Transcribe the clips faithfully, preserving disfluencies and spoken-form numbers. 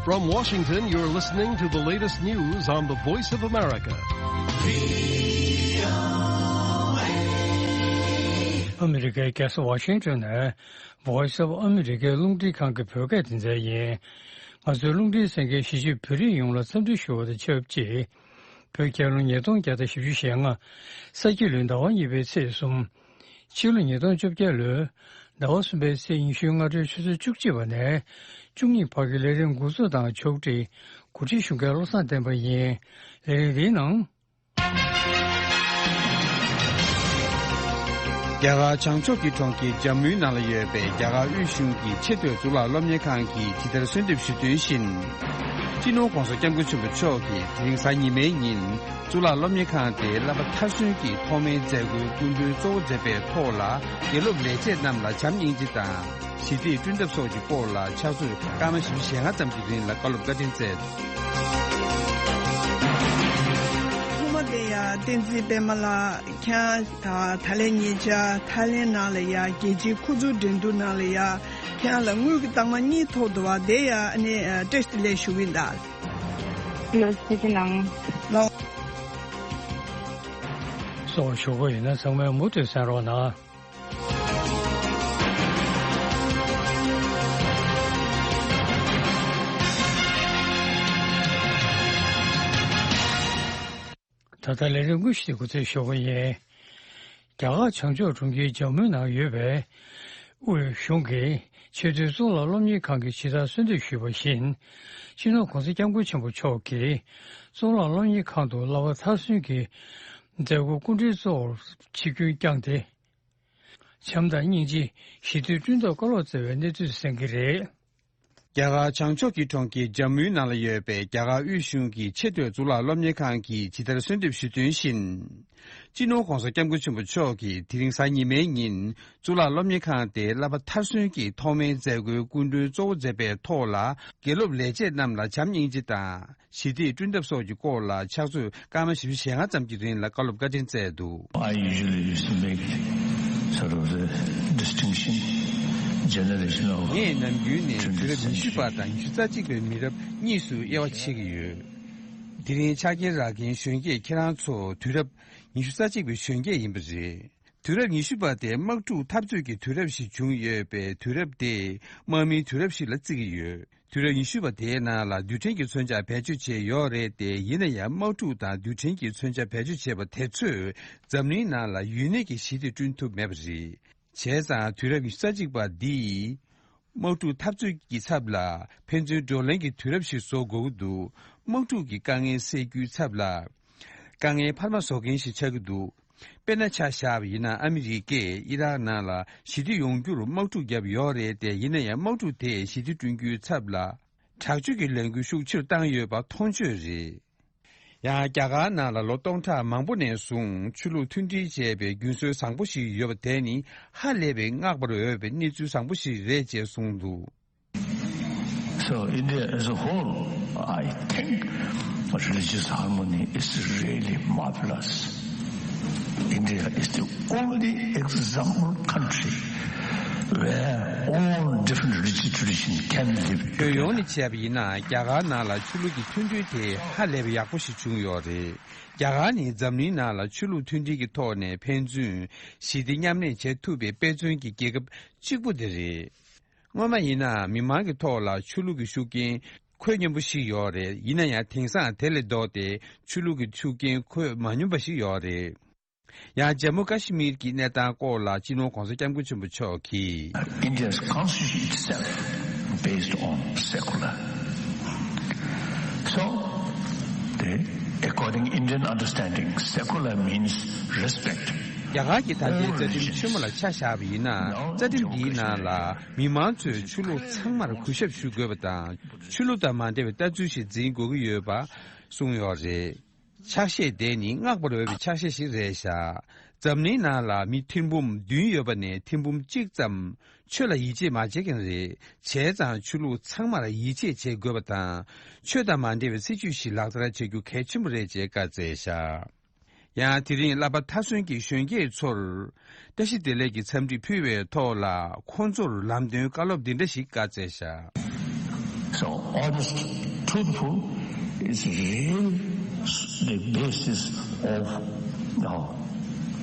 From Washington, you're listening to the latest news on the Voice of America. ཨ་མི་རི་ཀའི་རྒྱལ་ས་ཝ་ཤིང་ཏོན་ནས་Voice of America རླུང་འཕྲིན་ཁང་གི་བོད་སྐད་སྡེ་ཚན་ཡིན། ང་ཚོའི་རླུང་འཕྲིན་གསན་མཁན་གཞིས་བྱེས་བོད་རིགས་ཡོངས་ལ་འཚམས་འདྲི་ཞུ་བ་དང་ཆབས་ཅིག་བོད་རྒྱལ་ལོ་ཉིས་སྟོང་བརྒྱ་དང་བཞི་བཅུ་ཞེ་ལྔ། ས་ཁྱི་ལོའི་ཟླ་བ་གཉིས་པའི་ཚེས་གསུམ། ཕྱི་ལོ་ཉིས་སྟོང་བཅོ་བརྒྱད་ལོའི་ཟླ་བ་གསུམ་པའི་ཚེས་ཉི་ཤུའི་སྔ་དྲོའི་ཆུ་ཚོད་བཅུ་གཅིག་པ་ནས་བཅུ་གཉིས་བར་གྱི་ལས་རིམ་འགོ་འཛུགས་དང་ཕྱོགས་སྒྲིག་གོ་སྒྲིག་ཞུ་མཁན་བློ་བཟང་བསྟན་པ་ཡིན། ལས་རིམ་འདིའི་ནང་། རྒྱ་གར་བྱང་ཕྱོགས་ཀྱི་གྲོང་ཁྱེར་ཇམ་མུའི་ནང་ལ་ཡོད་པའི་རྒྱ་གར་དབུས་གཞུང་གི་ཆེས་མཐོའི་གཙུག་ལག་སློབ་གཉེར་ཁང་གིས་ཇི་ལྟར་གསོལ་འདེབས་ཞུས་དོན་བཞིན། སྤྱི་ནོར་༧གོང་ས་༧སྐྱབས་མགོན་ཆེན་པོ་མཆོག་གིས་དེ་རིང་གཟའ་ཉི་མའི་ཉིན་གཙུག་ལག་སློབ་གཉེར་ཁང་དེའི་བསླབ་པ་མཐར་སོན་གྱི་ཐོག་མའི་མཛད་སྒོའི་སྐུ་མགྲོན་གཙོ་བོ་མཛད་པའི་ཐོག་ལ། དགེ་སློབ་ལས་བྱེད་རྣམས་ལ་བྱམས་སྙིང་རྗེ་དང་། ཞི་བདེ་བསྐྲུན་ཐབས་སོགས་ཀྱི་སྐོར་ལ་ཕྱག་ཚོད་སྐར་མ་བཞི་བཅུ་ཞེ་ལྔ་ཙམ་གྱི་རིང་ལ་བཀའ་སློབ་བཀའ་དྲིན་སྩལ་འདུག་ཐོག་མ་དེ་ཡང་བསྟན་འཛིན་པད་མ་ལགས། ཁྱེད་རང་ད་ད་ལན་ཉེ་ཆར་ཐའི་ལེན་ནང་ལ་ཡང་རྒྱལ་སྤྱིའི་ཁོ་ཚོའི་འགྲན་བསྡུར་ནང་ལ་ཡང་ཁྱེད་རང་ལ་དངུལ་གྱི་རྟགས་མ་གཉིས་ཐོབ་འདུག་བ། དེ་ཡང་ཨ་ནི་བཀྲ་ཤིས་བདེ་ལེགས་ཞུ་གི་ཡིན་ད། ལོ་ཕྱི་ཕྱི་ནང་། ལོ། སོགས་ཞུ་དགོས་ཡིན་ན་ཚང་མས་མུ་མཐུད་གསན་རོགས་གནང་། ད་ལྟ་ལས་རིམ་དངོས་གཞི་འགོ་འཛུགས་ཞུ་གི་ཡིན། རྒྱ་གར་བྱང་ཕྱོགས་གྲོང་ཁྱེར་ཇམ་མུའི་ནང་ཡོད་པའི་དབུས་གཞུང་གི་ཆེས་མཐོའི་གཙུག་ལག་སློབ་གཉེར་ཁང་གིས་ཇི་ལྟར་གསོལ་འདེབས་ཞུས་པ་བཞིན། སྤྱི་ནོར་༧གོང་ས་༧སྐྱབས་མགོན་ཆེན་པོ་མཆོག་གིས་གཙུག་ལག་སློབ་གཉེར་ཁང་དུ་བསླབ་པ་མཐར་སོན་གྱི་མཛད་སྒོ་སྐུ་མགྲོན་གཙོ་བོར་ཆིབས་བསྒྱུར་བསྐྱངས་ཏེ། བྱམས་དང་སྙིང་རྗེ། ཞི་བདེ་བསྐྲུན་ཐབས་བཀའ་སློབ་སྩལ་བའི་གནས་ཚུལ་གསན་གྱི་རེད། རྒྱ་གར་བྱང་ཕྱོགས་ཀྱི་གྲོང་ཁྱེར་ཇམ་མུའི་ནང་ལ་ཡོད་པའི་རྒྱ་གར་དབུས་གཞུང་གི་ཆེས་མཐོའི་གཙུག་ལག་སློབ་གཉེར་ཁང་གིས་ཇི་ལྟར་གསོལ་འདེབས་ཞུས་དོན་བཞིན། སྤྱི་ནོར་༧གོང་ས་༧སྐྱབས་མགོན་ཆེན་པོ་མཆོག་གིས་དེ་རིང་གཟའ་ཉི་མའི་ཉིན་གཙུག་ལག་སློབ་གཉེར་ཁང་དེའི་བསླབ་པ་མཐར་སོན་གྱི་ཐོག་མའི་མཛད་སྒོའི་སྐུ་མགྲོན་གཙོ་བོ་མཛད་པའི་ཐོག་ལ། དགེ་སློབ་ལས་བྱེད་རྣམས་ལ་བྱམས་སྙིང་རྗེ་དང་། ཞི་བདེ་བསྐྲུན་ཐབས་སོགས་ཀྱི་སྐོར་ལ་ཕྱག་ཚོད་སྐར་མ་བཞི་བཅུ་ཞེ་ལྔ་ཙམ་གྱི་རིང་ལ་བཀའ་སློབ་བཀའ་དྲིན་སྩལ་འདུག I usually used to make sort of the distinction, generation of ངས་ནམ་རྒྱུན་ནས་དུས་རབས་ཉི་ཤུ་པ་དང་ཉི་ཤུ་རྩ་གཅིག་པའི་མི་རབས་གཉིས་སུ་དབྱེ་བ་ཕྱེ་གི་ཡོད། དེ་རིང་ཆ་རྐྱེན་རག་མཁན་གཞོན་སྐྱེས་ཁྱེད་རང་ཚོ་དུས་རབས་ཉི་ཤུ་རྩ་གཅིག་པའི་གཞོན་སྐྱེས་ཡིན་པ་རེད། དུས་རབས་ཉི་ཤུ་པ་དེ་དམག་འཁྲུག་འཐབ་རྩོད་ཀྱི་དུས་རབས་ཤིག་བྱུང་ཡོད་པས། དུས་རབས་དེ་དམག་མིའི་དུས་རབས་ཤིག་ལ་བརྩི་གི་ཡོད། དུས་རབས་ཉི་ཤུ་པ་དེའི་ནང་ལ་རྡུལ་ཕྲན་གྱི་མཚོན་ཆ་བེད་སྤྱོད་བྱས་ཡོད་རེད་དེ། ཡིན་ན་ཡང་དམག་འཁྲུག་དང་རྡུལ་ཕྲན་གྱི་མཚོན་ཆ་བེད་སྤྱོད་བྱས་པ་དེ་ཚོས་འཛམ་གླིང་ནང་ལ་ཡུན་གནས་ཀྱི་ཞི་བདེ་བསྐྲུན་ཐུབ་མེད་པ་རེད། བྱས་ཙང་དུས་རབས་ཉི་ཤུ་རྩ་གཅིག་པ་འདིས་དམག་འཁྲུག་འཐབ་རྩོད་ཀྱི་ཚབ་ལ་ཕན་ཚུན་བགྲོ་གླེང་གི་དུས་རབས་ཤིག་བཟོ་དགོས་ཀྱི་འདུག་དམག་འཁྲུག་གི་དཀའ་ངལ་སེལ་རྒྱུའི་ཚབ་ལ་དཀའ་ངལ་འཕར་མ་བཟོ་མཁན་ཞིག་ཆགས་ཀྱི་འདུག་དཔེར་ན་ཆ་བཞག་པ་ཡིན་ན། ཨ་མི་རི་ཀས་ཨི་རག་ནང་ལ་ཞི་བདེ་ཡོང་རྒྱུར་དམག་འཁྲུག་བརྒྱབ་ཡོད་རེད་དེ། ཡིན་ན་ཡང་དམག་འཁྲུག་དེས་ཞི་བདེ་བསྐྲུན་རྒྱུའི་ཚབ་ལ་དྲག་སྤྱོད་ཀྱི་ལས་འགུལ་ཤུགས་ཆེ་རུ་བཏང་ཡོད་པ་མཐོང་ཆོས་རེད། ཡང་རྒྱ་གར་ནང་ལ་ལོ་སྟོང་ཕྲག་མང་པོ་ནས་བཟུང་ཆོས་ལུགས་མཐུན་སྒྲིལ་བྱས་པའི་རྒྱུན་སྲོལ་བཟང་པོ་ཞིག་ཡོད་པ་དེ་ནི་ཧ་ལས་པའི་བསྔགས་པར་འོས་པའི་གནས་ཚུལ་བཟང་པོ་ཞིག་རེད་ཅེས་གསུངས་འདུག So India as a whole, I think religious harmony is really marvelous. India is the only example country where all different religious traditions can live together. ཁྱོན་ཡོངས་ནས་བྱས་པ་ཡིན་ན། རྒྱ་གར་ནང་ལ་ཆོས་ལུགས་ཀྱི་མཐུན་སྒྲིལ་དེ་ཧ་ལས་པའི་ཡག་པོ་ཞིག་བྱུང་ཡོད་རེད། རྒྱ་གར་ནི་འཛམ་གླིང་ནང་ལ་ཆོས་ལུགས་མཐུན་སྒྲིལ་གྱི་ཐོག་ནས་ཕན་ཚུན་ཞི་བདེ་མཉམ་གནས་བྱེད་ཐུབ་པའི་དཔེ་མཚོན་གྱི་རྒྱལ་ཁབ་གཅིག་པུ་དེ་རེད། སྔོན་མ་ཡིན་ན་མི་མང་གི་ཐོག་ལ་ཆོས་ལུགས་ཀྱི་ཤུགས་རྐྱེན་འཁོད་སྙོམས་པོ་ཞིག་ཡོད་རེད། ཡིན་ན་ཡང་དེང་སང་དེ་ལས་ལྡོག་སྟེ་ཆོས་ལུགས་ཀྱི་ཤུགས་རྐྱེན་འཁོད་མ་སྙོམས་པ་ཞིག་ཡོད་རེད། ཡང་ཇམ་མུ་ཀ་ཤི་མིར་གྱི་གནས་སྟངས་སྐོར་ལ་སྤྱི་ནོར་༧གོང་ས་༧སྐྱབས་མགོན་ཆེན་པོ་མཆོག་གིས། India's constitution itself based on secular. So, the, according Indian understanding, secular means respect. རྒྱ་གར་གྱི་ད་ལྟའི་རྩ་ཁྲིམས་ཆེན་མོ་ལ་ཆ་བཞག་པ་ཡིན་ན། རྩ་ཁྲིམས་འདིའི་ནང་ལ་མི་མང་ཚོས་ཆོས་ལུགས་ཚང་མར་གུས་ཞབས་ཞུ་དགོས་པ་དང་། ཆོས་ལུགས་དང་མ་འབྲེལ་བའི་ལྟ་ཚུལ་ཞིག་འཛིན་དགོས་ཀྱི་ཡོད་པ་གསུངས་ཡོད་རེད། ཕྱག་བཞེས་དེ་ནི་བསྔགས་པར་འོས་པའི་ཕྱག་བཞེས་ཤིག་རེད་ཤག་འཛམ་གླིང་ནང་ལ་མི་ཐེར་འབུམ་བདུན་ཡོད་པ་ནས་ཐེར་འབུམ་གཅིག་ཙམ་ཆོས་ལ་ཡིད་ཆེས་མ་བྱེད་མཁན་རེད། བྱས་ཙང་ཆོས་ལུགས་ཚང་མར་ཡིད་ཆེས་བྱེད་དགོས་པ་དང་། ཆོས་དང་མ་འབྲེལ་བའི་སྲིད་ཇུས་ཤིག་ལག་བསྟར་བྱེད་རྒྱུ་གལ་ཆེན་པོ་རེད་ཅེས་བཀའ་སྩལ་ཤག་ཡང་དེ་རིང་བསླབ་པ་མཐར་སོན་གྱི་གཞོན་སྐྱེས་ཚོར་བཀྲ་ཤིས་བདེ་ལེགས་ཀྱི་འཚམས་འདྲི་ཕུལ་བའི་ཐོག་ལ། ཁོང་ཚོར་ལམ་སྟོན་བཀའ་སློབ་འདི་འདྲ་ཞིག་བཀའ་སྩལ་ཤག So, honest, truthful is real the basis of our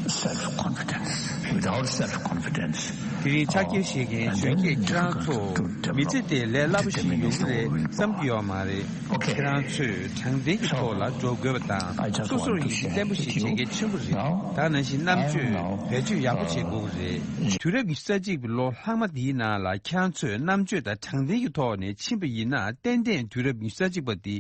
self-confidence. Without self-confidence, དེ་རིང་ཕྱག་འཁྱེར་བཞེས་མཁན་གཞོན་སྐྱེས་ཁྱེད་རང་ཚོ་མི་ཚེ་དེ་ལས་སླ་པོ་ཞིག་ཡོང་གི་རེད་བསམ་གྱི་ཡོད་མ་རེད། ཁྱེད་རང་ཚོས་དྲང་བདེན་གྱི་ཐོག་ལ་འགྲོ་དགོས་པ་དང་སོ་སོར་ཡིད་ཆེས་བརྟན་པོ་ཞིག་བྱེད་གལ་ཆེན་པོ་རེད། ད་ནང་བཞིན་རྣམ་དཔྱོད་བེད་སྤྱོད་ཡག་པོ་བྱེད་དགོས་ཀྱི་རེད། དུས་རབས་ཉི་ཤུ་རྩ་གཅིག་པའི་ལོ་ལྷག་མ་འདིའི་ནང་ལ་ཁྱེད་རང་ཚོས་རྣམ་དཔྱོད་དང་དྲང་བདེན་གྱི་ཐོག་ནས་ཕྱིན་པ་ཡིན་ན་ཏན་ཏན་དུས་རབས་ཉི་ཤུ་རྩ་གཅིག་པ་འདི་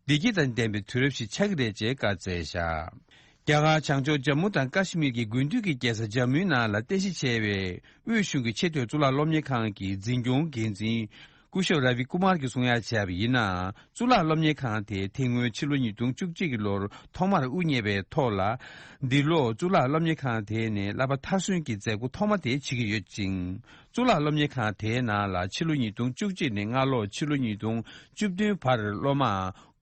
བདེ་སྐྱིད་དང་ལྡན་པའི་དུས་རབས་ཤིག་ཆགས་ཀྱི་རེད་ཅེས་བཀའ་སྩལ་བཞག་རྒྱ་གར་བྱང་ཕྱོགས་ཇམ་མུ་དང་ཀ་ཤི་མིར་གྱི་དགུན་དུས་ཀྱི་རྒྱལ་ས་ཇམ་མུའི་ནང་ལ་རྟེན་གཞི་བྱས་པའི་དབུས་གཞུང་གི་ཆེས་མཐོའི་གཙུག་ལག་སློབ་གཉེར་ཁང་གི་འཛིན་སྐྱོང་འགན་འཛིན་སྐུ་ཞབས་ར་བི་ཀུ་མར་གྱིས་གསུང་ཡ་བྱས་པ་ཡིན་ན། གཙུག་ལག་སློབ་གཉེར་ཁང་དེ་དེ་སྔོན་ཕྱི་ལོ་ཉིས་སྟོང་བཅུ་གཅིག་གི་ལོར་ཐོག་མར་དབུ་བརྙེས་པའི་ཐོག་ལ། འདི་ལོ་གཙུག་ལག་སློབ་གཉེར་ཁང་དེ་ནས་བསླབ་པ་མཐར་སོན་གྱི་མཛད་སྒོ་ཐོག་མ་དེ་བྱེད་ཀྱི་ཡོད་ཅིང་། གཙུག་ལག་སློབ་གཉེར་ཁང་དེའི་ནང་ལ་ཕྱི་ལོ་ཉིས་སྟོང་བཅུ་གཅིག་ནས་སྔ་ལོ་ཕྱི་ལོ་ཉིས་སྟོང་བཅུ་བདུན་བར་སློབ་མ་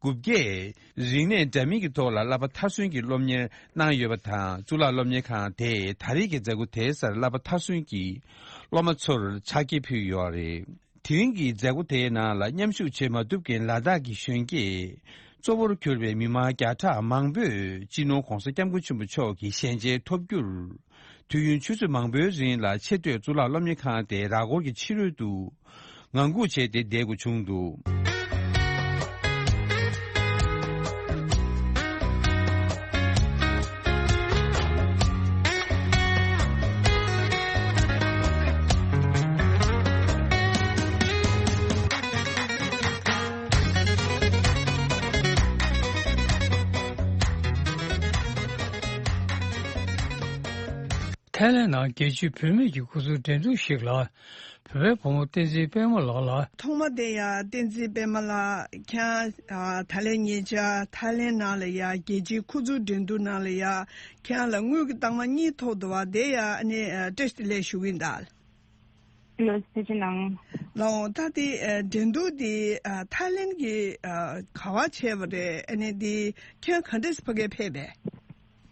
དགུ་བརྒྱས་རིག་གནས་འདྲ་མིན་གྱི་ཐོག་ལ་བསླབ་པ་མཐར་སོན་གྱི་སློབ་གཉེར་གནང་ཡོད་པ་དང་། གཙུག་ལག་སློབ་གཉེར་ཁང་དེས་ད་རེས་ཀྱི་མཛད་སྒོ་དེའི་སར་བསླབ་པ་མཐར་སོན་གྱི་སློབ་མ་ཚོར་ཕྱག་འཁྱེར་ཕུལ་ཡོད་རེད། དེ་རིང་གི་མཛད་སྒོ་དེའི་ནང་ལ་མཉམ་ཞུགས་བྱེད་མ་ཐུབ་མཁན་ལ་དྭགས་ཀྱི་གཞོན་སྐྱེས་གཙོ་བོར་གྱུར་པའི་མི་མང་བརྒྱ་ཕྲག་མང་པོས་སྤྱི་ནོར་༧གོང་ས་༧སྐྱབས་མགོན་ཆེན་པོ་མཆོག་གི་ཞལ་མཇལ་ཐོབ་རྒྱུར། དུས་ཡུན་ཆུ་ཚོད་མང་པོའི་རིང་ལ་ཆེས་མཐོའི་གཙུག་ལག་སློབ་གཉེར་ཁང་དེའི་ར་སྐོར་གྱི་ཕྱི་རོལ་དུ་ངང་སྒུག་བྱས་ཏེ་བསྡད་དགོས་བྱུང་འདུག་ཐའི་ལེན་ནང་རྒྱལ་སྤྱིའི་བུད་མེད་ཀྱི་ཁུ་ཚུར་འགྲན་བསྡུར་ཞིག་ལ། བོད་པའི་བུ་མོ་བསྟན་འཛིན་པད་མ་ལགས་ལ། ཐོག་མ་དེ་ཡང་བསྟན་འཛིན་པད་མ་ལགས་ཁྱེད་རང་ད་ལན་ཉེ་ཆར་ཐའི་ལེན་ནང་ལ་ཡང་རྒྱལ་སྤྱིའི་ཁུ་ཚུར་འགྲན་བསྡུར་ནང་ལ་ཡང་ཁྱེད་རང་ལ་དངུལ་གྱི་རྟགས་མ་གཉིས་ཐོབ་འདུག་བ། དེ་ཡང་ཨ་ནི་བཀྲ་ཤིས་བདེ་ལེགས་ཞུ་གི་ཡིན་ད། ལོ་སི་ཅི་ནང་། ལའོ་ད་དེ་འགྲན་བསྡུར་དེ་ཐའི་ལེན་གྱི་ག་བ་བྱས་པ་རེད། ཨ་ནི་དེ་ཁྱེད་རང་ག་འདྲས་ཕ་གིར་ཕེབས་པས།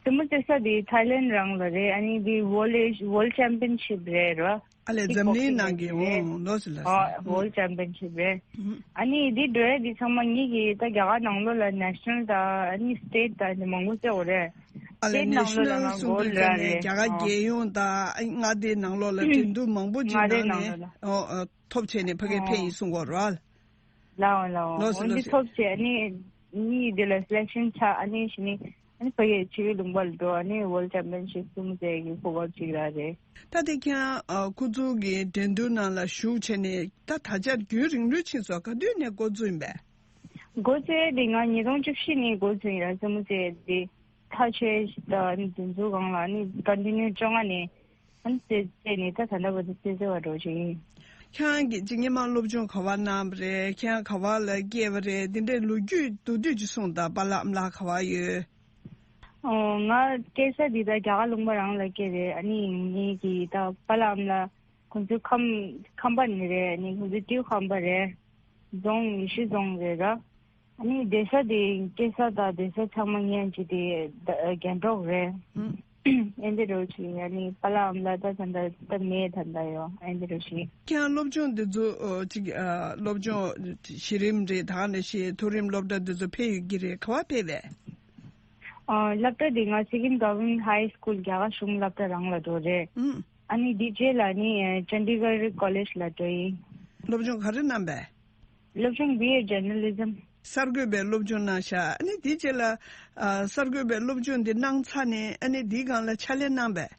དེ་མོ་བྱེད་ས་དེ་ཐའི་ལེན་རང་ལ་རེད། ཨ་ནི་དེ་ཝོ་ལེ་ཝོལ་ཅེམ་པིན་ཤིབ་རེད་རོ། ཨ་ལས་འཛམ་གླིང་ནང་གི། ཨོ་ལོ་སི་ལ་སི། ཝོལ་ཅེམ་པིན་ཤིབ་རེད། ཨ་ནི་དེ་འགྲོ་ཡ་དེ་ཚང་མ་ངེད་ཀྱི་ད་རྒྱ་གར་ནང་ལོགས་ལ་ནེ་ཤ་ནལ་དང་ཨ་ནི་སི་ཊེ་ཊི་དང་དེ་མང་པོ་བརྩི་དགོས་རེད། ཨ་ལས་སི་ཊེ་ཊི་ནང་ལོགས་ལ་ང་གོ་ལ་རེད། རྒྱ་གར་རྒྱལ་ཡོངས་དང་མངའ་སྡེའི་ནང་ལོགས་ལ་འགྲན་བསྡུར་མང་པོ་ཅིག་ནང་ནས་ཨོ་ཐོབ་བྱས་ནས་ཕ་གིར་ཕེབས་ཡིན་གསུང་གོ་ར། ལའོ་ལའོ། ལོ་སི་ལོ་སི། འདི་ཐོབ་བྱས་ཨ་ནི་ནི་དེ་ལ་སི་ལེག་ཤན་ཆགས། ཨ་ནི་ཞི་ནི་ཨ་ནི་ཕ་གིར་ཕྱི་ལུང་པ་ལ་འགྲོ། ཨ་ནི་ཝོལ་ཅེམ་པིན་ཤིབ་གསུམ་བྱས་ཀྱི་གོ་སྐབས་ཅིག་རག་རེད། ད་དེ་ཁྱེད་རང་ཁུ་ཚུར་གྱི་འགྲན་བསྡུར་ནང་ལ་ཞུགས་བྱས་ནས་ད་ད་ཆར་རྒྱུན་རིང་ལོས་ཕྱིན་སོང་། ག་དུས་ནས་འགོ་བཙུགས་ཡིན་པས། འགོ་བཙུགས་ཡས་དེ་ང་ཉིས་སྟོང་བཅུ་བཞི་ནས་འགོ་བཙུགས་ཡིན་ར། རྩེད་མོ་རྩེ་ཡས་དེ་ཐག་ཆོད་ད་ཨ་ནི་འཛིན་ཚུལ་སྒང་ལ་ཨ་ནི་ཀོན་ཊི་ནིའུ་བཅོ་ལྔ་ནས་ཨ་ནི་རྩེ་རྩེ་ནས་ད་ད་ལྟ་བར་དུ་རྩེ་རྩེ་བ་འགྲོ་བཞིན་ཡིན། ཁྱེད་རང་གིས་ཅིག་སྔོན་མ་སློབ་སྦྱོང་ག་བ་གནང་བ་རེད། ཁྱེད་རང་ག་བ་ལ་སྐྱེས་པ་རེད། འདི་འདྲའི་ལོ་རྒྱུས་མདོར་བསྡུས་ཅིག་གསུངས་དང་། པཱ་ལགས་ཨ་མ་ལགས་ག་བ་ཡོད། ཨོ་ང་སྐྱེས་ས་འདི་ད་རྒྱ་གར་ལུང་པ་རང་ལ་སྐྱེས་རེད། ཨ་ནི་ངེད་ཀྱི་ད་པཱ་ལགས་ཨ་མ་ལགས་ཁོང་ཚོ་ཁམས་ཁམས་པ་ནས་རེད། ཨ་ནི་ཁོང་ཚོ་སྤྲེའུ་ཁམས་པ་རེད། རྫོང་ཡེ་ཤུ་རྫོང་རེད་ར། ཨ་ནི་བསྡད་ས་དེ་སྐྱེས་ས་དང་བསྡད་ས་ཚང་མ་ངེད་ཀྱི་དེ་ད་རྒྱང་སྒྲོག་རེད། ཨེ་འདི་འདྲ་བོ་ཅིག་ཡིན། ཨ་ནི་པཱ་ལགས་ཨ་མ་ལགས་ད་ད་ལྟ་ད་མེད། ད་ལྟ་ཡོད། ཨེ་འདི་འདྲ་བོ་ཞིག་ཁྱེད་རང་སློབ་སྦྱོང་འདི་ཚོ་ཨོ་ཅིག་ཨ་སློབ་སྦྱོང་གཞི་རིམ་རེད། ད་ནས་ཤེས་མཐོ་རིམ་སློབ་གྲྭ་འདི་ཚོ་ཕེབས་ཡོད་ཀྱི་རེད། ག་བ་ཕེབས་པས། ཨ་སློབ་གྲྭ་འདི་ང་Sikkim Government High School རྒྱ་གར་གཞུང་སློབ་གྲྭ་རང་ལ་འགྲོ་རེད། ཨུམ། ཨ་ནི་འདི་རྗེས་ལ་ནི་ཨ་Chandigarh College ལ་འགྲོ་ཡིན། སློབ་སྦྱོང་ག་རེ་གནང་པས། སློབ་སྦྱོང་B A Journalism། གསར་འགོད་པའི་སློབ་སྦྱོང་གནང་ཤག་ཨ་ནི་དེའི་རྗེས་ལ་ཨ་གསར་འགོད་པའི་སློབ་སྦྱོང་འདི་གནང་ཚར་ནས་ཨ་ནི་དེའི་སྒང་ལ་ཕྱག་ལས་གནང་པས།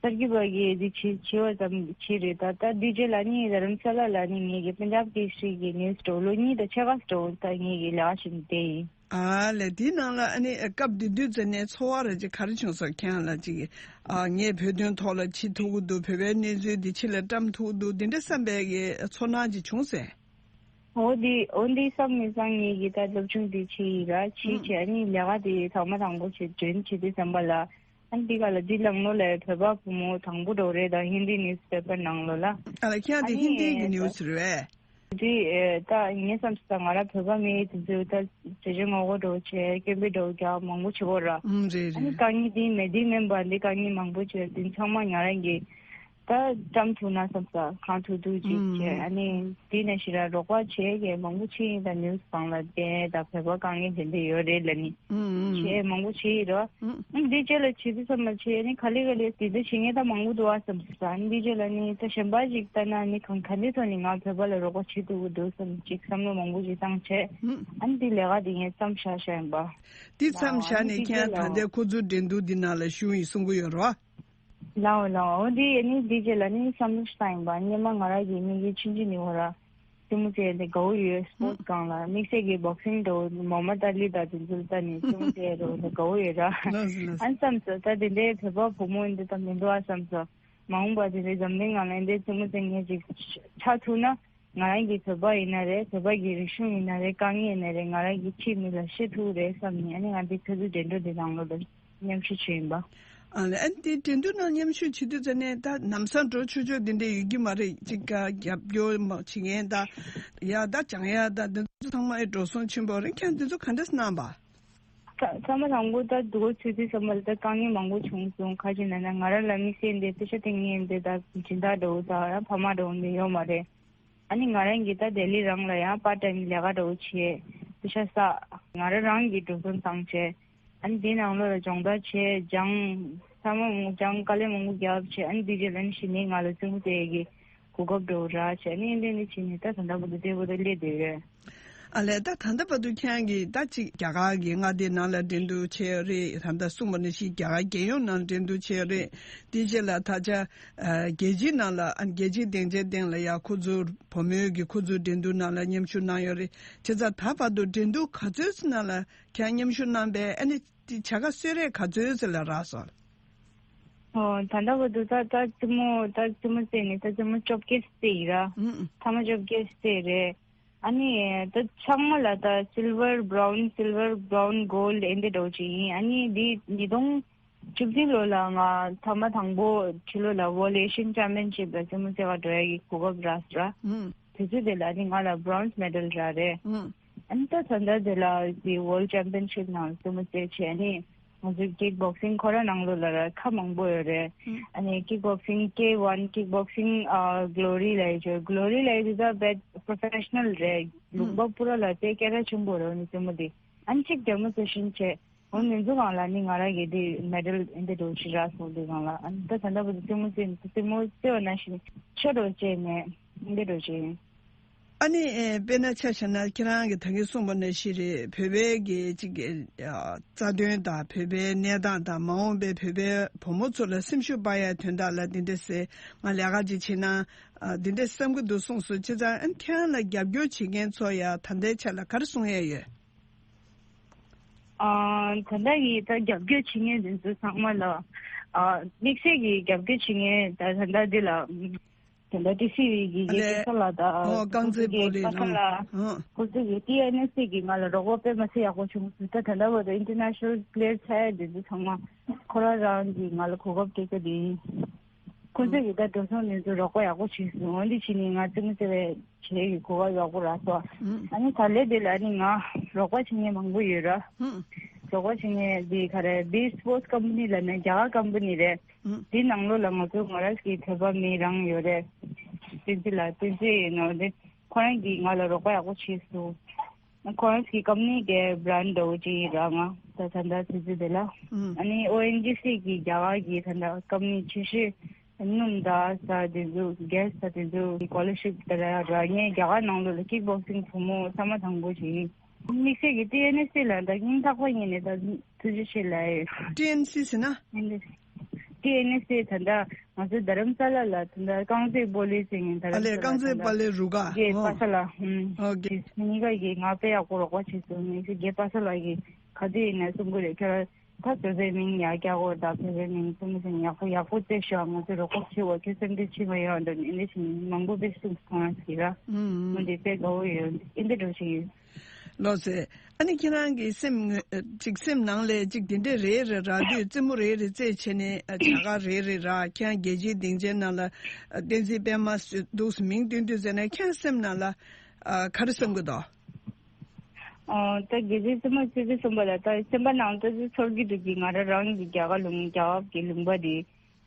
གསར་འགོད་པ་གིས་འདི་བྱེད་བྱེད་པ་ཙམ་བྱས་རེད། ད་ད་དེའི་རྗེས་ལ་ནི་རྡ་རམ་ས་ལ་ལ་ནི་ངེད་ཀྱི་Punjab Keshari གི་news སྒྲོག་ལོ་གཉིས་དང་ཕྱེད་ཀ་སྒྲོག་ད་ངེད་ཀྱི་ལས་ཀ་བྱེད་བསྡད་ཡིན། ཨ་ལས་དེའི་ནང་ལ་ཨ་ནི་སྐབས་དེ་དུས་ཙམ་ནས་ཚོར་བ་ར་ཅིག་ག་རེ་བྱུང་སོང་། ཁྱེད་རང་ལ་ཅིག་ཨ་ངས་བོད་དོན་ཐོག་ལ་བྱེད་ཐུབ་ཀྱི་འདུག་བོད་པའི་གནས་ཚུལ་འདི་ཕྱི་ལ་བཀྲམ་ཐུབ་ཀྱི་འདུག་འདི་འདྲ་བསམ་པའི་གི་ཚོར་སྣང་ཅིག་བྱུང་སོང་། འོ་འདི་འོ་འདི་བསམ་མི་བསམ་ངེད་ཀྱི་ད་སློབ་སྦྱོང་འདི་བྱས་ཡིན་ར། བྱས་བྱས་ཨ་ནི་ལས་ཀ་དེ་ཐོག་མ་དང་པོ་བྱས་join བྱེད་དུས་ཙམ་པ་ལ་ཨ་ནི་འདི་ག་ལ་འདི་ལམ་ལོ་ལ་བོད་པ་བུ་མོ་དང་པོ་འགྲོ་རེད། ད་ཧིན་དི་news paper ནང་ལོ་ལ། ཨ་ལ་ཁྱེད་འདི་ཨ་ནི་ཧིན་དི་གི་news རེད་པས། འདི་ད་ངས་བསམ་སོང་ང་ར་བོད་པ་མེད་དེ་ཚོ་ད་ཇེ་ཇེ་ངོ་རྒོལ་འགྲོ་བྱས་སྐད་འབོད་འགྲོ་རྒྱག་མང་པོ་བྱེད་དགོས་ར། ཨུམ་རེད་ཨ་ནི་རེད། དཀའ་ངལ་འདི་མེད་འདི་མིན་པ་འདི་དཀའ་ངལ་མང་པོ་བྱས་འདི་ཚང་མ་ང་རང་གི་ ད་བཀྲམ་ཐུབ་ན་བསམ་ས། གང་ཐུབ་ཐུབ་ཅིག་བྱས། ཨ་ནི་དེ་ནས་ཞེ་དྲག་རོགས་པ་བྱེད་མཁན་མང་པོ་ཕྱིན། ད་ནིའུ་སི་སྒང་ལ་བསྟན། ད་བོད་པ་དཀའ་ངལ་དེ་འདྲ་ཡོད་རེད་ལབ་ནི་བྱས། མང་པོ་བྱས་ཡོད་རེད། ཨ་ནི་དེ་རྗེས་ལ་བྱེད་དུས་ཙམ་པ་བྱས། ཨ་ནི་ག་ལེ་ག་ལེ་དེ་འདྲ་བྱེད་མཁན་ད་མང་པོ་འདུག་ཨ་བསམ་སོང་། ཨ་ནི་དེ་རྗེས་ལ་ནི་ད་གཞན་པ་ཞིག་ལྟ་ན་ནི་གང་ག་འདྲའི་ཐོག་ནས་ང་བོད་པ་ལ་རོགས་པ་བྱེད་ཐུབ་ཀྱི་འདུག་བསམ་ཅིག་བསམ་བློ་མང་པོ་ཞིག་བཏང་བྱས། ཨ་ནི་དེ་ལས་ཀ་དེ་ངས་མཚམས་བཞག་བཞག་ཡིན་པ། དེ་མཚམས་བཞག་ནས་ཁྱེད་རང་ད་ལྟའི་ཁོ་ཚོའི་འགྲན་བསྡུར་འདི་ནང་ལ་ཞུགས་ཡིན་གསུང་གི་ཡོད་རེད་བ། ལའོ་ལའོ། འོ་དེ་ཨ་ནི་དེ་རྗེས་ལ་ནི་བསམ་བློ་ཞིག་བཏང་ཡིན་པ། སྔོན་མ་ང་རང་གི་མིག་གི་ཆུང་ཆུང་ནས་འོ་ར་རྩེད་མོ་རྩེ་ཡ་དེ་དགའ་བོ་ཡོད། སི་པོར་ཊི་སྒང་ལ་དམིགས་བསལ་གྱི་བོག་སིང་འདྲ་བོ་མོ་མ་ཏཱ་ལི་དང་དེ་ཚོ་ལ་ལྟ་ནས་རྩེད་མོ་རྩེ་ཡ་འདྲ་བོ་དེ་དགའ་བོ་ཡོད་ར། ལགས་སོ་ལགས་སོ། ཨ་ནི་བསམ་སོང་། ད་དེ་འདྲའི་བོད་པ་བུ་མོ་འདི་ད་མི་འདུག་ཨ་བསམ་སོང་། མ་འོངས་པ་དེ་འདྲའི་འཛམ་གླིང་ནང་ལ་འདི་རྩེད་མོ་རྩེ་མཁན་ཅིག་ཆགས་ཐུབ་ན། ང་རང་གི་བོད་པ་ཡིན་ན་རེད། བོད་པ་གི་རིག་གཞུང་ཡིན་ན་རེད། དཀའ་ངལ་ཡིན་ན་རེད། ང་རང་གི་ཕྱིའི་མི་ལ་བཤད་ཐུབ་རེད་བསམ་ནས། ཨ་ནི་ང་འདི་ཁ་ཐུག་འགྲན་བསྡུར་འདི་ནང་ལོགས་ལ་མཉམ་ཞུགས་བྱས་ཡིན་པ། ཨ་ལས། ཨ་ནི་དེ་འགྲན་བསྡུར་ནང་མཉམ་ཞུགས་བྱེད་དུས་ཙ་ནས་ད་ལམ་སང་འགྲོ་ཆོག་ཆོག་འདི་འདྲ་ཡོད་ཀྱི་མ་རེད། ཅིག་ག་རྒྱབ་སྐྱོར་མ་བྱེད་མཁན་ད་ཡ་ད་སྦྱང་ཡ་ད་འདི་ཚོ་ཚང་མ་ཨེ་འགྲོ་སོང་ཆེན་པོ་རེད། ཁྱེད་འདི་ཚོ་ག་འདྲ་གནང་པ། ཚ་ཚང་མ་དང་པོ་ད་འདུག་གོ་ཚུལ་དུས་ཙམ་པ་ལ་ད་དཀའ་ངལ་མང་པོ་བྱུང་སོང་། ག་ཅི་ན་ན་ང་རང་ལ་དམིགས་བསལ་འདི་པེ་ཤ་སྟེང་ངེས་འདི་ད་སྦྱིན་བདག་འགྲོ་ད་ཡང་ཕ་མ་འགྲོ་འདི་ཡོད་མ་རེད། ཨ་ནི་ང་རང་གིས་ད་ལྡི་ལི་རང་ལ་ཡང་པར་ཊའིམ་ལས་ཀ་འདྲ་བོ་བྱས། པེ་ཤ་བསགས། ང་རང་རང་གིས་འགྲོ་སོང་བཏང་བྱས། ཨ་ནི་དེའི་ནང་ལོགས་ལ་སྦྱོང་བརྡར་བྱས། སྦྱང་། ཚང་མ་སྦྱང་། དཀའ་ལས་མང་པོ་བརྒྱབ་བྱས། ཨ་ནི་དེ་རྗེས་ལ་ནི་གཞི་ནས་ང་ལ་རྩེད་མོ་རྩེ་ཡས་ཀྱི་གོ་སྐབས་འདྲ་བོ་རག་བྱས། ཨ་ནི་ཨེ་འདྲ་ནི་བྱས་ནས་ད་ད་ལྟ་བར་དུ་བདེ་པོ་ད་སླེབས་བསྡད་ཡོད། ཨ་ལས། ད་ད་ལྟ་བར་དུ་ཁྱེད་རང་གིས་ད་ཅིག་རྒྱ་གར་གྱི་མངའ་སྡེ་ནང་ལ་འགྲན་བསྡུར་བྱས་ཡོད་རེད། ད་ལྟ་གསུངས་པ་ནང་བཞིན་རྒྱ་གར་རྒྱལ་ཡོངས་ནང་འགྲན་བསྡུར་བྱས་ཡོད་རེད། དེ་རྗེས་ལ་ད་ཆ་ཨ་རྒྱལ་སྤྱིའི་ནང་ལ། ཨ་རྒྱལ་སྤྱིའི་སྡིངས་ཆའི་སྟེང་ལ་ཡ་ཁོ་ཚོ་བུ་མོའི་གི་ཁོ་ཚོའི་འགྲན་བསྡུར་ནང་ལ་མཉམ་ཞུགས་གནང་ཡོད་རེད། བྱས་ཙང་ད་བར་དུ་འགྲན་བསྡུར་ག་ཚོད་ཙམ་ནང་ལ་ཁྱེད་རང་མཉམ་ཞུགས་གནང་པས། ཨ་ནི་དེ་བྱ་དགའ་གསོལ་རས་ག་ཚོད་ཙམ་ལ་རག་སོང་། ཨོ། ད་ལྟ་བར་དུ་ད་ད་རྩེད་མོ་ད་རྩེད་མོ་རྩེ་ནས་ད་རྩེད་མོ་བཅོ་བརྒྱད་རྩེ་ཡིན་ར། ཨུམ། ཐ་མ་བཅོ་བརྒྱད་རྩེ་རེད། ཨ་ནི་ད་ཚང་མ་ལ་ད་སིལ་ཝར་བྷ་རའུན། སིལ་ཝར་བྷ་རའུན་གོལ་ཌི་ཨེ་འདྲ་འདྲ་བོ་ཅིག་ཡིན། ཨ་ནི་འདི་ཉིས་སྟོང་བཅུ་བདུན་ལོ་ལ་ང་ཐ་མ་དང་པོ་ཕྱི་ལོགས་ལ་ཝོ་ལི་ཨེ་ཤི་ཡན་ཅེམ་པི་ཡན་ཤིབ་ལ་རྩེད་མོ་རྩེ་ག་འགྲོ་ཡ་གི་གོ་སྐབས་རག་སོང་ར། ཨུམ། དུས་ཚོད་དེ་ལ་ཨ་ནི་ང་ལ་བྷ་རའུན་སི་མེ་ཌལ་རག་རེད། ཨུམ། ཨ་ནི་ད་ད་ལྟ་དེ་ལ་དེ་ཝོལཌ་ཅེམ་པི་ཡན་ཤིབ་ནང་རྩེད་མོ་རྩེ་བྱས། ཨ་ནི་ང་ཚོའི་ཀིག་བོག་སིང་ཁོ་ར་ནང་ལོགས་ལ་ར་ཁ་མང་པོ་ཡོད་རེད། ཨུམ། ཨ་ནི་ཀིག་བོག་སིང་ཀེ་ཝན། ཀིག་བོག་སིང་ཨ་གྷི་ལོ་རི་ལབ་ཡ་ཅིག་གྷི་ལོ་རི་ལབ་ཡ་དེ་ད་བེད་པོ་རོ་ཕེ་ཤ་ནལ་རེད། ལུང་པ་སྤུ་ར་ལ་དེ་སྐད་གྲགས་ཆེན་པོ་རེད། ཨ་ནི་རྩེད་མོ་དེ་ཨ་ནི་གཅིག་ཌེ་མོན་སི་ཊེ་ཤན་བྱས། འོ་ནི་ཚོ་སྒང་ལ་ནི་ང་རང་གི་དེ་མེ་ཌལ་ཨེ་འདྲ་འདྲ་བོ་ཞིག་རག་སོང་། དེ་སྒང་ལ་ཨ་ནི་ད་ད་ལྟ་བར་དུ་རྩེད་མོ་རྩེ་རྩེད་མོ་རྩེ་བ་ནང་བཞིན་ཆོས་འདྲ་བོ་བྱས་ནས་ཨེ་འདྲ་འདྲ་བོ་བྱས་ཡིན། ཨ་ནི་ཨེ་དཔེར་ན་ཆ་བཞག་ན་ཁྱེད་རང་གིས་ད་གིན་གསུངས་པ་ནང་བཞིན་རེད། བོད་པའི་གི་ཅིག་གི་ཨ་རྩ་དོན་དང་བོད་པའི་གནས་སྟངས་དང་མ་འོངས་པའི་བོད་པའི་བུ་མོ་ཚོ་ལ་སེམས་ཤུགས་སྤར་ཡ་དོན་དག་ལ་འདི་འདྲ་ཟེར་ང་ལས་ཀ་ཅིག་བྱེད་ན་ཨ་འདི་འདྲ་བསམ་གི་འདུག་གསུངས་སོང་། བྱས་ཙང་ཨ་ནི་ཁྱེད་རང་ལ་རྒྱབ་སྐྱོར་བྱེད་མཁན་ཚོ་ཡ་ད་ལྟའི་ཆ་ལ་ག་རེ་གསུང་ཡ་ཡོད། ཨ། ད་ལྟ་གི་ད་རྒྱབ་སྐྱོར་བྱེད་མཁན་དེ་ཚོ་ཚང་མ་ལ། ཨ། དམིགས་བསལ་གྱི་རྒྱབ་སྐྱོར་བྱེད་མཁན་ད་ད་ལྟ་འདི་ལ། ད་ལྟ་ཊི་སི་ཝི་གི་ཨ་རྒན་ལས། པ་ས་ལགས་དང་། ཨོ། རྐང་རྩེད་སྤོ་ལོའི་པ་ས་རང་། ལགས། ཨ། ཁོ་ཚོ་གི་ཊི་ཨེན་ཨེས་སི་གི་ང་ལ་རོགས་པ་དཔེ་མ་སྲིད་ཡག་པོ་བྱུང་སོང་། ད་ད་ལྟ་བར་དུ་ཨིན་ཊར་ནེ་ཤ་ནལ་པི་ལེ་ཡར་ཆགས་ཡ་དེ་ཚོ་ཚང་མ་ཁོ་རང་རང་གིས་ང་ལ་གོ་སྐབས་སྤྲད་ཀྱི་དེ་ཡིན། ཁོ་ཚོས་ཀྱིས་ད་འགྲོ་སོང་ནས་ཚུར་རོགས་པ་ཡག་པོ་བྱས་སོང་། འོན་ཏེ་ཕྱི་ནས་ང་རྩེད་མོ་རྩེ་བའི་བྱེད་ཀྱི་གོ་སྐབས་ཡག་པོ་རག་སོང་། ཨང་། ཨ་ནི་ད་ལན་དེ་ལ་ནི་ང་རོགས་པ་བྱེད་མཁན་མང་པོ་ཡོད་ར། ཨང་། རོགས་པ་བྱེད་མཁན་དེ་ག་རེ་བྷི་སི་པོར་ཊི་ཀམ་པ་ནི་ལབ་ནས་རྒྱ་གར་ཀམ་པ་ནི་རེད། ཨང་། དེའི་ནང་ལོགས་ལ་ང་ཚོ་ང་རང་གི་བོད་པ་མི་རང་ཡོད་རེད། བསྟན་འཛིན་ལགས། བསྟན་འཛིན་ཡིན་ནོ་དེ་ཁོ་རང་གིས་ང་ལ་རོགས་པ་ཡག་པོ་བྱས་སོང་། ཁོ་རང་གི་ཀམ་པ་ནི་གི་བྷི་རན་ཌི་འདྲ་བོ་ཅིག་ཡིན་ར། ང་ད་ད་ལྟ་དུས་ཚོད་དེ་ལ། ཨང་། ཨ་ནི་ཨོ་ཨེན་ཇི་སི་གི་རྒྱ་གར་གི་ད་ལྟ་ཀམ་པ་ནི་ཆེ་ཤོས་སྣུམ་དང་ས་དེ་ཚོ་གྷེ་སི་ས་དེ་ཚོ་སི་ཀོ་ལར་ཤིབ་དེ་ལ་རག་མཁན་རྒྱ་གར་ནང་ལོགས་ལ་ཀིག་བོག་སིང་བུ་མོ་ས་མ་དང་པོ་ཅིག་ཡིན། དམིགས་བསལ་གྱི་ཊི་ཨེན་ཨེས་སི་ལ་ད་སྙིང་ཐག་པ་ཉིད་ནས་ད་ཐུགས་རྗེ་ཆེ་ལབ་ཡོད། ཊི་ཨེན་ཨེས་སི་ཟེར་ན། ཊི་ཨེན་ཨེས་སི་ད་ལྟ་ང་ཚོ་རྡ་རམ་ས་ལ་ལ་ད་ལྟ་རྐང་རྩེད་སྤོ་ལོའི་རྩེད་མཁན། རྡ་ཨ་རམ་ལས། ས་ལ་རྐང་རྩེད་ད་ལྟ་སྤོ་ལོའི་རུ་ཁག་གི་ཨོ། པ་ས་ལ། ཨུམ། ཨོ་ཀེ། གཉིས་ཀ་གིས་ང་དཔེ་ཡག་པོ་རོགས་པ་བྱས་སོང་། ངས་ཀྱི་པ་ས་ལ་གི་ག་དུས་ཡིན་ན་གསུང་གི་རེད། ཁྱོད་ད་བོད་པའི་མིང་ཡར་རྒྱག་དགོས། ད་བོད་པའི་མིང་གསུང་གི་ཟེར་ནས་ཡག་པོ་ཡག་པོ་རྩེ་ཤོག་ང་ཚོས་རོགས་པ་བྱེད་དགོས། ཁྱོད་སེམས་ཁྲལ་བྱེད་མ་ཡོང་། འདི་འདི་བཞིན་མང་པོ་དཔེ་གསུངས་སོང་ཟེར་ར། ཨུམ། ཨུམ། འོན་ཏེ་དཔེ་དགའ་བོ་ཡོད། འདི་འདྲ་འགྲོ་བཞིན་ཡོད། ལགས་སེ། ཨ་ནི་ཁྱེད་རང་གི་སེམས་ངོ་ཅིག་སེམས་ནང་ལ་ཅིག་དེ་འདྲས་རེ་རེ་རག་དུས། རྩེད་མོ་རེ་རེ་རྩེས་བྱས་ནས་ཨ་བྱ་དགའ་རེ་རེ་རག་ཁྱེད་རང་རྒྱལ་སྤྱིའི་སྡིངས་ཆའི་ནང་ལ་ཨ་བསྟན་འཛིན་པད་མ་འདུག་སེ་མིང་བཏོན་དུས་ཙམ་ནས་ཁྱེད་རང་སེམས་ནང་ལ་ཨ་ག་རེ་བསམ་གྱི་འདུག་ཨོ། ད་རྒྱལ་སྤྱིའི་རྩེད་མོ་རྩེ་དུས་ཙམ་པ་ལ་ད་སེམས་པ་ནང་ད་ཅིག་ཚོར་གྱི་འདུག་གི། ང་རང་རང་གི་རྒྱ་གར་ལུང་རྒྱ་གར་གྱི་ལུང་པ་དེ།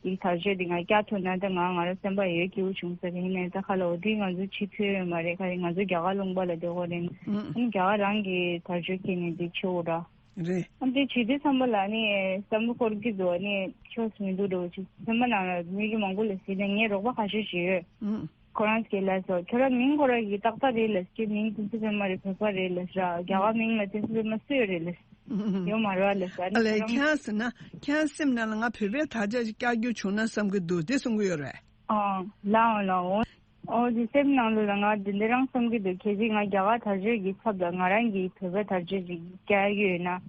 དེ་དར་ལྕོག་དེ་ང་བཀྱག་ཐུབ་ན་ད་ང་ང་རང་སེམས་པ་ཡོད་སྐྱིད་པོ་བྱུང་ས་རེད། ཡིན་ནའི་ད་ཁ་ལ་འོ་དེ་ང་ཚོ་ཕྱི་ཐོན་ཡོད་མ་རེད། ཁ་རེད་ང་ཚོ་རྒྱ་གར་ལུང་པ་ལ་སྡོད་དགོས་རེད། ཨུམ། ཨ་ནི་རྒྱ་གར་རང་གི་དར་ལྕོག་ཁྱེར་ནས་དེ་ཕྱི་འོ་ར། རེད། ཨ་དེ་བྱེད་དུས་ཙམ་པ་ལ་ནི་བསམ་བློ་འཁོར་གྱི་འདུག་ནི་ཆོས་མི་འདུག་འགྲོ་ཅིག་སེམས་པ་ནང་ལ་མི་གི་མང་པོ་ལ་ཟེར་ནས་ངས་རོགས་པ་ཁ་ཤས་ཤིག་ཡོད། ཨུམ། ཁོ་རང་གི་ལ་སོ་ཁྱོད་རང་མིང་ཁོ་རང་གི་ཏག་ཏག་རེད་ལ་ཁྱོད་མིང་བསྟན་འཛིན་པད་མ་རེད། བོད་པ་རེད་ལ་ཤ་རྒྱ་གར་མིང་ལ་བསྟན་འཛིན་པད་མ་སུ་ཡོད་རེད་ལ་ཡོད་མ་རེད་ལ་ཤ་ཨ་ནི་ལས་ཁྱོད་རང་ཁྱེད་ཟེར་ན་ཁྱེད་སེམས་ནང་ལ་ང་བོད་པའི་དར་ཆ་ཞིག་བཀྱག་རྒྱུ་བྱུང་ན་བསམ་གི་འདུག་དེ་གསུང་གི་ཡོད་རེད། ཨང་། ལའོ་ལའོ། ཨོ་དེ་སེམས་ནང་ལོགས་ལ་ང་དེ་འདྲ་རང་བསམ་གི་འདུག་གལ་སྲིད་ང་རྒྱ་གར་དར་ལྕོག་གི་ཚབ་ལ་ང་རང་གི་བོད་པའི་དར་ལྕོག་ཅིག་བཀྱག་གི་ཡོད་ན།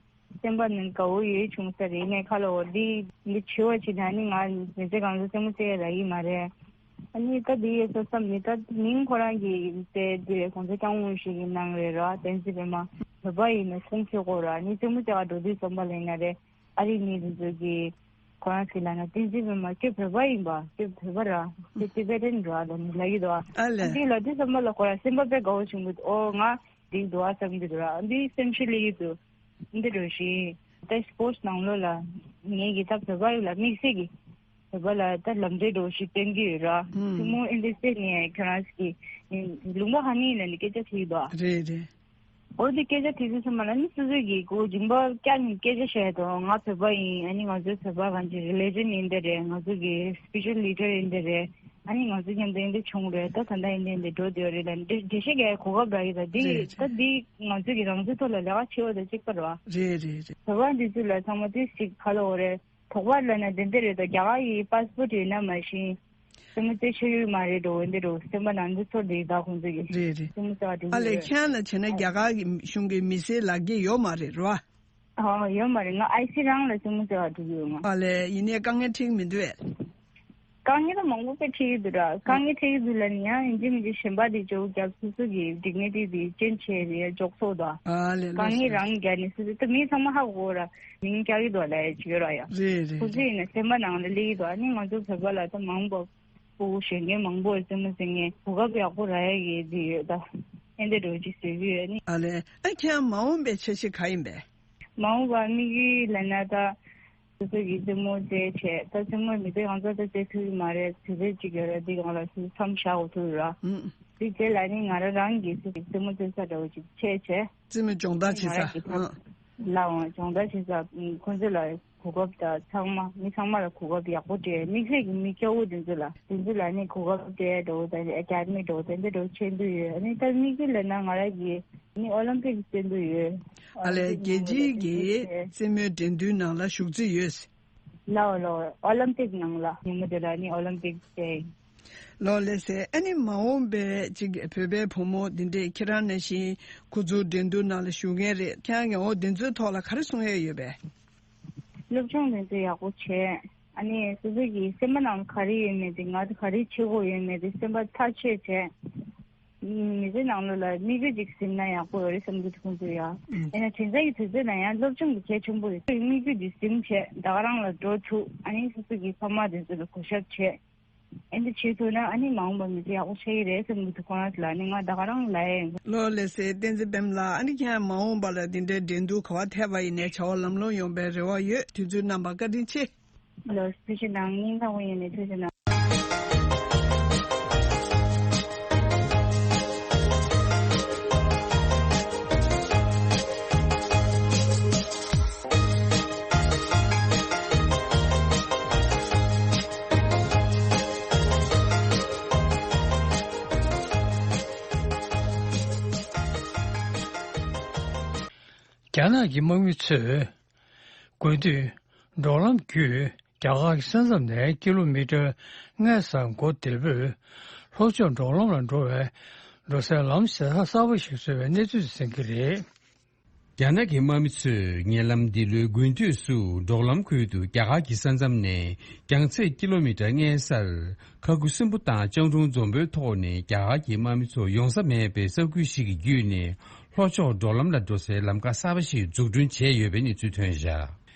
སེམས་པ་ནང་དགའ་བོ་ཡོད་བྱུང་ས་རེད། ངས་ཁ་ལ་འོ་འདི་འདི་བྱེད་བ་བྱེད་ན་ནི་ང་མི་ཚེ་གང་ཚོད་སེམས་མོ་ཚེ་ལ་ཡིན་མ་རེད། ཨ་ནི་ད་འདི་ཡོད་ས་བསམ་ནི་ད་མིང་ཁོ་རང་གི་དེ་འདི་རེད། གོང་ས་སྐྱབས་མགོན་ཞིག་གི་ནང་རེད་ར། བསྟན་འཛིན་པད་མ་བོད་པ་ཡིན་ན་ཁུངས་འཁྱོལ་དགོས་ར། ནི་སེམས་མོ་ཚེ་ག་འགྲོ་དུས་བསམ་པ་ལ་ཡིན་ན་རེད། ཨ་རི་མི་དེ་ཚོ་གི་ཁོ་རང་ཚོ་ལ་ན་བསྟན་འཛིན་པད་མ་ཁྱོད་བོད་པ་ཡིན་པ། ཁྱོད་བོད་པ་ར། ཁྱོད་ཊི་བེ་ཊན་ར་ལ་ནི་ལ་ཡི་དོ། ཨ་ལས། ཨ་འདི་ལ་དུས་བསམ་པ་ལ་ཁོ་རང་སེམས་པ་དཔེ་དགའ་བོ་བྱུང་གི་འདུག་ཨོ་ང་འདི་འདུག་ཨ་བསམ་གི་འདུག་ར། འདི་སེམས་ཤུགས་སླེབས་ཀྱི་འདུག་འདི་འགྲོ་ཞིག་ད་སི་པོར་ཊི་ནང་ལོགས་ལ་ངེད་ཀྱི་ད་བོད་པ་ཡིན་ལ་དམིགས་བསལ་གྱི་བོད་པ་ལ་ད་ལམ་འབྲས་འགྲོ་ཞིག་སྟོན་གྱི་ཡོད་ར། ཐུན་མོང་ཨེ་འདི་སེ་ནས་ཁྱོད་རང་གི་ལུང་པ་ཧ་ནི་ལ་ནི་སྐད་ཆ་དྲིས་པ། རེད་རེད། འོ་དེ་སྐད་ཆ་དྲིས་དུས་ཙམ་པ་ལ་ནི་སོ་སོ་གི་གོ་སྦྱིན་པ་བསྐྱར་ནས་སྐད་ཆ་བཤད་དོ། ང་བོད་པ་ཡིན། ཨ་ནི་ང་ཚོའི་བོད་པ་གང་ཅི་རི་ལི་ཇན་ཡིན་དེ་རེད། ང་ཚོ་གི་སི་པི་ཆལ་ལི་ཌར་ཡིན་དེ་རེད། ཨ་ནི་ང་ཚོ་མཉམ་དུ་ཡིན་དེ་བྱུང་རེད། ད་ད་ལྟ་ཡིན་དེ་འདི་འགྲོ་དེ་རེད་ལ་འགྲེལ་བཤད་རྒྱག་གོ་སྐབས་རག་གི་ད་འདི་རེད། ད་འདི་ང་ཚོ་གི་རང་ཚོའི་ཐོག་ལ་ལས་ཀ་བྱེད་བ་ད་གཅིག་པ་རེད་བ། རེད་རེད་རེད། བོད་པ་འདི་ཚོ་ལ་ཚང་མ་དེ་ཞིག་ག་ལ་འོ་རེད། དོགས་པ་ལ་ན་དེ་འདི་རེད་དོ། རྒྱ་གར་གྱི་པཱ་སི་པོར་ཊི་ཡོད་ན་མ་གཞི། སེམས་མ་རྩེ་ཆོས་ཡོད་མ་རེད་འགྲོ་འོན་ཏེ་འགྲོ་སེམས་པ་ནང་དུ་ཚོར་དེ་ད་ཁོང་ཚོ་གི་རེད་རེད། སེམས་མ་རྩེ་བ་འགྲོ་ཨ་ལས་གི་ཁྱེད་ལ་བྱས་ན་རྒྱ་གར་གྱི་གཞུང་གི་མི་སེར་ལག་གི་ཡོད་མ་རེད་རོ། ཨ་ཡོད་མ་རེད། ང་ཨའི་སི་རང་ལ་སེམས་མ་རྩེ་བ་འགྲོ་གི་ཡོད་ང་། ཨ་ལས་ཡིན་ནའི་དཀའ་ངལ་འཕྲད་མི་འདུག་ཨེ། དཀའ་ངལ་མང་པོ་དཔེ་འཕྲད་ཀྱི་འདུག་ར། དཀའ་ངལ་འཕྲད་ཀྱི་འདུག་ལ་ནི་ཡང་ཡིན་གཅིག་མིན་གཅིག་གཞན་པ་དེ་ཅོག་རྒྱབ་སོ་སོ་གི་ཌིག་ནི་ཊི་དེ་ཅེན་ཇི་བྱས་ནས་འཇོག་སོ་དང་། ཨ་ལས་དཀའ་ངལ་རང་རྒྱ་ནས་སོ་སོ་ད་མི་ཚང་མ་ཧ་གོ་ར་མིང་རྒྱག་གི་འདུག་ལ་ཡ་ཅིག་ཡོད་ར་ཡ། རེད་རེད་ཁོ་ཚོ་ཡིན་ན་སེམས་པ་ནང་ལ་སླེབས་ཀྱི་འདུག་ཨ་ནི་ང་ཚོ་བོད་པ་ལ་ད་མང་པོ་ཕྲུ་གུ་གཞོན་སྐྱེས་མང་པོ་ཡོད་ཙམ་མ་ཟེར་ངས་གོ་སྐབས་ཡག་པོ་རག་ཡ་གི་དེ་ཡོད་ད། ཨེ་འདྲ་འགྲོ་ཅིག་ཟེར་གི་ཡོད་ཨ་ནི། ཨ་ལས་ཨ་ཁྱེད་མ་འོངས་པའི་འཆར་གཞི་ག་ཡིན་པས། མ་འོངས་པ་དམིགས་ཡུལ་ལབ་ན་ད། སོ་སོ་གི་རྩེད་མོ་རྩེ་བྱས་ད་རྩེད་མོ་མི་ཚེ་གང་ཚ་ད་རྩེ་ཐུབ་ཀྱི་མ་རེད། དུས་ཚོད་ཅིག་ཡོད་རེད། འདི་གང་ལ་སུ་མཚམས་བཞག་འོ་ཐུབ་ར། ཨུམ། དེ་རྗེས་ལ་ནི་ང་རང་རང་གི་སོ་སོ་གི་རྩེད་མོ་རྩེ་ས་འདྲ་བོ་ཅིག་ཆད་བྱས། རྩེད་མོ་སྦྱོང་བརྡར་བྱེད་ང་རང་གི་ས། ཕ་ཨ། ལའང་སྦྱོང་བརྡར་བྱེད་ས་ཁོང་ཚོ་ལ་གོ་སྐབས་དང་ཚང་མ་མི་ཚང་མ་ལ་གོ་སྐབས་ཡག་པོ་སྤྲད། དམིགས་བསལ་གྱི་མི་སྐྱ་བོ་དེ་ཚོ་ལ་དེ་ཚོ་ལ་ནི་གོ་སྐབས་སྤྲད་འདྲ་བོ་དང་ཨེ་ཀ་ཌི་མི་འདྲ་བོ་དང་འདི་འདྲ་བོ་བྱེད་འདོད་ཡོད། ཨ་ནི་ད་དམིགས་བསལ་ལབ་ན་ང་རང་གི་ནི་ཨོ་ལིམ་པིག་རྩེ་འདོད་ཡོད། ཨ་ལས་རྒྱལ་སྤྱིའི་གི་རྩེད་མོའི་འགྲན་བསྡུར་ནང་ལ་ཞུགས་རྩིས་ཡོད། ལའོ་ལའོ་ཨོ་ལིམ་པིག་ནང་ལ་ཉིན་མོ་དེ་ལ་ནི་ཨོ་ལིམ་པིག་རྩེ། ལོ་ལེ་སེ་ཨ་ནི་མ་འོངས་པའི་ཅིག་བོད་པའི་བུ་མོ་འདི་འདྲས་ཁྱེད་རང་ནང་བཞིན་ཁོ་ཚོ་འགྲན་བསྡུར་ནང་ལ་ཞུགས་མཁན་རེད། ཁྱེད་རང་གི་འོ་འདི་ཚོའི་ཐོག་ལ་ག་རེ་གསུང་ཡས་ཡོད་པས། སློབ་སྦྱོང་དེ་ཚོ་ཡག་པོ་བྱས། ཨ་ནི་སོ་སོ་གི་སེམས་པ་ནང་ག་རེ་ཡོད་མེད་དེ་ང་ཚོ་ག་རེ་བྱེད་དགོས་ཡོད་མེད་དེ་སེམས་པ་ཐག་ཆོད་བྱས། མི་ཚེ་ནང་ལོགས་ལ་དམིགས་ཡུལ་ཅིག་ཟིན་ན་ཡག་པོ་ཡོད་རེད་བསམ་གྱི་འདུག་ཁོང་ཚོས་ཡ། ཨུམ། ཡིན་ན་དེང་སང་གི་དུས་ཚོད་ལ་ཡང་སློབ་སྦྱོང་གི་གལ་ཆེན་པོ་རེད། དམིགས་ཡུལ་འདི་ཟིན་བྱས་ད་ག་རང་ལ་འགྲོ་ཐུབ། ཨ་ནི་སོ་སོ་གི་ཕ་མ་དེ་ཚོ་ལ་གུས་ཞབས་བྱས། ཨེ་འདི་བྱེད་ཐུབ་ན་ཨ་ནི་མ་འོངས་པ་མི་ཚེ་ཡག་པོ་ཆགས་ཀྱི་རེད་བསམ་གྱི་འདུག་ཁོང་རང་ཚོ་ལ་ཨ་ནི་ང་ད་ག་རང་ལ་ཡ། ལོ་ལེ་སེ་བསྟན་འཛིན་པད་མ་ལགས། ཨ་ནི་ཁྱེད་མ་འོངས་པ་ལ་འདི་འདྲའི་འགྲན་བསྡུར་ག་བ་ཐེབས་པ་ཡིན་ནའི་བྱ་བ་ལམ་ལྷོང་ཡོང་པའི་རེ་བ་ཡོད། དུས་ཚོད་གནང་བར་བཀའ་དྲིན་ཆེ། ལོ་ཐུགས་རྗེ་གནང་། སྙིང་ཐག་པ་ཡིན་ནས་ཐུགས་རྗེ་གནང་། རྒྱ་ནག་གི་དམག་མི་ཚོས་དགུན་དུས་འབྲོག་ལམ་བརྒྱུད་རྒྱ་གར་གྱི་ས་མཚམས་ནས་ཀི་ལོ་མི་ཊར་ལྔ་ཙམ་འགོ་བདེ་པོས་ལྷོ་ཕྱོགས་འབྲོག་ལམ་ལ་འགྲོ་བའི་འགྲོ་སའི་ལམ་གསར་པ་ཞིག་བཟོས་པའི་གནས་ཚུལ་གསན་གྱི་རེད། རྒྱ་ནག་གི་དམག་མི་ཚོས་ཉེ་ལམ་འདི་ལོའི་དགུན་དུས་སུ་འབྲོག་ལམ་ཁུལ་དུ་རྒྱ་གར་གྱི་ས་མཚམས་ནས་རྒྱང་ཚད་ཀི་ལོ་མི་ཊར་ལྔའི་སར་ཁ་ཁུ་སྲིན་པོ་དང་སྤྱང་གྲུང་འཛོམས་པོའི་ཐོག་ནས་རྒྱ་གར་གྱི་དམག་མི་ཚོ་ཡོང་ས་མེད་པའི་ས་ཁུལ་ཞིག་གི་བརྒྱུད་ནས་ལྷོ་ཕྱོགས་འབྲོག་ལམ་ལ་འགྲོ་སའི་ལམ་ཁ་གསར་པ་ཞིག་འཛུགས་སྐྲུན་བྱས་ཡོད་པའི་གནས་ཚུལ་ཐོན་བཞག་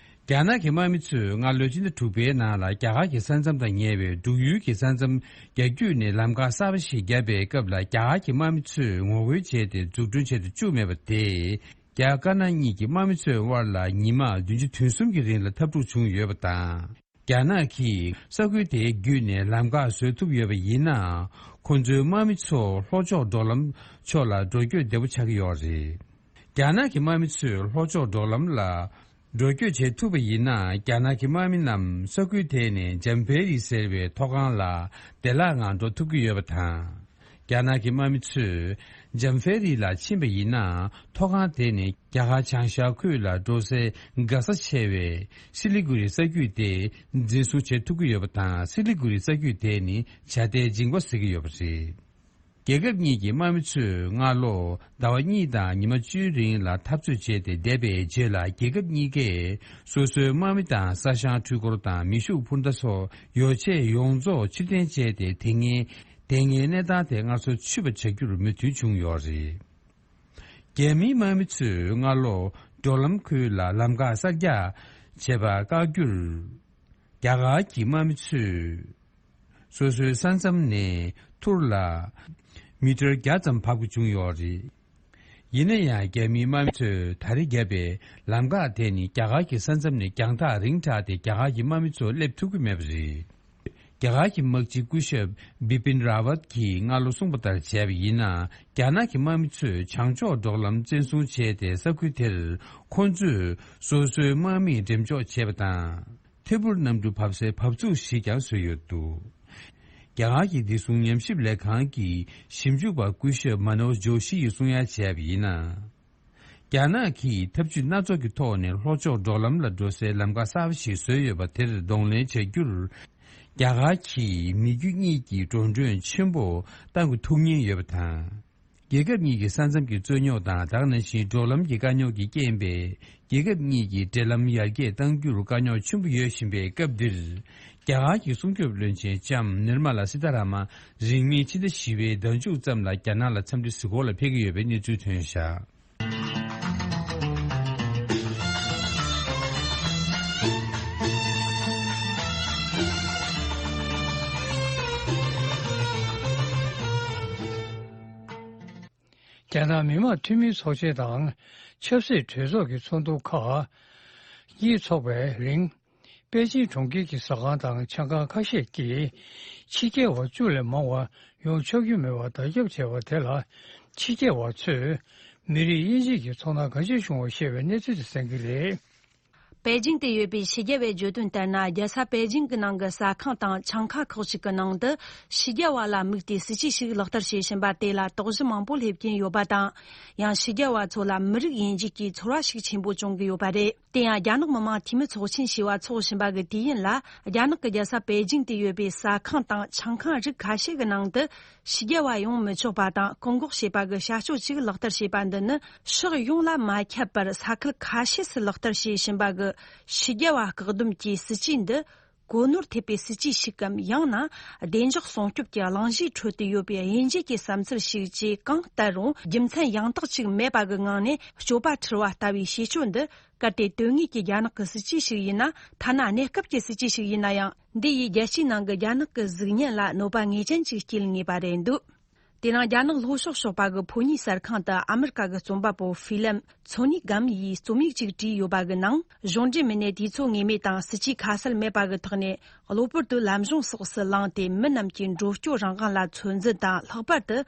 རྒྱ་ནག་གི་དམག་མི་ཚོས་སྔར་ལོ་ཕྱི་ཟླ་དྲུག་པའི་ནང་ལ་རྒྱ་གར་གྱི་ས་མཚམས་དང་ཉེ་བའི་འབྲུག་ཡུལ་གྱི་ས་མཚམས་རྒྱ་བརྒྱུད་ནས་ལམ་ཁ་གསར་པ་ཞིག་བརྒྱབ་པའི་སྐབས་ལ་རྒྱ་གར་གྱི་དམག་མི་ཚོས་ངོ་རྒོལ་བྱས་ཏེ་འཛུགས་སྐྲུན་བྱེད་དུ་བཅུག་མེད་པ་དེས་རྒྱ་དཀར་ནག་གཉིས་ཀྱི་དམག་མི་ཚོའི་དབར་ལ་ཉི་མ་བདུན་ཅུ་དོན་གསུམ་གྱི་རིང་ལ་འཐབ་འཁྲུག་བྱུང་ཡོད་པ་དང་། རྒྱ་ནག་གིས་ས་ཁུལ་དེའི་བརྒྱུད་ནས་ལམ་ཁ་བཟོ་ཐུབ་ཡོད་པ་ཡིན་ན། ཁོ་ཚོའི་དམག་མི་ཚོ་ལྷོ་ཕྱོགས་འབྲོག་ལམ་ཕྱོགས་ལ་འགྲོ་སྐྱོད་བདེ་པོ་ཆགས་ཀྱི་ཡོད་རེད། རྒྱ་ནག་གི་དམག་མི་ཚོས་ལྷོ་ཕྱོགས་འབྲོག་ལམ་ལ་འགྲོ་སྐྱོད་བྱེད་ཐུབ་པ་ཡིན་ན། རྒྱ་ནག་གི་དམག་མི་རྣམས་ས་ཁུལ་དེ་ནས་ཇམ་ཕེ་རི་ཟེར་བའི་མཐོ་སྒང་ལ་བདེ་བླག་ངང་འགྲོ་ཐུབ་ཀྱི་ཡོད་པ་དང་། རྒྱ་ནག་གི་དམག་མི་ཚོས་ཇམ་ཕེ་རི་ལ་ཕྱིན་པ་ཡིན་ན། མཐོ་སྒང་དེ་ནས་རྒྱ་གར་བྱང་ཤར་ཁུལ་ལ་འགྲོ་སའི་འགག་རྩ་ཆེ་བའི་སི་ལི་གུ་རི་ས་རྒྱུད་དེ་འཛིན་བཟུང་བྱེད་ཐུབ་ཀྱི་ཡོད་པ་དང་། སི་ལི་གུ་རི་ས་རྒྱུད་དེ་ནི་བྱ་དྭའི་འཇིང་པ་ཟེར་གྱི་ཡོད་པ་རེད། རྒྱལ་ཁབ་གཉིས་ཀྱི་དམག་མི་ཚོས་སྔ་ལོ་ཟླ་བ་གཉིས་དང་ཉི་མ་བཅུའི་རིང་ལ་འཐབ་རྩོད་བྱས་ཏེ་བསྡད་པའི་རྗེས་ལ། རྒྱལ་ཁབ་གཉིས་ཀས་སོ་སོའི་དམག་མི་དང་ས་ཞིང་འཕྲུལ་འཁོར་དང་མེ་ཤུགས་འཕུར་མདའ་སོགས་ཡོ་ཆས་ཡོངས་རྫོགས་ཕྱིར་འཐེན་བྱས་ཏེ། དེ་སྔའི་དེ་སྔའི་གནས་སྟངས་དེ་སྔར་སྲོལ་ཆུད་པ་བྱ་རྒྱུར་མོས་མཐུན་བྱུང་ཡོད་རེད། རྒྱ་མིའི་དམག་མི་ཚོས་སྔ་ལོ་འབྲོག་ལམ་ཁུལ་ལ་ལམ་ཁ་གསར་རྒྱག་བྱས་པ་བཀག་རྒྱུར། རྒྱ་གར་གྱི་དམག་མི་ཚོས་སོ་སོའི་ས་མཚམས་ནས་ཐུར་ལ་མི་ཊར་བརྒྱ་ཙམ་བབས་དགོས་བྱུང་ཡོད་རེད། ཡིན་ན་ཡང་། རྒྱ་མིའི་དམག་མི་ཚོས་ད་རེས་བརྒྱབ་པའི་ལམ་འགག་དེ་ནི་རྒྱ་གར་གྱི་ས་མཚམས་ནས་རྒྱང་ཐག་རིང་དྲགས་ཏེ། རྒྱ་གར་གྱི་དམག་མི་ཚོ་སླེབས་ཐུབ་ཀྱི་མེད་པ་རེད། རྒྱ་གར་གྱི་དམག་སྤྱི་སྐུ་ཞབས་བི་པིན་ར་ཝད་ཀྱིས་སྔ་ལོ་གསུངས་པ་ལྟར་བྱས་པ་ཡིན་ན། རྒྱ་ནག་གི་དམག་མི་ཚོས་བྱང་ཕྱོགས་འབྲོག་ལམ་བཙན་བཟུང་བྱས་ཏེ། ས་ཁུལ་དེར་ཁོ་ཚོས་སོ་སོའི་དམག་མིས་འགྲེམས་འཇོག་བྱས་པ་དང་། ཐད་འཕུར་གནམ་གྲུ་བབས་སའི་བབས་ཚུགས་ཤིག་ཀྱང་བཟོས་ཡོད་འདུག་རྒྱ་གར་གྱི་བདེ་སྲུང་ཉམས་ཞིབ་ལས་ཁང་གི་ཞིབ་འཇུག་པ་སྐུ་ཞབས་མ་ནོ་ཇོ་ཤི་ཡིས་གསུང་ཡ་བྱས་པ་ཡིན་ན། རྒྱ་ནག་གིས་ཐབས་ཇུས་སྣ་ཚོགས་ཀྱི་ཐོག་ནས་ལྷོ་ཕྱོགས་འབྲོག་ལམ་ལ་འགྲོ་སའི་ལམ་ཁ་གསར་པ་ཞིག་བཟོས་ཡོད་པ་དེར་གདོང་ལེན་བྱ་རྒྱུར། རྒྱ་གར་གྱིས་མི་རྒྱུ་གཉིས་ཀྱི་འགྲོ་གྲོན་ཆེན་པོ་གཏང་དགོས་ཐུག་ཉེན་ཡོད་པ་དང་། རྒྱལ་ཁབ་གཉིས་ཀྱི་ས་མཚམས་ཀྱི་རྩོད་རྙོག་དང་། དེ་ནང་བཞིན་འབྲོག་ལམ་གྱི་དཀའ་རྙོག་གི་རྐྱེན་པས། རྒྱལ་ཁབ་གཉིས་ཀྱི་འབྲེལ་ལམ་ཡར་རྒྱས་གཏང་རྒྱུར་དཀའ་རྙོག་ཆེན་པོ་ཡོད་བཞིན་པའི་སྐབས་འདིར། རྒྱ་གར་གྱི་སྲུང་སྐྱོབ་བློན་ཆེན་ལྕམ་ནིར་མ་ལ་སི་ཐ་ར་མ་རིང་མིན་ཕྱི་ཟླ་བཞི་པའི་ཟླ་མཇུག་ཙམ་ལ་རྒྱ་ནག་ལ་འཚམས་འདྲི་གཟིགས་སྐོར་ལ་ཕེབས་ཀྱི་ཡོད་པའི་གནས་ཚུལ་ཐོན་བཞག་རྒྱ་ནག་མི་དམངས་འཐུས་མིའི་ཚོགས་ཆེན་དང་ཆབ་སྲིད་གྲོས་ཚོགས་ཀྱི་ཚོགས་འདུ་ཁག་གཉིས་འཚོགས་པའི་རིང་། པེ་ཅིང་གྲོང་ཁྱེར་གྱི་ཟ་ཁང་དང་ཆང་ཁང་ཁ་ཤས་ཀྱིས་ཕྱི་རྒྱལ་བ་བཅུ་ལས་མང་བ་ཡོང་ཆོག་རྒྱུ་མེད་པར་བརྡ་ཁྱབ་བྱས་པ་དེ་ལ། ཕྱི་རྒྱལ་བ་ཚོས་མི་རིགས་དབྱེ་འབྱེད་ཀྱི་ཚོར་སྣང་གང་ཆེ་བྱུང་བ་ཤེས་པའི་གནས་ཚུལ་དེ་གསན་གྱི་རེད། པེ་ཅིང་དུ་ཡོད་པའི་ཕྱི་རྒྱལ་བའི་བརྗོད་དོན་ལྟར་ན། རྒྱལ་ས་པེ་ཅིང་གི་ནང་གི་ཟ་ཁང་དང་ཆང་ཁང་ཁག་ཅིག་གི་ནང་དུ་ཕྱི་རྒྱལ་བ་ལ་དམིགས་ཏེ་སྲིད་ཇུས་ཤིག་ལག་བསྟར་བྱེད་བཞིན་པ་དེ་ལ་དོགས་གཞི་མང་པོ་སླེབས་ཀྱིན་ཡོད་པ་དང་། ཡང་ཕྱི་རྒྱལ་བ་ཚོ་ལ་མི་རིགས་དབྱེ་འབྱེད་ཀྱི་ཚོར་བ་ཞིག་ཆེན་པོ་བྱུང་གི་ཡོད་པ་རེད། དེ་ཡང་རྒྱ་ནག་མི་དམངས་འཐུས་མི་ཚོགས་ཆེན་ཞེས་པ་འཚོགས་བཞིན་པ་གི་དུས་ཡུན་ལ། རྒྱ་ནག་གི་རྒྱལ་ས་པེ་ཅིང་དུ་ཡོད་པའི་ཟ་ཁང་དང་ཆང་ཁང་རིགས་ཁ་ཤས་ཀྱི་ནང་དུ་ཕྱི་རྒྱལ་བ་ཡོང་མི་ཆོག་པ་དང་བཀག་འགོག་བྱེད་པ་གི་བྱ་སྤྱོད་ཅིག་ལག་བསྟར་བྱས་པ་འདི་ནི། ཕྱོགས་ཡོངས་ལ་མ་ཁྱབ་པར་ས་ཁུལ་ཁ་ཤས་སུ་ལག་བསྟར་བྱེད་བཞིན་པ་གི་ཕྱི་རྒྱལ་བ་བཀག་སྡོམ་གྱི་སྲིད་ཇུས་འདི། གོ་ནོར་ཐེབས་པའི་སྲིད་ཇུས་ཤིག་གམ། ཡང་ན་བདེ་འཇགས་སྲུང་སྐྱོབ་ཀྱི་གླེང་གཞིའི་ཁྲོད་དུ་ཡོད་པའི་དབྱེ་འབྱེད་ཀྱི་བསམ་ཚུལ་ཞིག་ཅེས་གང་ལྟར་རུང་རྒྱུ་མཚན་ཡང་དག་ཅིག་མེད་པ་གི་ངང་ནས་སྤྱོད་པ་འཁྲུལ་བ་ལྟ་བུའི་བྱེད་སྤྱོད་འདི། གལ་ཏེ་དོན་དངོས་ཀྱི་རྒྱ་ནག་གི་སྲིད་ཇུས་ཤིག་ཡིན་ན། ཐ་ན་གནས་སྐབས་ཀྱི་སྲིད་ཇུས་ཤིག་ཡིན་ན་ཡང་། འདི་ཡིས་རྒྱལ་སྤྱིའི་ནང་གི་རྒྱ་ནག་གི་གཟུགས་བརྙན་ལ་གནོད་པ་ངེས་ཅན་ཅིག་སྐྱེལ་ངེས་པ་རེད་འདུག་དེ་རིང་རྒྱ་ནག་ལྷོ་ཕྱོགས་ཕྱོགས་པ་གི་ཕོ་ཉའི་གསར་ཁང་དུ་ཨ་མི་རི་ཀ་གི་རྩོམ་པ་པོ་ཧྥི་ལེམ་ཚོ་ནི་གམ་ཡིས་རྩོམ་ཡིག་ཅིག་བྲིས་ཡོད་པ་གི་ནང་། གཞུང་འབྲེལ་མི་སྣས་དུས་ཚོད་ངེས་མེད་དང་སྲིད་ཇུས་ཁ་གསལ་མེད་པ་གི་ཐོག་ནས། གློ་བུར་དུ་ལམ་གཞུང་སོགས་སུ་ལངས་ཏེ། མི་རྣམས་ཀྱི་འགྲོ་སྐྱོད་རང་དབང་ལ་ཚོད་འཛིན་དང་། ལྷག་པར་དུ་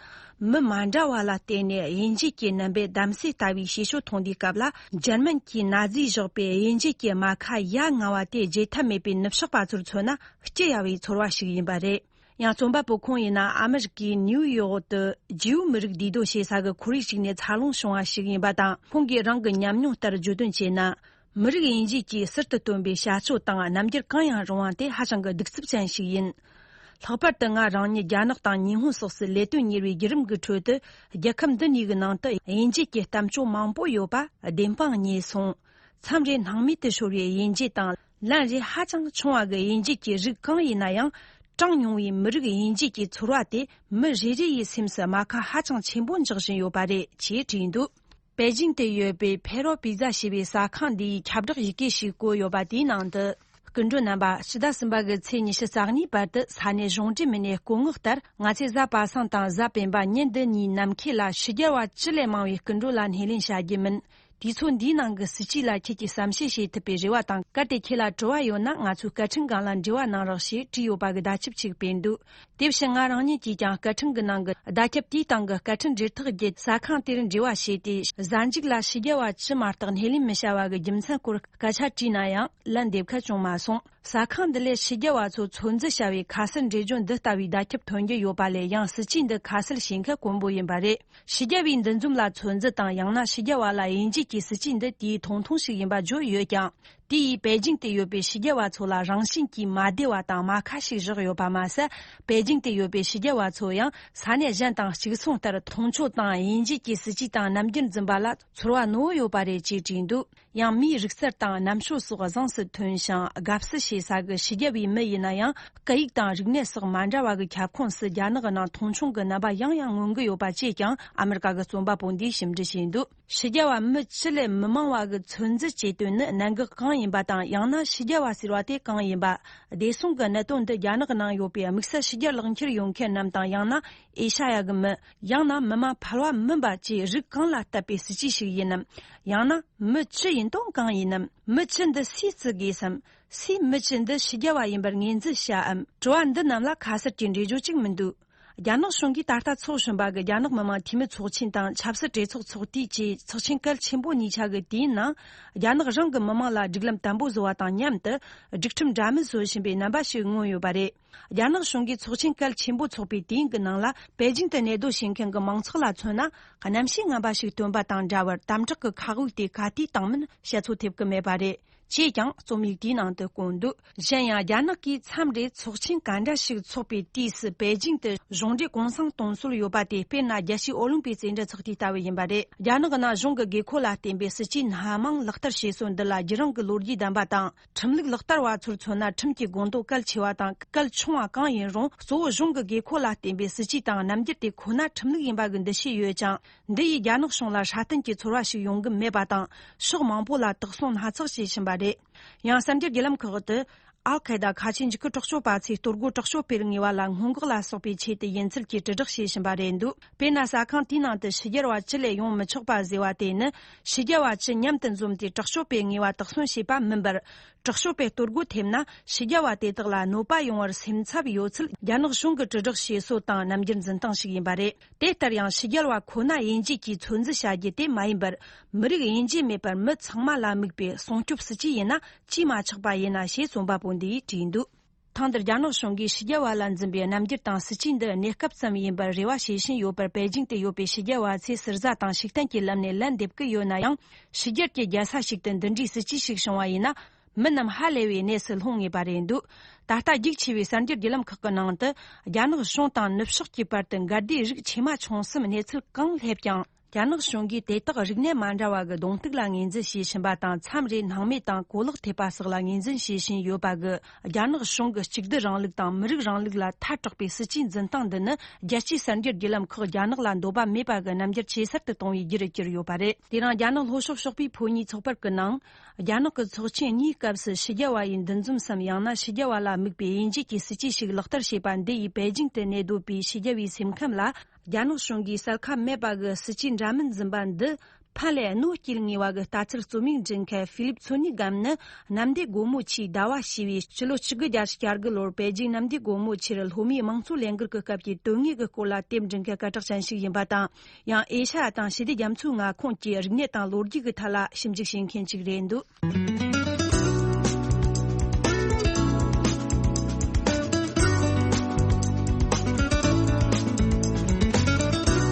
མི་མ་འདྲ་བ་ལ་བརྟེན་ནས་དབྱེ་འབྱེད་ཀྱི་རྣམ་པའི་གདམ་གསེས་ལྟ་བུའི་བྱེད་སྤྱོད་མཐོང་དུས་སྐབས་ལ། འཇར་མན་གྱིས་ན་ཛིས་བཞག་པའི་དབྱེ་འབྱེད་ཀྱི་རྨ་ཁ་ཡ་ང་བ་དེ་བརྗེད་ཐབས་མེད་པའི་ནུབ་ཕྱོགས་པ་ཚོར་མཚོན་ན་སྐྱི་གཡའ་བའི་ཚོར་བ་ཞིག་ཡིན་པ་རེད། ཡང་རྩོམ་པ་པོ་ཁོང་ཡིན་ན། ཨ་མི་རི་ཀའི་ནིའུ་ཡོག་ཏུ་ཇིའུ་མི་རིགས་འདུས་སྡོད་བྱེད་ས་གི་ཁོར་ཡུག་ཅིག་ནས་འཚར་ལོངས་བྱུང་བ་ཞིག་ཡིན་པ་དང་། ཁོང་གིས་རང་གི་ཉམས་མྱོང་ལྟར་བརྗོད་དོན་བྱས་ན། མི་རིགས་དབྱེ་འབྱེད་ཀྱིས་ཟུར་དུ་བཏོན་པའི་བྱ་སྤྱོད་དང་རྣམ་འགྱུར་གང་ཡང་རུང་བ་དེ་ཧ་ཅང་གི་གདུག་རྩུབ་ཅན་ཞིག་ཡིན། ལྷག་པར་དུ་ང་རང་ཉིད་རྒྱ་ནག་དང་ཉི་ཧོང་སོགས་སུ་ལས་དོན་གཉེར་བའི་བརྒྱུད་རིམ་གྱི་ཁྲོད་དུ། རྒྱལ་ཁབ་འདི་གཉིས་ཀྱི་ནང་དུ་དབྱེ་འབྱེད་ཀྱི་གཏམ་བརྗོད་མང་པོ་ཡོད་པ་བདེན་དཔང་རྙེད་སོང་། མཚམས་རེ་སྣང་མེད་དུ་ཤོར་བའི་དབྱེ་འབྱེད་དང་། ལན་རེ་ཧ་ཅང་ཆུང་བ་གི་དབྱེ་འབྱེད་ཀྱི་རིགས་གང་ཡིན་ན་ཡང་། དྲངས་མྱོང་བའི་མི་རིགས་དབྱེ་འབྱེད་ཀྱི་ཚོར་བ་དེ་མི་རེ་རེ་ཡི་སེམས་སུ་རྨ་ཁ་ཧ་ཅང་ཆེན་པོ་འཇོག་བཞིན་ཡོད་པ་རེད་ཅེས་བྲིས་འདུག་པེ་ཅིང་དུ་ཡོད་པའི་ཕེ་རོ་པི་ཛ་ཞེས་པའི་ཟ་ཁང་འདིའི་ཁྱབ་བསྒྲགས་ཡི་གེ་ཞིག་བཀོད་ཡོད་པ་དེའི་ནང་དུ། སྐུ་མགྲོན་རྣམ་པ། ཕྱི་ཟླ་གསུམ་པ་གི་ཚེས་ཉི་ཤུ་རྩ་གཉིས་བར་དུ་ས་གནས་གཞུང་འབྲེལ་མི་སྣའི་བཀོད་མངགས་ལྟར། ང་ཚོས་ཟ་པ་སངས་དང་ཟ་པེན་པ་ཉིན་འདི་གཉིས་ནམ་མཁའི་ལ་ཕྱི་རྒྱལ་བ་བཅུ་ལས་མང་བའི་སྐུ་མགྲོན་ལ་སྣེ་ལེན་བྱ་རྒྱུ་མིན། དུས་ཚོད་འདིའི་ནང་གི་སྲིད་ཇུས་ལ་ཁྱེད་ཀྱིས་བསམ་ཤེས་བྱེད་ཐུབ་པའི་རེ་བ་དང་། གལ་ཏེ་ཁྱེད་ལ་དྲི་བ་ཡོད་ན་ང་ཚོའི་སྐད་འཕྲིན་སྒང་ལ་འབྲེལ་བ་གནང་རོགས་ཞེས་བྲིས་ཡོད་པ་གི་བརྡ་ཁྱབ་ཅིག་སྤེལ་འདུག་དེ་བཞིན་ང་རང་ཉིད་ཀྱིས་ཀྱང་སྐད་འཕྲིན་གྱི་ནང་གི་བརྡ་ཁྱབ་དེའི་སྟེང་གི་སྐད་འཕྲིན་འབྲེལ་ཐག་བརྒྱུད་ས་ཁང་དེར་འབྲེལ་བ་བྱས་ཏེ། གཟའ་མཇུག་ལ་ཕྱི་རྒྱལ་བ་བཅུ་མ་གཏོགས་སྣེ་ལེན་མི་བྱ་བ་གི་རྒྱུ་མཚན་སྐོར་སྐད་ཆ་དྲིས་ན་ཡང་ལན་འདེབས་མཁན་བྱུང་མ་སོང་། ས་ཁང་འདི་ལས་ཕྱི་རྒྱལ་བ་ཚོ་ཚོད་འཛིན་བྱ་བའི་ཁ་གསལ་འགྲེལ་བརྗོད་འདི་ལྟ་བུའི་བརྡ་ཁྱབ་ཐོན་རྒྱུ་ཡོད་པ་ལས། ཡང་སྲིད་ཇུས་འདི་ཁ་གསལ་བྱེད་མཁན་དཀོན་པོ་ཡིན་པ་རེད། ཕྱི་རྒྱལ་བའི་འདུ་འཛོམས་ལ་ཚོད་འཛིན་དང་། ཡང་ན་ཕྱི་རྒྱལ་བ་ལ་དབྱེ་འབྱེད་ཀྱི་སྲིད་ཇུས་འདི་དུས་ཐུང་ཐུང་ཞིག་ཡིན་པ་བརྗོད་ཡོད་ཀྱང་། དེ་ཡིས་པེ་ཅིང་དུ་ཡོད་པའི་ཕྱི་རྒྱལ་བ་ཚོ་ལ་རང་བཞིན་གྱིས་མ་བདེ་བ་དང་རྨ་ཁ་ཞིག་བཞག་ཡོད་པ་མ་ཟད། པེ་ཅིང་དུ་ཡོད་པའི་ཕྱི་རྒྱལ་བ་ཚོ་ཡང་ས་གནས་གཞན་དང་གཅིག་མཚུངས་ལྟར་མཐོང་ཆོས་དང་དབྱེ་འབྱེད་ཀྱི་སྲིད་ཇུས་དང་རྣམ་འགྱུར་འཛིན་པ་ལ་ཚོར་བ་རྣོ་བོ་ཡོད་པ་རེད་ཅེས་བྲིས་འདུག་ཡང་མིའི་རིག་རྩལ་དང་རྣམ་དཔྱོད་སོགས་གཟེངས་སུ་ཐོན་ཞིང་དགའ་བསུ་བྱེད་ས་གི་ཕྱི་རྒྱལ་བའི་མི་ཡིན་ན་ཡང་། སྐད་ཡིག་དང་རིག་གནས་སོགས་མ་འདྲ་བ་གི་ཁྱབ་ཁོངས་སུ་རྒྱ་ནག་གི་ནང་མཐོང་ཆུང་གི་རྣམ་པ་ཡང་ཡང་མངོན་གྱི་ཡོད་པ་བཅས་ཀྱང་ཨ་མི་རི་ཀ་གི་རྩོམ་པ་པོ་འདིས་ཞིབ་འབྲི་བྱས་འདུག་ཕྱི་རྒྱལ་བ་མི་སྤྱི་ལས་མི་མང་བ་གི་ཚོད་འཛིན་བྱེད་དོན་ནི་གནད་འགག་གང་ཡིན་པ་དང་། ཡང་ན་ཕྱི་རྒྱལ་བ་ཟེར་བ་དེ་གང་ཡིན་པ། བདེ་སྲུང་གི་གནད་དོན་འདི་རྒྱ་ནག་ནང་ཡོད་པའི་དམིགས་བསལ་ཕྱི་རྒྱལ་ལག་འཁྱེར་ཡོད་མཁན་རྣམས་དང་། ཡང་ན་ཨེ་ཤ་ཡ་གི་མི། ཡང་ན་མི་མང་ཕལ་བ་མིན་པ་བཅས་རིགས་གང་ལ་བལྟས་པའི་སྲིད་ཇུས་ཤིག་ཡིན་ནམ། ཡང་ན་མི་སྤྱི་ཡིན་དོན་གང་ཡིན་ནམ། མི་སྤྱི་འདི་སུས་བརྩི་དགོས་སམ། སུས་མི་སྤྱི་འདི་ཕྱི་རྒྱལ་བ་ཡིན་པར་ངོས་འཛིན་བྱ་འམ། དྲི་བ་འདི་རྣམས་ལ་ཁ་གསལ་གྱི་འགྲེལ་བརྗོད་ཅིག་མི་འདུག་རྒྱ་ནག་གཞུང་གིས་ད་ལྟ་འཚོགས་བཞིན་པ་གི་རྒྱ་ནག་མི་དམངས་འཐུས་མི་ཚོགས་ཆེན་དང་ཆབ་སྲིད་གྲོས་ཚོགས་ཚོགས་དུས་ཀྱི་ཚོགས་ཆེན་གལ་ཆེན་པོ་གཉིས་ཆ་གི་དུས་ཡུན་ནང་། རྒྱ་ནག་རང་གི་མི་དམངས་ལ་སྒྲིག་ལམ་དམ་པོ་བཟོ་བ་དང་མཉམ་དུ། སྒྲིག་ཁྲིམས་འདྲ་མིན་བཟོ་བཞིན་པའི་རྣམ་པ་ཞིག་མངོན་ཡོད་པ་རེད། རྒྱ་ནག་གཞུང་གིས་ཚོགས་ཆེན་གལ་ཆེན་པོ་འཚོགས་པའི་དུས་ཡུན་གྱི་ནང་ལ། པེ་ཅིང་དུ་གནས་སྡོད་བྱེད་མཁན་གྱི་མང་ཚོགས་ལ་མཚོན་ན། གནམ་གཤིས་ངན་པ་ཞིག་བཏོན་པ་དང་འདྲ་བར། དམ་དྲག་གི་ཁག་དབུགས་དེ་ག་དུས་བཏང་མིན་བཤད་ཚོད་ཐེབས་ཀྱི་མེད་པ་རེད། ཅེས་ཀྱང་རྩོམ་ཡིག་དེའི་ནང་དུ་བཀོད་འདུག་གཞན་ཡང་། རྒྱ་ནག་གིས་མཚམས་རེ་ཚོགས་ཆེན་ག་འདྲ་ཞིག་འཚོགས་པའི་དུས་སུ་པེ་ཅིང་དུ་གཞུང་འབྲེལ་གུང་སེང་གཏོང་སྲོལ་ཡོད་པ་དེ། དཔེར་ན། རྒྱལ་སྤྱིའི་ཨོ་ལིམ་པིག་རྩེད་འགྲན་ཚོགས་དུས་ལྟ་བུ་ཡིན་པ་རེད། རྒྱ་ནག་གི་ནང་གཞུང་གི་དགོས་མཁོ་ལ་བརྟེན་པའི་སྲིད་ཇུས་སྣ་མང་ལག་བསྟར་བྱེད་སྲོལ་འདི་ལ་རྒྱུན་རིང་གི་ལོ་རྒྱུས་ལྡན་པ་དང་། ཁྲིམས་ལུགས་ལག་བསྟར་བ་ཚོར་མཚོན་ན། ཁྲིམས་ཀྱི་དགོངས་དོན་གལ་ཆེ་བ་དང་གལ་ཆུང་བ་གང་ཡིན་རུང་། གཙོ་བོ་གཞུང་གི་དགོས་མཁོ་ལ་བརྟེན་པའི་སྲིད་ཇུས་དང་རྣམ་འགྱུར་དེ་ཁོ་ན་ཁྲིམས་ལུགས་ཡིན་པ་གི་འདུ་ཤེས་ཡོད་ཀྱང་། འདི་ཡིས་རྒྱ་ནག་གཞུང་ལ་སྲ་བརྟན་གྱི་ཚོར་བ་ཞིག་ཡོང་གི་མེད་པ་དང་། ཕྱོགས་མང་པོ་ལ་དོགས་ཟོན་སྣ་ཚོགས་བྱེད་བཞིན་པ་རེད། ཡང་། གསར་འགྱུར་བརྒྱུད་ལམ་ཁག་ཏུ། ཨལ་ཁ་ཨེ་ད་ཁ་ཆེ་འཇིགས་སྐུལ་དྲག་སྤྱོད་པ་ཚོས་གཏོར་རྒོལ་དྲག་སྤྱོད་སྤེལ་ངེས་པ་ལ་སྔོན་འགོག་ལ་སོགས་པའི་ཆེད་དུ་ཡིན་ཚུལ་གྱི་དྲིལ་བསྒྲགས་བྱེད་བཞིན་པ་རེད་འདུག་དཔེར་ན། ས་ཁང་དེའི་ནང་དུ་ཕྱི་རྒྱལ་བ་ཅི་ལས་ཡོང་མི་ཆོག་པ་ཟེར་བ་དེ་ནི། ཕྱི་རྒྱལ་བ་ཅི་མཉམ་དུ་འཛོམས་ཏེ་དྲག་སྤྱོད་སྤེལ་ངེས་པ་དོགས་ཟོན་བྱས་པ་མིན་པར། དྲག་སྤྱོད་པས་གཏོར་རྒོལ་ཐེབས་ན། ཕྱི་རྒྱལ་བ་དེ་དག་ལ་གནོད་པ་ཡོང་བར་སེམས་འཚབ་ཡོད་ཚུལ་རྒྱ་ནག་གཞུང་གི་དྲིལ་བསྒྲགས་བྱེད་སྲོལ་དང་རྣམ་འགྱུར་འཛིན་སྟངས་ཤིག་ཡིན་པ་རེད། དེ་ལྟར་ཡང་། ཕྱི་རྒྱལ་བ་ཁོ་ན་དབྱེ་འབྱེད་ཀྱིས་ཚོད་འཛིན་བྱ་རྒྱུ་དེ་མ་ཡིན་པར། མི་རིགས་དབྱེ་འབྱེད་མེད་པར་མི་ཚང་མ་ལ་དམིགས་པའི་སྲུང་སྐྱོབ་སྲིད་ཇུས་ཡིན་ན་ཅིས་མ་ཆགས་པ་ཡིན་ན་ཞེས་རྩོམ་པ་པོ་འདིས་བྲིས་འདུག་ཐེངས་འདིར་རྒྱ་ནག་གཞུང་གིས་ཕྱི་རྒྱལ་བ་ལ་འཛིན་པའི་རྣམ་འགྱུར་དང་སྲིད་ཇུས་འདི་གནས་སྐབས་ཙམ་ཡིན་པར་རེ་བ་བྱེད་བཞིན་ཡོད་པར། པེ་ཅིང་དུ་ཡོད་པའི་ཕྱི་རྒྱལ་བ་ཚོས་ཟུར་ཟ་དང་ཕྱུགས་བསྟན་གྱི་ལམ་ནས་ལན་འདེབས་ཀྱི་ཡོད་ན་ཡང་། ཕྱི་རྒྱལ་གྱི་རྒྱལ་ས་ཞིག་ཏུ་འདི་འདྲའི་སྲིད་ཇུས་ཤིག་བྱུང་བ་ཡིན་ན། མི་རྣམས་ཧ་ལས་པའི་གནས་སུ་ལྷུང་ངེས་པ་རེད་འདུག་ད་ལྟ་རྒྱུགས་ཆེ་བའི་གསར་འགྱུར་བརྒྱུད་ལམ་ཁག་གི་ནང་དུ། རྒྱ་ནག་གཞུང་དང་ནུབ་ཕྱོགས་ཀྱི་བར་དུ་འགལ་ཟླའི་རིགས་ཆེ་མ་ཆུང་གསུམ་གནས་ཚུལ་གང་སླེབས་ཀྱང་། རྒྱ་ནག་གཞུང་གིས་དེ་དག་རིག་གནས་མ་འདྲ་བ་གི་གདོང་གཏུག་ལ་ངོས་འཛིན་བྱེད་བཞིན་པ་དང་། མཚམས་རེ་སྣང་མེད་དང་གོ་ལག་ཐེབས་པ་སོགས་ལ་ངོས་འཛིན་བྱེད་བཞིན་ཡོད་པ་གི། རྒྱ་ནག་གཞུང་གི་གཅིག་སྡུད་རིང་ལུགས་དང་མི་རིགས་རིང་ལུགས་ལ་ཐལ་དྲགས་པའི་སྲིད་ཇུས་འཛིན་སྟངས་འདི་ནི། རྒྱལ་སྤྱིའི་གསར་འགྱུར་བརྒྱུད་ལམ་ཁག་རྒྱ་ནག་ལ་འདོད་པ་མེད་པ་གི་རྣམ་འགྱུར་ཇེ་གསལ་དུ་གཏོང་བའི་རྒྱུ་རུ་གྱུར་ཡོད་པ་རེད། དེ་རིང་རྒྱ་ནག་ལྷོ་ཕྱོགས་ཕྱོགས་པའི་ཕོ་ཉའི་ཚོགས་པར་གྱི་ནང་། རྒྱ་ནག་གི་ཚོགས་ཆེན་གཉིས་སྐབས་སུ་ཕྱི་རྒྱལ་བ་ཡི་འདུ་འཛོམས་སམ། ཡང་ན་ཕྱི་རྒྱལ་བ་ལ་དམིགས་པའི་དབྱེ་འབྱེད་ཀྱི་སྲིད་ཇུས་ཤིག་ལག་བསྟར་བྱས་པ་འདི་ཡིས། པེ་ཅིང་དུ་གནས་སྡོད་པའི་ཕྱི་རྒྱལ་བའི་སེམས་ཁམས་ལ། རྒྱ་ནག་གཞུང་གིས་གསལ་ཁ་མེད་པ་གི་སྲིད་ཇུས་འདྲ་མིན་འཛིན་པ་འདི། ཕན་ལས་གནོད་སྐྱེལ་ངེས་པ་གི་ལྟ་ཚུལ་རྩོམ་ཡིག་འབྲི་མཁན་ཧྥི་ལིབ་ཚོ་ནི་སྒམ་ནི། གནམ་བདེ་སྒོ་མོ་ཆེའི་ཟླ་བ་ཞེས་པའི་སྤྱི་ལོ་ཆིག་སྟོང་དགུ་བརྒྱ་བརྒྱད་ཅུ་གྱ་དགུ་ལོར་པེ་ཅིང་གནམ་བདེ་སྒོ་མོ་ཆེར་ལྷོ་མིའི་དམངས་གཙོ་ལས་འགུལ་གྱི་སྐབས་ཀྱི་དོན་དངོས་ཀྱི་སྐོར་ལ་དེབ་འབྲི་མཁན་སྐད་གྲགས་ཅན་ཞིག་ཡིན་པ་དང་། ཡང་ཨེ་ཤ་ཡ་དང་ཞི་བདེ་རྒྱ་མཚོའི་མངའ་ཁོངས་ཀྱི་རིག་གནས་དང་ལོ་རྒྱུས་ཀྱི་ཐད་ལ་ཞིབ་འཇུག་བྱེད་མཁན་ཞིག་རེད་འདུག་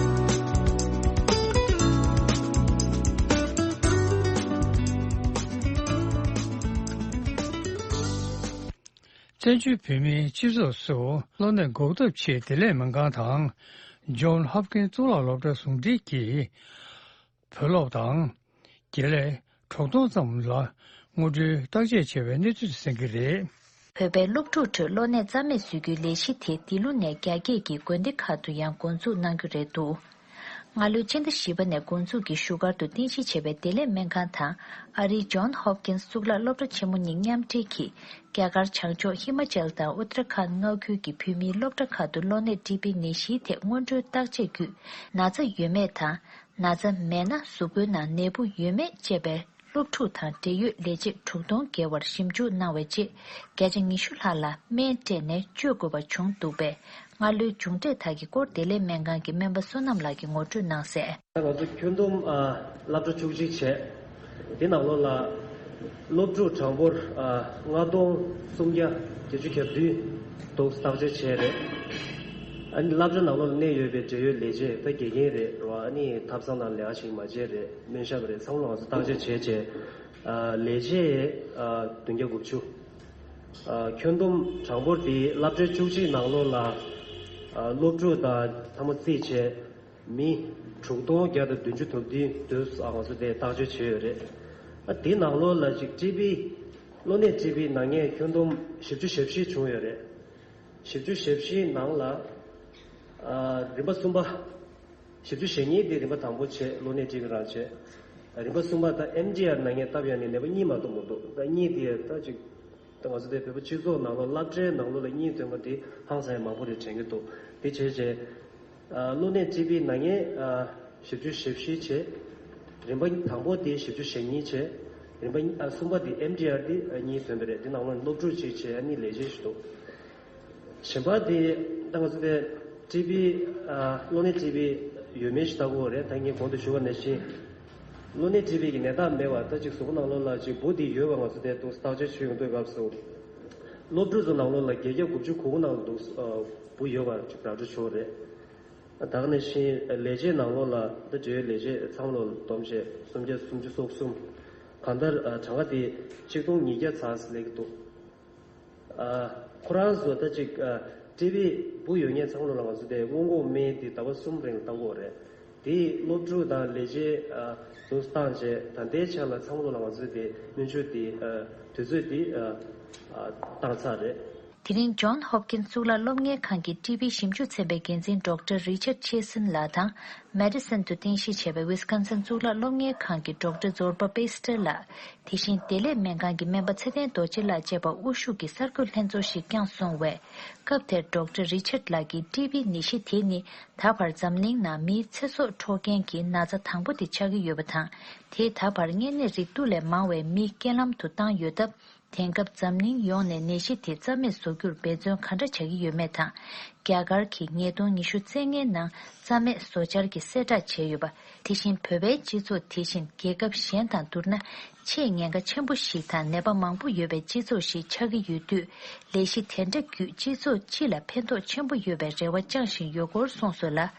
བཙན་བྱོལ་བོད་མིའི་སྤྱི་ཚོགས་སུ་གློ་ནད་འགོག་ཐབས་ཆེད་བདེ་ལེགས་སྨན་ཁང་དང་། ཇོན་ཧོབ་ཀིན་གཙུག་ལག་སློབ་གྲྭ་ཟུང་འབྲེལ་གྱིས། བུ་སློབ་དང་། དགེ་ལས་གྲོགས་སྟོང་ཙམ་ལ་སྔོན་འགྲོའི་བརྟག་དཔྱད་བྱས་པའི་གནས་ཚུལ་གསན་གྱི་རེད། བོད་པའི་སློབ་ཕྲུག་ཁྲོད་གློ་ནད་རྩ་མེད་བཟོ་རྒྱུའི་ལས་གཞི་དེ་འདི་ལོ་ནས་རྒྱ་སྐད་ཀྱི་དགོན་སྡེ་ཁག་ཏུ་ཡང་འགོ་འཛུགས་གནང་རྒྱུ་རེད་འདུག་སྔ་ལོའི་ཕྱི་ཟླ་བཞི་པ་ནས་འགོ་འཛུགས་ཀྱིས་བཞུགས་སྒར་དུ་རྟེན་གཞི་བྱས་པའི་བདེ་ལེགས་སྨན་ཁང་དང་ཨ་རིའི་ཇོན་ཧོབ་ཀིན་གཙུག་ལག་སློབ་གྲྭ་ཆེན་མོ་གཉིས་མཉམ་འབྲེལ་གྱིས། རྒྱ་གར་བྱང་ཕྱོགས་ཧི་མ་ཅལ་དང་ཨུ་ཏྲ་ཁཱན་མངའ་ཁུལ་གྱི་བོད་མིའི་སློབ་གྲྭ་ཁག་ཏུ་གློ་ནད་ཀྲི་པིའི་ནད་གཞིའི་ཐད་སྔོན་འགྲོའི་བརྟག་དཔྱད་བརྒྱུད། ན་ཚ་ཡོད་མེད་དང་། ན་ཚ་མེད་ན་གཟུགས་པོའི་ནང་ནད་འབུ་ཡོད་མེད་བཅས་པའི་སློབ་ཕྲུག་དང་འབྲེལ་ཡོད་ལས་བྱེད་དྲུག་སྟོང་བརྒལ་བར་ཞིབ་འཇུག་གནང་བའི་རྗེས། བརྒྱ་ཆ་ཉི་ཤུ་ལྷག་ལ་སྨན་སྤྲད་ནས་བཅོས་དགོས་པ་བྱུང་འདུག་པས། སྔ་ལོའི་མཇུག་འབྲས་དག་གི་སྐོར་བདེ་ལེགས་སྨན་ཁང་གི་སྨན་པ་བསོད་ནམས་ལགས་ཀྱིས་ངོ་སྤྲོད་གནང་གསལ། ད་ང་ཚོ་ཁྱོན་བསྡོམས་ཨ་སློབ་གྲྭ་བཅུ་གཅིག་བྱས། དེ་ནང་ལོགས་ལ་སློབ་ཕྲུག་གྲངས་འབོར་ཨ་ལྔ་སྟོང་སུམ་བརྒྱ་བརྒྱད་ཅུ་གྱ་བདུན་འདུག་བརྟག་དཔྱད་བྱས་རེད། ཨ་ནི་སློབ་གྲྭ་ནང་ལོགས་ལ་གནས་ཡོད་པའི་འབྲེལ་ཡོད་ལས་བྱེད་ད་དགེ་རྒན་རེད་རོ། ཨ་ནི་ཐབ་ཚང་ནང་ལས་ཀ་བྱེད་མཁན་མ་བྱེད་རེད། སྨན་ཞབས་རེད། ཚང་མ་ལ་ང་ཚོ་བརྟག་དཔྱད་བྱས་བྱས། ཨ་ལས་བྱེད་ཨ་བདུན་བརྒྱ་དགུ་བཅུ། ཨ་ཁྱོན་བསྡོམས་གྲངས་འབོར་དེ་སློབ་གྲྭ་བཅུ་གཅིག་ནང་ལོགས་ལ་ཨ་སློབ་ཕྲུག་དང་ཐ་མ་རྩིས་བྱས། མི་དྲུག་སྟོང་བརྒྱ་དང་བདུན་ཅུ་དོན་བདུན་དུ་ང་ཚོ་དེ་བརྟག་དཔྱད་བྱས་ཡོད་རེད། ཨ་དེ་ནང་ལོགས་ལ་ཅིག་ཊི་བི། གློ་ནད་ཊི་བི་ན་མཁན་ཁྱོན་བསྡོམས་བཞི་བཅུ་ཞེ་བཞི་བྱུང་ཡོད་རེད། བཞི་བཅུ་ཞེ་བཞི་ནང་ལ་ཨ་རིམ་པ་གསུམ་པ། བཞི་བཅུ་ཞེ་གཉིས་དེ་རིམ་པ་དང་པོ་བྱས། གློ་ནད་ཊི་བི་རང་བྱས། རིམ་པ་གསུམ་པ་ད་ཨེམ་ཌི་ཨར་ན་མཁན་སྟབས་ཡག་ནས་ནད་པ་གཉིས་མ་གཏོགས་མི་འདུག་ད་གཉིས་དེ་ད་ཅིག་ད་ང་ཚོ་དེ་བོད་པ་སྤྱི་ཚོགས་ནང་ལོགས་སློབ་གྲྭའི་ནང་ལོགས་ལ་གཉིད་ཐོན་པ་དེ་ཧང་སང་ཡང་མང་པོ་རེད་དྲན་གྱི་འདུག་དེ་བྱས་རྗེས། ཨ་གློ་ནད་ཊི་བི་ན་མཁན་ཨ་བཞི་བཅུ་ཞེ་བཞི་བྱས། རིམ་པ་དང་པོ་དེ་བཞི་བཅུ་ཞེ་གཉིས་བྱས། རིམ་པ་ཨ་གསུམ་པ་དེ་ཨེམ་ཌི་ཨར་དེ་ཨ་གཉིད་ཐོན་པ་རེད། དེ་ནང་ལོགས་སློབ་ཕྲུག་གཅིག་བྱས། ཨ་ནི་ལས་བྱེད་ཞིག་འདུག་གཞན་པ་དེ་ད་ང་ཚོ་དེ་ཊི་བི་ཨ་གློ་ནད་ཊི་བི་ཡོད་མེད་ཞིག་ལྟ་དགོས་རེད། ད་ངས་གོང་དུ་ཞུ་བ་ནང་བཞིན། གློ་ནད་ཊི་བི་གི་ནད་རྟགས་མེད་པ་ད་ཅིག་གཟུགས་པོ་ནང་ལོགས་ལ་ཅིག་འབུ་དེ་ཡོད་པ་ང་ཚོ་དེ་འདུག་བརྟག་དཔྱད་བྱེད་ཡོང་དུས་སྐབས་སུ། སློབ་ཕྲུག་ཚོ་ནང་ལོགས་ལ་བརྒྱད་བརྒྱ་དགུ་བཅུ་གོ་དགུ་ནང་འདུག་ཨ་འབུ་ཡོད་པ་ཅིག་ར་སྤྲོད་བྱུང་རེད། ད་ག་ནང་བཞིན་ལས་བྱེད་ནང་ལོགས་ལ་ད་འབྲེལ་ཡོད་ལས་བྱེད་ཚང་མ་ལོ་བསྡོམས་བྱས་སུམ་བརྒྱ་སུམ་ཅུ་སོ་གསུམ། གང་ལྟར་ཨ་གྲངས་ཀ་དེ་ཆིག་སྟོང་ཉིས་བརྒྱ་ཙམ་སླེབས་ཀྱི་འདུག་ཨ་ཁོ་རང་ཚོ་ད་ཅིག་ཨ་ཊི་བི་འབུ་ཡོད་མཁན་ཚང་མ་ལོ་ལ་ང་ཚོ་དེ་སྔོན་འགོག་སྨན་དེ་ཟླ་བ་གསུམ་རིང་ལ་བཏང་དགོས་རེད། དེ་སློབ་ཕྲུག་དང་ལས་བྱེད་ཨ་དུ་བཏང་རྗེས་ད་ལྟའི་ཆ་ལ་ཚང་མ་ལོ་ལ་ང་ཚོ་དེ་སྨན་བཅོས་དེ་ཨ་དུས་ཚོད་དེ་ཨ་ཨ་བཏང་ཚར་རེད། དེ་རིང་ཇོན་ཧོབ་ཀིན་གཙུག་ལག་སློབ་གཉེར་ཁང་གི་ཊི་བི་ཞིབ་འཇུག་ཚན་པའི་འགན་འཛིན་ཌོག་ཊར་རི་ཆར་ཆེ་སིན་ལགས་དང་། མེ་ཌི་སན་དུ་རྟེན་གཞི་བྱས་པའི་ཝི་སི་ཀོན་སིན་གཙུག་ལག་སློབ་གཉེར་ཁང་གི་ཌོག་ཊར་ཛོར་པ་པེ་སི་ཏེར་ལགས། དེ་བཞིན་བདེ་ལེགས་སྨན་ཁང་གི་སྨན་པ་ཚེ་བརྟན་རྡོ་རྗེ་ལགས་བཅས་པ་དབུ་བཞུགས་ཀྱིས་གསར་འགོད་ལྷན་ཚོགས་ཤིག་བསྐྱངས་སོང་བས། སྐབས་དེར་ཌོག་ཊར་རི་ཆར་ལགས་ཀྱིས་ཊི་བི་ནད་གཞི་དེ་ནི་ད་བར་འཛམ་གླིང་ནང་མིའི་ཚེ་སྲོག་འཕྲོག་མཁན་གྱི་ན་ཚ་དང་པོ་དེ་ཆགས་ཀྱི་ཡོད་པ་དང་། དེས་ད་བར་གཉན་ནད་རིགས་དུ་ལས་མང་བའི་མིའི་རྐྱེན་ལམ་དུ་བཏང་ཡོད་སྟབས། དེང་སྐབས་འཛམ་གླིང་ཡོངས་ནས་ནད་གཞི་དེ་རྩ་མེད་བཟོ་རྒྱུར་འབད་བརྩོན་ག་འདྲ་བྱ་གི་ཡོད་མེད་དང་། རྒྱ་གར་གྱིས་ཉིས་སྟོང་ཉི་ཤུ་རྩ་ལྔའི་ནང་རྩ་མེད་བཟོ་འཆར་གྱི་གསལ་བསྒྲགས་བྱས་ཡོད་པ། དེ་བཞིན་བོད་པའི་སྤྱི་ཚོགས་དེ་བཞིན་རྒྱལ་ཁབ་གཞན་དང་བསྡུར་ན་ཆེས་ཉེན་ཁ་ཆེན་པོ་ཞིག་དང་ནད་པ་མང་པོ་ཡོད་པའི་སྤྱི་ཚོགས་ཤིག་ཆགས་ཀྱི་ཡོད་དུས། ལས་གཞི་དེ་འདྲ་བརྒྱུད་སྤྱི་ཚོགས་སྤྱི་ལ་ཕན་ཐོགས་ཆེན་པོ་ཡོད་པའི་རེ་བ་བཅངས་བཞིན་ཡོད་སྐོར་གསུངས་སོང་ལ།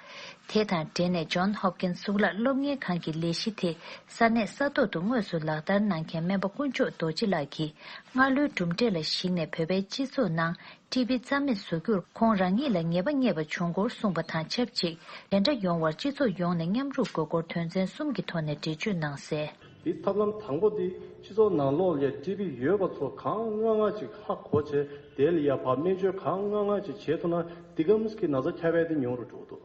དེ་དང་འབྲེལ་ནས་ཇོན་ཧོབ་ཀིན་གཙུག་ལག་སློབ་གཉེར་ཁང་གི་ལས་གཞི་དེ་ས་གནས་ས་ཐོག་ཏུ་དངོས་སུ་ལག་བསྟར་གནང་མཁན་སྨན་པ་དཀོན་མཆོག་རྡོ་རྗེ་ལགས་ཀྱིས། སྔ་ལོའི་གྲུབ་འབྲས་ལ་གཞིགས་ནས་བོད་པའི་སྤྱི་ཚོགས་ནང་ཊི་བི་རྩ་མེད་བཟོ་རྒྱུར་ཁོང་རང་ཉིད་ལ་ངེས་པ་རྙེད་པ་བྱུང་སྐོར་གསུངས་པ་དང་ཆབས་ཅིག་དེ་འདྲ་ཡོང་བར་སྤྱི་ཚོགས་ཡོངས་ནས་མཉམ་རུབ་དགོས་སྐོར་དོན་ཚན་གསུམ་གྱི་ཐོག་ནས་འགྲེལ་བརྗོད་གནང་གསལ། དེའི་ཐབས་ལམ་དང་པོ་དེ་སྤྱི་ཚོགས་ནང་ལོགས་ལ་ཊི་བི་ཡོད་པ་ཚོ་གང་སྔ་སྔ་ཅིག་ཧ་གོ་བྱས། དེ་ལ་ཡ་ཕར་སྨན་བཅོས་གང་སྔ་སྔ་ཅིག་བྱེད་ཐུབ་ན་འདི་གམ་གྱི་ན་ཚ་ཁྱབ་སྤེལ་དེ་ཉུང་རུ་འགྲོ་གི་འདུག་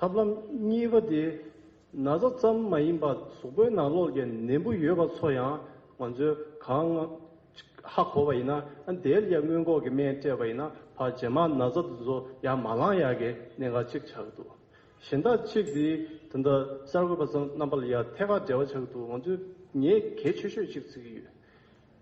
ཐབས་ལམ་གཉིས་པ་དེ། ན་ཚ་ཙམ་མ་ཡིན་པར་གཟུགས་པོའི་ནང་ལོགས་ཀྱི་ནད་འབུ་ཡོད་པ་ཚོ་ཡང་ང་ཚོས་གང་ཧ་གོ་བ་ཡིན་ན། ཨ་དེ་ལ་ཡང་སྔོན་འགོག་གི་སྨན་སྤྲད་པ་ཡིན་ན་ཕར་རྗེས་མ་ན་ཚ་དེ་ཚོ་ཡང་མ་ལངས་ཡག་གི་གནད་འགག་གཅིག་ཆགས་ཀྱི་འདུག་གཞན་དག་གཅིག་དེ་ད་ལྟ་གསར་འགོད་པ་ཚོ་རྣམ་པ་ལ་ཡང་ཐད་ཀར་འབྲེལ་བ་ཆགས་ཀྱི་འདུག་ང་ཚོས་ངས་གལ་ཆེ་ཤོས་གཅིག་བརྩི་གི་ཡོད།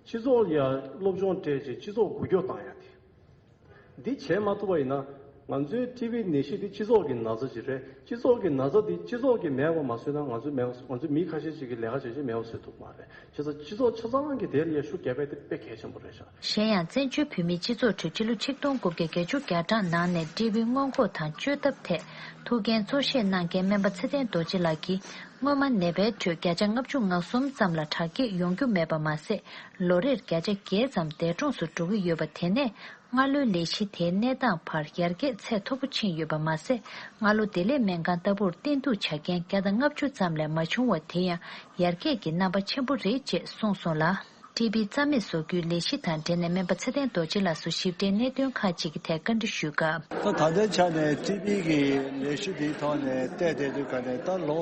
སྤྱི་ཚོགས་ལ་ཡང་སློབ་སྦྱོང་སྤྲད་བྱས་སྤྱི་ཚོགས་འགུལ་སྐྱོད་བཏང་ཡག་དེ། འདི་བྱས་མ་ཐུབ་པ་ཡིན་ན། ང་ཚོའི་ཊི་བི་ནད་གཞི་འདི་སྤྱི་ཚོགས་ཀྱི་ན་ཚ་ཅིག་རེད། སྤྱི་ཚོགས་ཀྱི་ན་ཚ་འདི་སྤྱི་ཚོགས་ཀྱིས་མེད་པ་མ་བཟོས་ན། ང་ཚོས་མེད་པ། ང་ཚོའི་མི་ཁ་ཤས་ཤིག་གིས་ལས་ཀ་བྱས་བྱས་མེད་པ་བཟོས་ཐུབ་མ་རེད། བྱས་ཙང་སྤྱི་ཚོགས་ཆ་ཚང་གིས་དེ་ལ་ཡ་ཤུགས་རྒྱབ་ཡ་དེ་དཔེ་གལ་ཆེན་པོ་རེད་ཤག་གཞན་ཡང་བཙན་བྱོལ་བོད་མིའི་སྤྱི་ཚོགས་ཁྲོད་ཕྱི་ལོ་ཆིག་སྟོང་དགུ་བརྒྱ་བརྒྱད་ཅུ་གྱ་གྲངས་ནང་ནས་ཊི་བི་སྔོན་འགོག་དང་བཅོས་ཐབས་ཐད་ཐུགས་འགན་གཙོ་བཞེས་གནང་མཁན་སྨན་པ་ཚེ་བརྟན་རྡོ་རྗེ་ལགས་ཀྱིས། སྔོན་མ་ནད་པའི་ཁྲོད་བརྒྱ་ཆ་ལྔ་བཅུ་ང་གསུམ་ཙམ་ལ་དྲག་སྐྱེད་ཡོང་རྒྱུ་མེད་པ་མ་ཟད། ལོ་རེར་བརྒྱ་ཆ་བརྒྱད་ཙམ་འདས་གྲོངས་སུ་འགྲོ་གི་ཡོད་པ། དེ་ནས་སྔ་ལོའི་ལས་གཞི་དེའི་གནས་སྟངས་བར་ཡར་རྒྱས་ཚད་མཐོ་པོ་ཕྱིན་ཡོད་པ་མ་ཟད། སྔ་ལོ་བདེ་ལེགས་སྨན་ཁང་ལྟ་བུར་བསྟེན་གཏུག་བྱ་མཁན་བརྒྱ་དང་ལྔ་བཅུ་ཙམ་ལས་མ་བྱུང་བ་དེ་ཡང་ཡར་རྒྱས་ཀྱི་རྣམ་པ་ཆེན་པོ་རེད་ཅེས་གསུངས་སོང་ལ། ཊི་བི་རྩ་མེད་བཟོ་རྒྱུའི་ལས་གཞི་དང་འབྲེལ་ནས་སྨན་པ་ཚེ་བརྟན་རྡོ་རྗེ་ལགས་སུ་ཞིབ་ཕྲའི་གནད་དོན་ཁག་ཅིག་གི་ཐད་བཀའ་འདྲི་ཞུས་སྐབས། ད་ད་ལྟའི་ཆ་ནས་ཊི་བི་གི་ལས་གཞི་འདིའི་ཐོག་ནས་བལྟས་བསྡད་དུས་ག་ནས་ད་ལོ་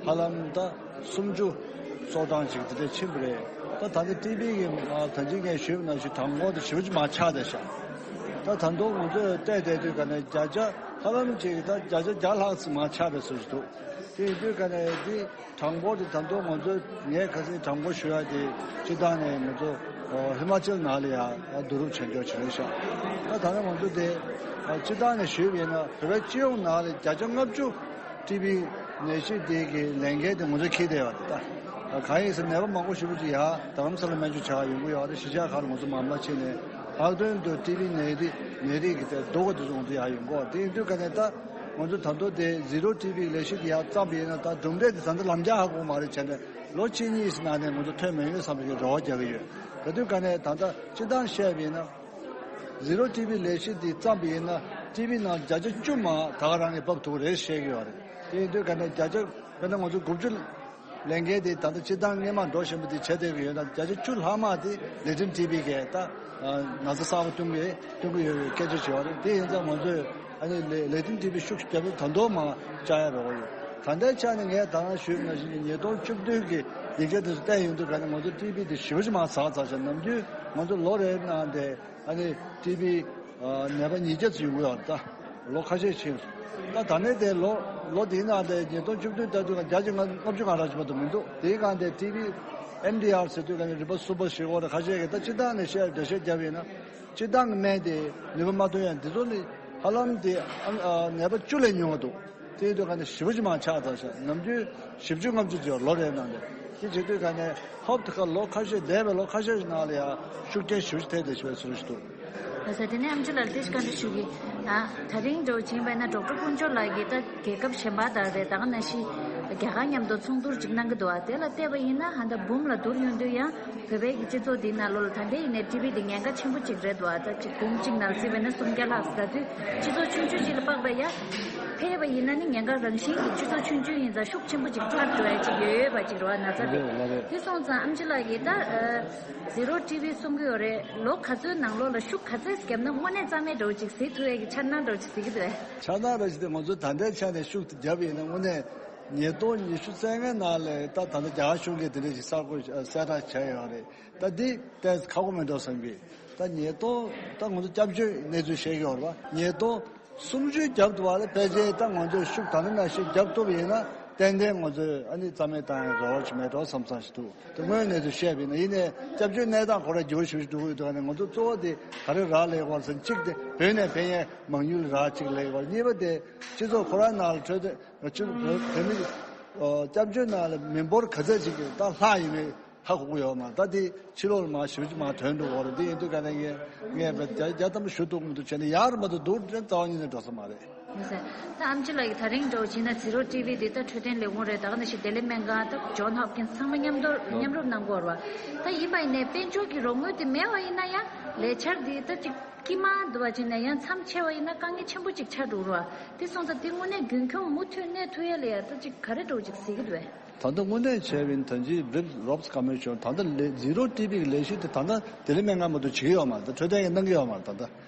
ཧ་ལམ་ད་སུམ་ཅུ་སོ་གྲངས་ཅིག་དེ་འདྲ་ཕྱིན་པ་རེད། ད་ད་ལྟ་ཊི་བི་གི་ད་ཅི་ངས་ཞུས་པ་ནང་བཞིན་གྲངས་འབོར་དེ་ཞེ་པོ་ཅིག་མར་ཆག་བསྡད་ཤག་ད་ད་དུང་ང་ཚོས་བལྟས་བསྡད་དུས་ག་ནས་བརྒྱ་ཆ་ ཧ་ལམ་ཅིག་ད་བརྒྱ་ཆ་བརྒྱ་ལྷག་ཙམ་མར་ཆག་པའི་བཟོ་ཞིག་འདུག་དེ་ཡིན་དུས་ཀ་ནས་འདི་གྲངས་འབོར་དེ་ད་དུང་ང་ཚོ་ངས་ཁ་སང་གྲངས་འབོར་ཞུ་ཡ་དེ་སྤྱིར་བཏང་ནས་ང་ཚོ་ཧི་མ་ཅལ་ནང་ལ་ཡང་བསྡུ་རུབ་བྱེད་འཇོག་བྱེད་རེད་ཤག་ད་ད་ནས་ང་ཚོ་དེ་སྤྱིར་བཏང་ནས་ཞུས་པ་ཡིན་ན་བོད་པའི་སྤྱི་ཡོངས་ནང་ལ་བརྒྱ་ཆ་ལྔ་བཅུ་ཊི་བི་ནད་གཞི་དེ་གི་ལས་འགན་དེ་ང་ཚོས་འཁྱེར་བསྡད་ཡོད་རེད། ད་གང་ཡིན་ཟེར་ནད་པ་མང་པོ་ཞེ་པོ་ཅིག་ཡར་རྡ་རམ་ས་ལ་སྨན་བཅོས་བྱ་ཡོང་གི་ཡོད་རེད། གཞིས་ཆགས་ཁག་ལ་ང་ཚོ་མ་མ་ཕྱིན་ནས་ལྷག་དོན་དུ་ཊི་བི་ནད་རིགས་ནད་རིགས་ཀྱི་དེ་སྡུག་ག་དེ་ཚོ་ང་ཚོ་ཡར་ཡོང་གི་ཡོད་རེད། དེ་ཡིན་དུས་ཀ་ནས་ད་ང་ཚོ་ད་དུང་དེ་ཟི་རོ་ཊི་བི་ལས་གཞི་དེ་ཡར་བརྩམས་པ་ཡིན་ན་ད་གྲུབ་འབྲས་དེ་ད་ལྟ་ལམ་རྒྱག་ཧ་གོ་མ་རེད། བྱས་ནས་ལོ་གཅིག་གཉིས་ནང་ནས་ང་ཚོ་ཐོན་མི་ཡོང་བསམ་པའི་རེ་བ་རྒྱག་གི་ཡོད། དེ་དུས་ཀ་ནས་ད་ལྟ་སྤྱིར་བཏང་བཤད་པ་ཡིན་ན། ཟི་རོ་ཊི་བི་ལས་གཞི་འདི་བརྩམས་པ་ཡིན་ན་ཊི་བི་ནང་བརྒྱ་ཆ་བཅུ་མར་ད་ག་རང་གིས་འབབ་ཐུབ་རེད་བཤད་ཀྱི་ཡོད་རེད། དེ་ཡིན་དུས་ག་ནས་བརྒྱ་ཆ་དཔེར་ན་ང་ཚོ་དགུ་བཅུ་ལས་འགན་དེ་ད་ལྟ་སྤྱིར་བཏང་སྔོན་མ་འགྲོ་བཞིན་པ་དེ་བྱས་བསྡད་ཀྱི་ཡོད་ན་བརྒྱ་ཆ་བཅུ་ལྷག་མ་དེ་ལེ་ཊན་ཊི་བི་གིས་ད་ན་ཚ་གསར་པ་བཏོན་གྱི་བཏོན་གྱི་ཡོད་པའི་སྐད་ཆ་བྱས་པ་རེད། དེ་ཡིན་ཙང་ང་ཚོས་ཨ་ནི་ལེ་ལེ་ཊན་ཊི་བི་ཤུགས་རྒྱབ་ད་དུང་མར་བཅག་ཡ་རོགས་ཡོད། ད་ལྟའི་ཆ་ནས་ངས་ད་རང་ཞུས་པ་ནང་བཞིན་ཉིས་སྟོང་བཅུ་བདུན་གྱི་ཡིག་ཆ་དེ་ཚོ་བལྟས་ཡོང་དུས་ག་ནས་ང་ཚོ་ཊི་བི་དེ་ཞེ་པོ་ཅིག་མར་ཟག་ཚར་ཤག་ནམ་རྒྱུན་ང་ཚོ་ལོ་རེའི་ནང་དེ། ཨ་ནི་ཊི་བི་ནད་པ་ཉིས་བརྒྱ་ཙམ་ཡོང་གི་ཡོད་རེད། ད་ལོ་ཁ་ཤས་ཕྱིན་སོང་། ད་ད་ནས་དེ་ལོ་ལོ་དེའི་ནང་དེ་ཉིས་སྟོང་བཅུ་བདུན་ལྟར་དུས་ང་བརྒྱ་ཆ་ལྔ་བཅུ་ང་རག་ཅིག་མ་གཏོགས་མི་འདུག་དེའི་སྒང་དེ་ཊི་བི་ཨེམ་ཌི་ཨར་ཟེར་དུས་ག་ནས་རིམ་པ་གསུམ་པ་བཞི་པ་རེད། ཁ་ཤས་ཀྱིས་ད་སྤྱིར་བཏང་ནས་བཤད་འགྲེལ་བཤད་བརྒྱབ་ཡིན་ན་སྤྱིར་བཏང་གི་སྨན་དེ་ནུས་པ་མ་ཐོན་ཡ་འདི་ཚོ་ནི་ཧ་ལམ་དེ་ཨ་ནད་པ་བཅུ་ལས་ཉུང་བ་འདུག་དེ་ཡིན་དུས་ག་ནས་ཞེ་པོ་ཅིག་མར་ཆག་ཚར་ཤག་ནམ་རྒྱུན་བཞི་བཅུ་ལྔ་བཅུ་ཅིག་ཡོད་ལོ་རེའི་ནང་དེ། དེ་བྱེད་དུས་ག་ནས་ཧོབ་ཏེ་ཁ་ལོ་ཁ་ཤས་འདས་པའི་ལོ་ཁ་ཤས་ཤིག་ནང་ལ་ཡང་ཤུགས་རྐྱེན་ཞེ་པོ་ཅིག་ཐེབས་བསྡད་ཤག་པའི་ཚུལ་ཞིག་འདུག་ལགས་སོ། དེ་ནས་ཨེམ་ཆི་ལགས་ལ་དེ་ཞིག་བཀའ་འདྲི་ཞུ་གི། ད་ད་རིང་འདྲ་བོ་བྱས་པ་ཡིན་ན་ཌོག་ཊར་ཕུན་ཚོགས་ལགས་ཀྱིས་ད་རྒྱལ་ཁབ་གཞན་པ་དང་རེད། ད་ག་ནང་བཞིན་རྒྱ་གར་མཉམ་དུ་ཚོགས་བསྡུར་ཅིག་གནང་གི་འདུག་ཨ་དེ་ལ་བལྟས་པ་ཡིན་ན་ཧ་ད་འབུམ་ལ་བསྡུར་ཡོང་དུས་ཡང་བོད་པའི་གི་སྤྱི་ཚོགས་འདི་ནང་ལོགས་ལ་ད་ལྟའི་ཡིན་ནའི་ཊི་བི་འདི་ཉེན་ཁ་ཆེན་པོ་ཅིག་རེད་འདུག་ཨ་ད་ཅིག་འབུམ་གཅིག་ནང་བརྩིས་པ་ཡིན་ན་སུམ་བརྒྱ་ལྷག་ཟེར་དུས་སྤྱི་ཚོགས་ཆུང་ཆུང་ཅིག་ལ་དཔག་པ་ཡ། ཕལ་པ་ཡིན་ན་ནི་ཉེན་ཁ་རང་བཞིན་གྱི་སྤྱི་ཚོགས་ཆུང་ཆུང་ཡིན་ཙང་ཤུགས་ཆེན་པོ་ཅིག་འཕར་འགྲོ་ཡ་ཅིག་ཡོད་ཡོད་པ་ཅིག་རེད་བ་ན་ཚ་དེ། ལགས་རེད། དེ་སོང་ཙང་ཨེམ་ཆི་ལགས་ཀྱིས་ད་ཟི་རོ་ཊི་བི་གསུང་གི་ཡོད་རེད། ལོ་ག་ཚོད་ནང་ལོགས་ལ་ཤུགས་ག་ཚད་བརྒྱབ་ན་དངོས་གནས་རྩ་མེད་འདྲ་བོ་ཅིག་གཟིགས་ཐུབ་ཡ་གི་འཆར་སྣང་འདྲ་བོ་ཅིག་གཟིགས་ཀྱི་འདུག་ཨེ། འཆར་སྣང་ར་ཞིག་དེ་ང་ཚོ་ད་ལྟའི་ཆ་ནས་ཤུགས་དེ་བརྒྱབ་ཡིན་ན་དངོས་གནས་ཉིས་སྟོང་ཉི་ཤུ་རྩ་ལྔའི་ནང་ལ་ད་ད་ལྟ་རྒྱ་གར་གཞུང་གིས་དེ་འདྲ་ཞིག་གསར་བཀོད་གསལ་བསྒྲགས་བྱས་ཡོད་རེད། ད་འདི་ཏོག་ཙམ་ཁག་པོ་མེད་འགྲོ་བསམ་གི། ད་ཉིས་སྟོང་ད་ང་ཚོ་སྐྱབས་བཅོལ་གནས་ཚུལ་བཤད་ཀྱི་ཡོད་རེད་བ། ཉིས་སྟོང་སུམ་ཅུ་བརྒྱབ་ཐུབ་པ་ལ་ཕལ་ཆེར་ད་ང་ཚོས་ཤུགས་ད་ནི་ནང་བཞིན་བརྒྱབ་ཐུབ་པ་ཡིན་ན་ཏན་ཏན་ང་ཚོས་ཨ་ནི་རྩ་མེད་བཏང་ཡང་རེ་བ་ཞིག་མེད་འགྲོ་བསམ་བསམ་ཞིག་འདུག་དེ་དངོས་ཡོད་གནས་ཚུལ་བཤད་པ་ཡིན་ན། ཡིན་ནའི་སྐྱབས་བཅོལ་གནས་སྟངས་ཁོ་རང་འགྱུར་བ་ཞིག་འགྲོ་གི་ཡོད་དུས་ནས་ང་ཚོ་གཙོ་བོ་དེ་ག་རེ་རག་ལས་ཀྱི་ཡོད་རེད་ཟེར་ན། གཅིག་དེ་བོད་ནས་ཕེབས་མཁན་མང་ཉུང་ལ་རག་གཅིག་ལས་ཀྱི་ཡོད་རེད། གཉིས་པ་དེ་སྤྱི་ཚོགས་ཁོ་རང་ནང་ལ་འཕྲོད་བསྟེན་སྤྱི་བོད་བོད་མི་ཨ་སྐྱབས་བཅོལ་ནང་ལ་མི་འབོར་ག་ཚད་ཅིག་གི་ད་ལྷག་ཡིན་མིན་ཧ་གོ་གི་ཡོད་མ་རེད། ད་དེ་ཕྱི་ལོགས་ལ་མར་ཞེ་པོ་ཅིག་མར་ཐོན་འགྲོ་གི་ཡོད་རེད། དེ་ཡིན་དུས་ག་ནས་ངས་ངས་བརྒྱ་ཆ་བརྒྱ་ཐམ་པ་ཞུ་ཐུབ་ཀྱི་མི་འདུག་བྱས་ན་ཡག་རེད་མ་གཏོགས་སྡུག་རུ་རྩ་བ་ཉིད་ནས་འགྲོ་ས་མ་རེད། ཡིན་ཟེར། ད་ཨེམ་ཆི་ལགས་ཀྱིས་ད་རིང་འདྲ་བོ་བྱས་ན་ཟི་རོ་ཊི་བི་འདི་ད་འཕྲོད་བསྟེན་ལས་ཁུངས་རེད། ད་ག་ནང་བཞིན་ལྡི་ལི་སྨན་ཁང་ད་ཇོན་ཧོབ་ཀིན་སི་ཚང་མ་མཉམ་དུ་མཉམ་རུབ་གནང་གི་ཡོད་རེད་བ། ད་ཡིན་པ་ཡིན་ནའི་དཔལ་འབྱོར་གྱི་རོགས་དངུལ་དེ་མེད་པ་ཡིན་ན་ཡང་ལས་འཆར་འདི་ད་ཅིག་དཀྱིལ་མ་འདུ་བ་བྱས་ན་ཡང་མཚམས་ཆད་པ་ཡིན་ན་དཀའ་ངལ་ཆེན་པོ་ཅིག་ཆགས་འགྲོ་གི་རེད་བ། དེ་སོང་ཙང་དེ་དངོས་གནས་རྒྱུན་འཁྱོངས་མུ་མཐུད་གནས་ཐུབ་ཡ་ལ་ཡ་ད་ཅིག་ག་རེ་འདྲ་བོ་ཅིག་གཟིགས་ཀྱི་འདུག་བས། ད་ལྟ་དངོས་གནས་བྱས་པ་ཡིན་ན་ད་ཅི་རིབ་རོབ་སི་ཀོ་མི་ཤོན་ད་ལྟ་ལས་ཟི་རོ་ཊི་བི་གི་ལས་གཞི་དེ་ད་ལྟ་ལྡི་ལི་སྨན་ཁང་མ་གཏོགས་བྱེད་ཀྱི་ཡོད་མ་རེད། ད་འཕྲོད་བསྟེན་གྱི་གནང་གི་ཡོད་མ་རེད། ད་ལྟ་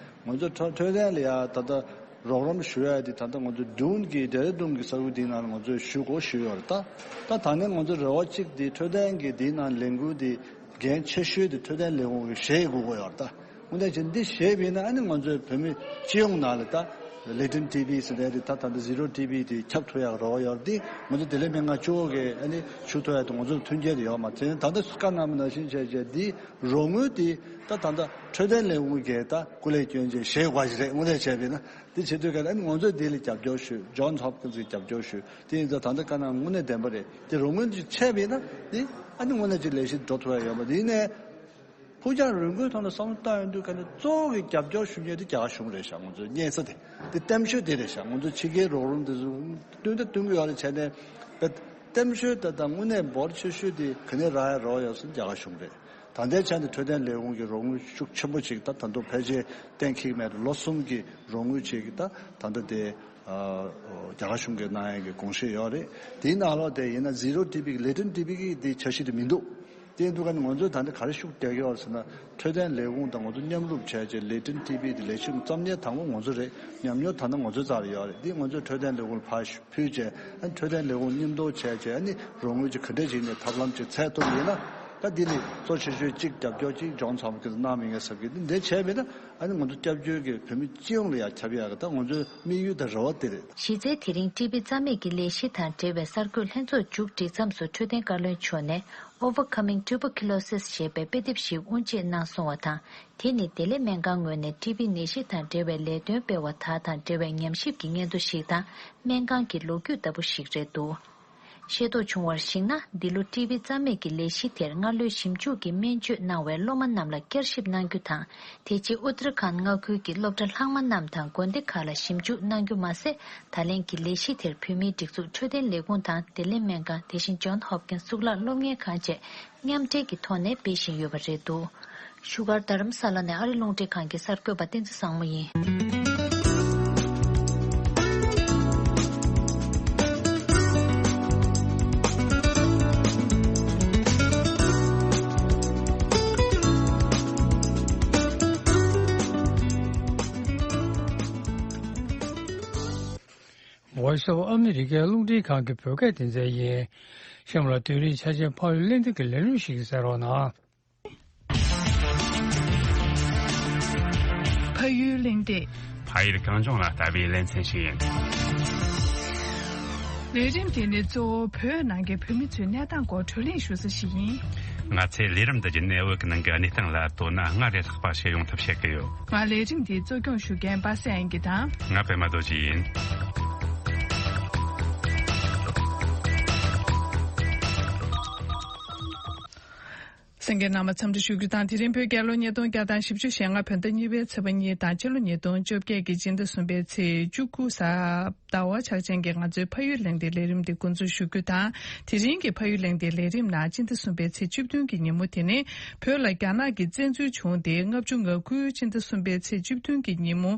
ང་ཚོ་འཕྲོད་འཕྲོད་བསྟེན་ལ་ཡ་ད་ལྟ་རོགས་རམ་ཞུ་ཡ་དེ་ད་ལྟ་ང་ཚོ་ཌུན་གྱི་ཌེ་ར་ཌུན་གྱི་ས་ཁུལ་དེའི་ནང་ལ་ང་ཚོས་ཞུ་དགོས་ཞུས་ཡོད་རེད། ད་ད་ད་ནས་ང་ཚོ་རེ་བ་གཅིག་དེ་འཕྲོད་བསྟེན་གྱི་དེའི་ནང་ལས་འགུལ་དེ་འགན་ཆེ་ཤོས་དེ་འཕྲོད་བསྟེན་ལས་ཁུངས་ཀྱིས་བཞེས་དགོས་ཀྱི་ཡོད་རེད། ད་དངོས་གནས་བྱས་ན་འདི་བཞེས་པ་ཡིན་ན་ཨ་ནི་ང་ཚོའི་བོད་མི་སྤྱི་ཡོངས་ནང་ལ་ད་ལེ་ཊན་ཊི་བི་ཟེར་ནས་དེ་ད་ད་ལྟ་ཟི་རོ་ཊི་བི་དེ་ཁྱབ་ཐུབ་ཡག་རེ་བ་ཡོད་རེད། དེ་ང་ཚོ་ལྡི་ལི་སྨན་ཁང་གཙོ་བོ་གིས་ཨ་ནི་ཞུ་ཐུབ་ཡག་དེ་ང་ཚོ་མཐུན་རྐྱེན་དེ་ཡོད་མ་རེད། དེ་ནས་ད་ལྟ་བཀའ་གནང་བ་ནང་བཞིན་བྱས་བྱས་འདི་རོགས་དངུལ་དེ་ད་ད་ལྟ་འཕྲོད་བསྟེན་ལས་ཁུངས་ཀྱིས་ད་སྐུ་ལས་བསྐྱོན་བྱས་བཞེས་དགོས་ཞིག་རེད། དངོས་གནས་བྱས་པ་ཡིན་ན་དེ་བྱེད་དུས་ག་ལ་ཨ་ནི་ང་ཚོས་འདི་ལ་རྒྱབ་སྐྱོར་ཞུ། ཇོན་ཧོབ་ཀིན་སི་གིས་རྒྱབ་སྐྱོར་ཞུ། དེ་ཡིན་ཙང་ད་ལྟ་བཀའ་གནང་དངོས་གནས་བདེན་པ་རེད། དེ་རོགས་དངུལ་ཅིག་ཆད་པ་ཡིན་ན་དེ་ཨ་ནི་དངོས་གནས་ཅིག་ལས་གཞི་འགྲོ་ཐུབ་ཡ་ཡོད་མ་རེད། ཡིན་ནའི་ཕུགས་རྒྱང་རིང་པོའི་ཐོག་ནས་བསམ་བློ་བཏང་ཡོང་དུས་ག་ནས་གཙོ་བོ་གི་རྒྱབ་སྐྱོར་ཞུ་མཁན་དེ་རྒྱ་གར་གཞུང་རེད་ཤག་ང་ཚོའི་གཉེར་ས་དེ་དེ་གཏམ་ཤོད་དེ་རེད་ཤག་ང་ཚོ་ཕྱི་རྒྱལ་རོགས་རམ་དེ་ཚོ་བསྟུན་ད་བསྟུན་གི་ཡོད་རེད། བྱས་ནས་བེད་གཏམ་ཤོད་ད་ད་དངོས་གནས་འབོར་ཆེ་ཤོས་དེ་ག་ནས་རག་ཡ་རོགས་ཡོད་ཟེར་རྒྱ་གར་གཞུང་རེད། ད་ལྟའི་ཆ་ནས་འཕྲོད་བསྟེན་ལས་ཁུངས་ཀྱི་རོགས་དངུལ་ཤུགས་ཆེན་པོ་ཅིག་ད་ད་དུང་ཕལ་ཆེར་གཏན་འཁེལ་མེད་རེད། ལོ་གསུམ་གྱི་རོགས་དངུལ་ཅིག་ད་ད་ལྟ་དེ་རྒྱ་གར་གཞུང་གིས་གནང་ཡ་གི་དགོངས་བཞེས་ཡོད་རེད། དེའི་ནང་ལོགས་དེ་ཡིན་ན་ཟི་རོ་ཊི་བི་གི་ལེ་ཊན་ཊི་བི་གི་དེ་འཆར་གཞི་དེ་མི་འདུག་དེ་འདུག་ག་ནི་ང་ཚོས་ད་ལྟ་ག་རེ་ཤུགས་རྒྱག་གི་ཡོད་ཟེར་ན། འཕྲོད་བསྟེན་ལས་ཁུངས་དང་ང་ཚོ་མཉམ་རུབ་བྱས་བྱས་ལེ་ཊན་ཊི་བི་དེ་ལས་ཞུགས་བརྩམ་མཁན་དང་པོ་ང་ཚོ་རེད། ཉམས་མྱོང་ད་ལྟ་ང་ཚོའི་རྩ་ལ་ཡོད་རེད། འདི་ང་ཚོས་འཕྲོད་བསྟེན་ལས་ཁུངས་ལ་ཕར་ཕུལ་བྱས། ཨ་ནི་འཕྲོད་བསྟེན་ལས་ཁུངས་མཉམ་དུ་བྱས་བྱས་ཨ་ནི་རོགས་དངུལ་ཅིག་ག་འདྲས་བྱས་ནས་ཐབས་ལམ་ཅིག་འཚོལ་ཐུབ་ཡིན་ན། ད་འདི་ནི་གཙོ་ཆེ་ཤོས་གཅིག་རྒྱབ་སྐྱོར་གཅིག་ལྗོངས་ཚང་མ་ཁྱེད་ཚོ་གནང་མི་ངེས་ཟེར་གི་འདི་འདི་བྱས་མེད་ན་ཨ་ནི་ང་ཚོ་སྐྱབས་བཅོལ་གྱི་བོད་མི་སྤྱི་ཡོངས་ལ་ཡང་ཁྱབ་ཡག་གི་ད་ང་ཚོའི་དམིགས་ཡུལ་དང་རེ་བ་དེ་རེད། གཞི་རྩའི་དེ་རིང་ཊི་བི་རྩ་མེད་ཀྱི་ལས་གཞི་དང་འབྲེལ་བའི་གསར་འགོད་ལྷན་ཚོགས་མཇུག་སྒྲིལ་མཚམས་སུ་འཕྲོད་བསྟེན་བཀའ་བློན་མཆོག་ནས་Overcoming Tuberculosis ཞེས་པའི་དཔེ་དེབ་ཞིག་དབུ་འབྱེད་གནང་སོང་བ་དང་། དེ་ནི་བདེ་ལེགས་སྨན་ཁང་ངོས་ནས་ཊི་བི་ནད་གཞི་དང་འབྲེལ་བའི་ལས་དོན་སྤེལ་བ་དག་དང་འབྲེལ་བའི་ཉམས་ཞིབ་ཀྱི་སྙན་ཐོ་ཞིག་དང་སྨན་ཁང་གི་ལོ་རྒྱུས་ལྟ་བུ་ཞིག་རེད་འདུག་ཤེས་རྟོགས་བྱུང་བར་གཞིགས་ན། འདི་ལོ་ཊི་བི་རྩ་མེད་ཀྱི་ལས་གཞི་དེར་སྔ་ལོའི་ཞིབ་འཇུག་གི་སྨན་བཅོས་གནང་བའི་སློབ་མ་རྣམས་ལ་བསྐྱར་ཞིབ་གནང་རྒྱུ་དང་། དེ་རྗེས་ཨུ་ཏར་ཁཱན་མངའ་ཁུལ་གྱི་སློབ་གྲྭ་ལྷག་མ་རྣམས་དང་དགོན་སྡེ་ཁག་ལ་ཞིབ་འཇུག་གནང་རྒྱུ་མ་ཟད། ད་ལན་གྱི་ལས་གཞི་དེར་བོད་མིའི་སྒྲིག་འཛུགས་འཕྲོད་བསྟེན་ལས་ཁུངས་དང་བདེ་ལེགས་སྨན་ཁང་། དེ་བཞིན་ཇོན་ཧོབ་ཀིན་གཙུག་ལག་སློབ་གཉེར་ཁང་བཅས་མཉམ་འབྲེལ་གྱི་ཐོག་ནས་སྤེལ་བཞིན་ཡོད་པ་རེད་འདུག་ཤུག་གར་རྡ་རམ་ས་ལ་ནས་ཨ་རི་རླུང་འཕྲིན་ཁང་གི་གསར་འགོད་པ་བསྟན་འཛིན་བཟང་མོ་ཡིན། Voice of America རླུང་འཕྲིན་ཁང་གི་བོད་སྐད་སྡེ་ཚན་ཡིན། གཤམ་ལ་དུས་རིང་ཆ་ཆེན་ཕ་ཡུལ་གླེང་སྟེགས་ཀྱི་ལས་རིམ་ཞིག་གསན་རོགས་གནང་། ཕ་ཡུལ་གླེང་སྟེགས། ཕ་ཡུལ་གངས་ལྗོངས་ལ་ལྟ་བའི་ལེ་ཚན་ཞིག་ཡིན། ལས་རིམ་དེ་ནི་གཙོ་བོ་བོད་ནང་གི་བོད་མི་ཚོའི་གནས་སྟངས་སྐོར་བགྲོ་གླེང་ཞུ་ས་ཞིག་ཡིན། ང་ཚོས་ལས་རིམ་འདི་བརྒྱུད་ནས་བོད་ཀྱི་ནང་གི་གནས་སྟངས་ལ་དོ་སྣང་སྔར་ལས་ལྷག་པ་བྱེད་ཡོང་ཐབས་བྱེད་ཀྱི་ཡོད། ང་ལས་རིམ་འདི་གཙོ་སྐྱོང་ཞུ་མཁན་པ་སངས་དབྱངས་སྐྱིད་དང་། ང་པད་མ་རྡོ་རྗེ་ཡིན། གསན་མཁན་རྣམ་པ་འཚམས་འདྲི་ཞུ་རྒྱུ་དང་། དེ་རིང་བོད་རྒྱལ་ལོ་ཉིས་སྟོང་བརྒྱ་དང་བཞི་བཅུ་ཞེ་ལྔ་བོད་ཟླ་གཉིས་པའི་ཚེས་པ་གཉིས་དང་། ཕྱི་ལོ་ཉིས་སྟོང་བཅོ་བརྒྱད་ཀྱི་སྤྱི་ཟླ་གསུམ་པའི་ཚེས་བཅུ་དགུ་གཟའ་ཟླ་བ་ཕྱག་ཆེན་གྱི་ང་ཚོའི་ཕ་ཡུལ་གླེང་སྟེགས་ལས་རིམ་འདི་འགོ་འཛུགས་ཞུ་རྒྱུ་དང་། དེ་རིང་གི་ཕ་ཡུལ་གླེང་སྟེགས་ལས་རིམ་ནང་སྤྱི་ཟླ་གསུམ་པའི་ཚེས་བཅུ་བདུན་གྱི་ཉིན་མོ་དེ་ནི་བོད་ལ་རྒྱ་ནག་གིས་བཙན་འཛུལ་བྱུང་སྟེ་ལྔ་བཅུ་ང་དགུའི་སྤྱི་ཟླ་གསུམ་པའི་ཚེས་བཅུ་བདུན་གྱི་ཉིན་མོ།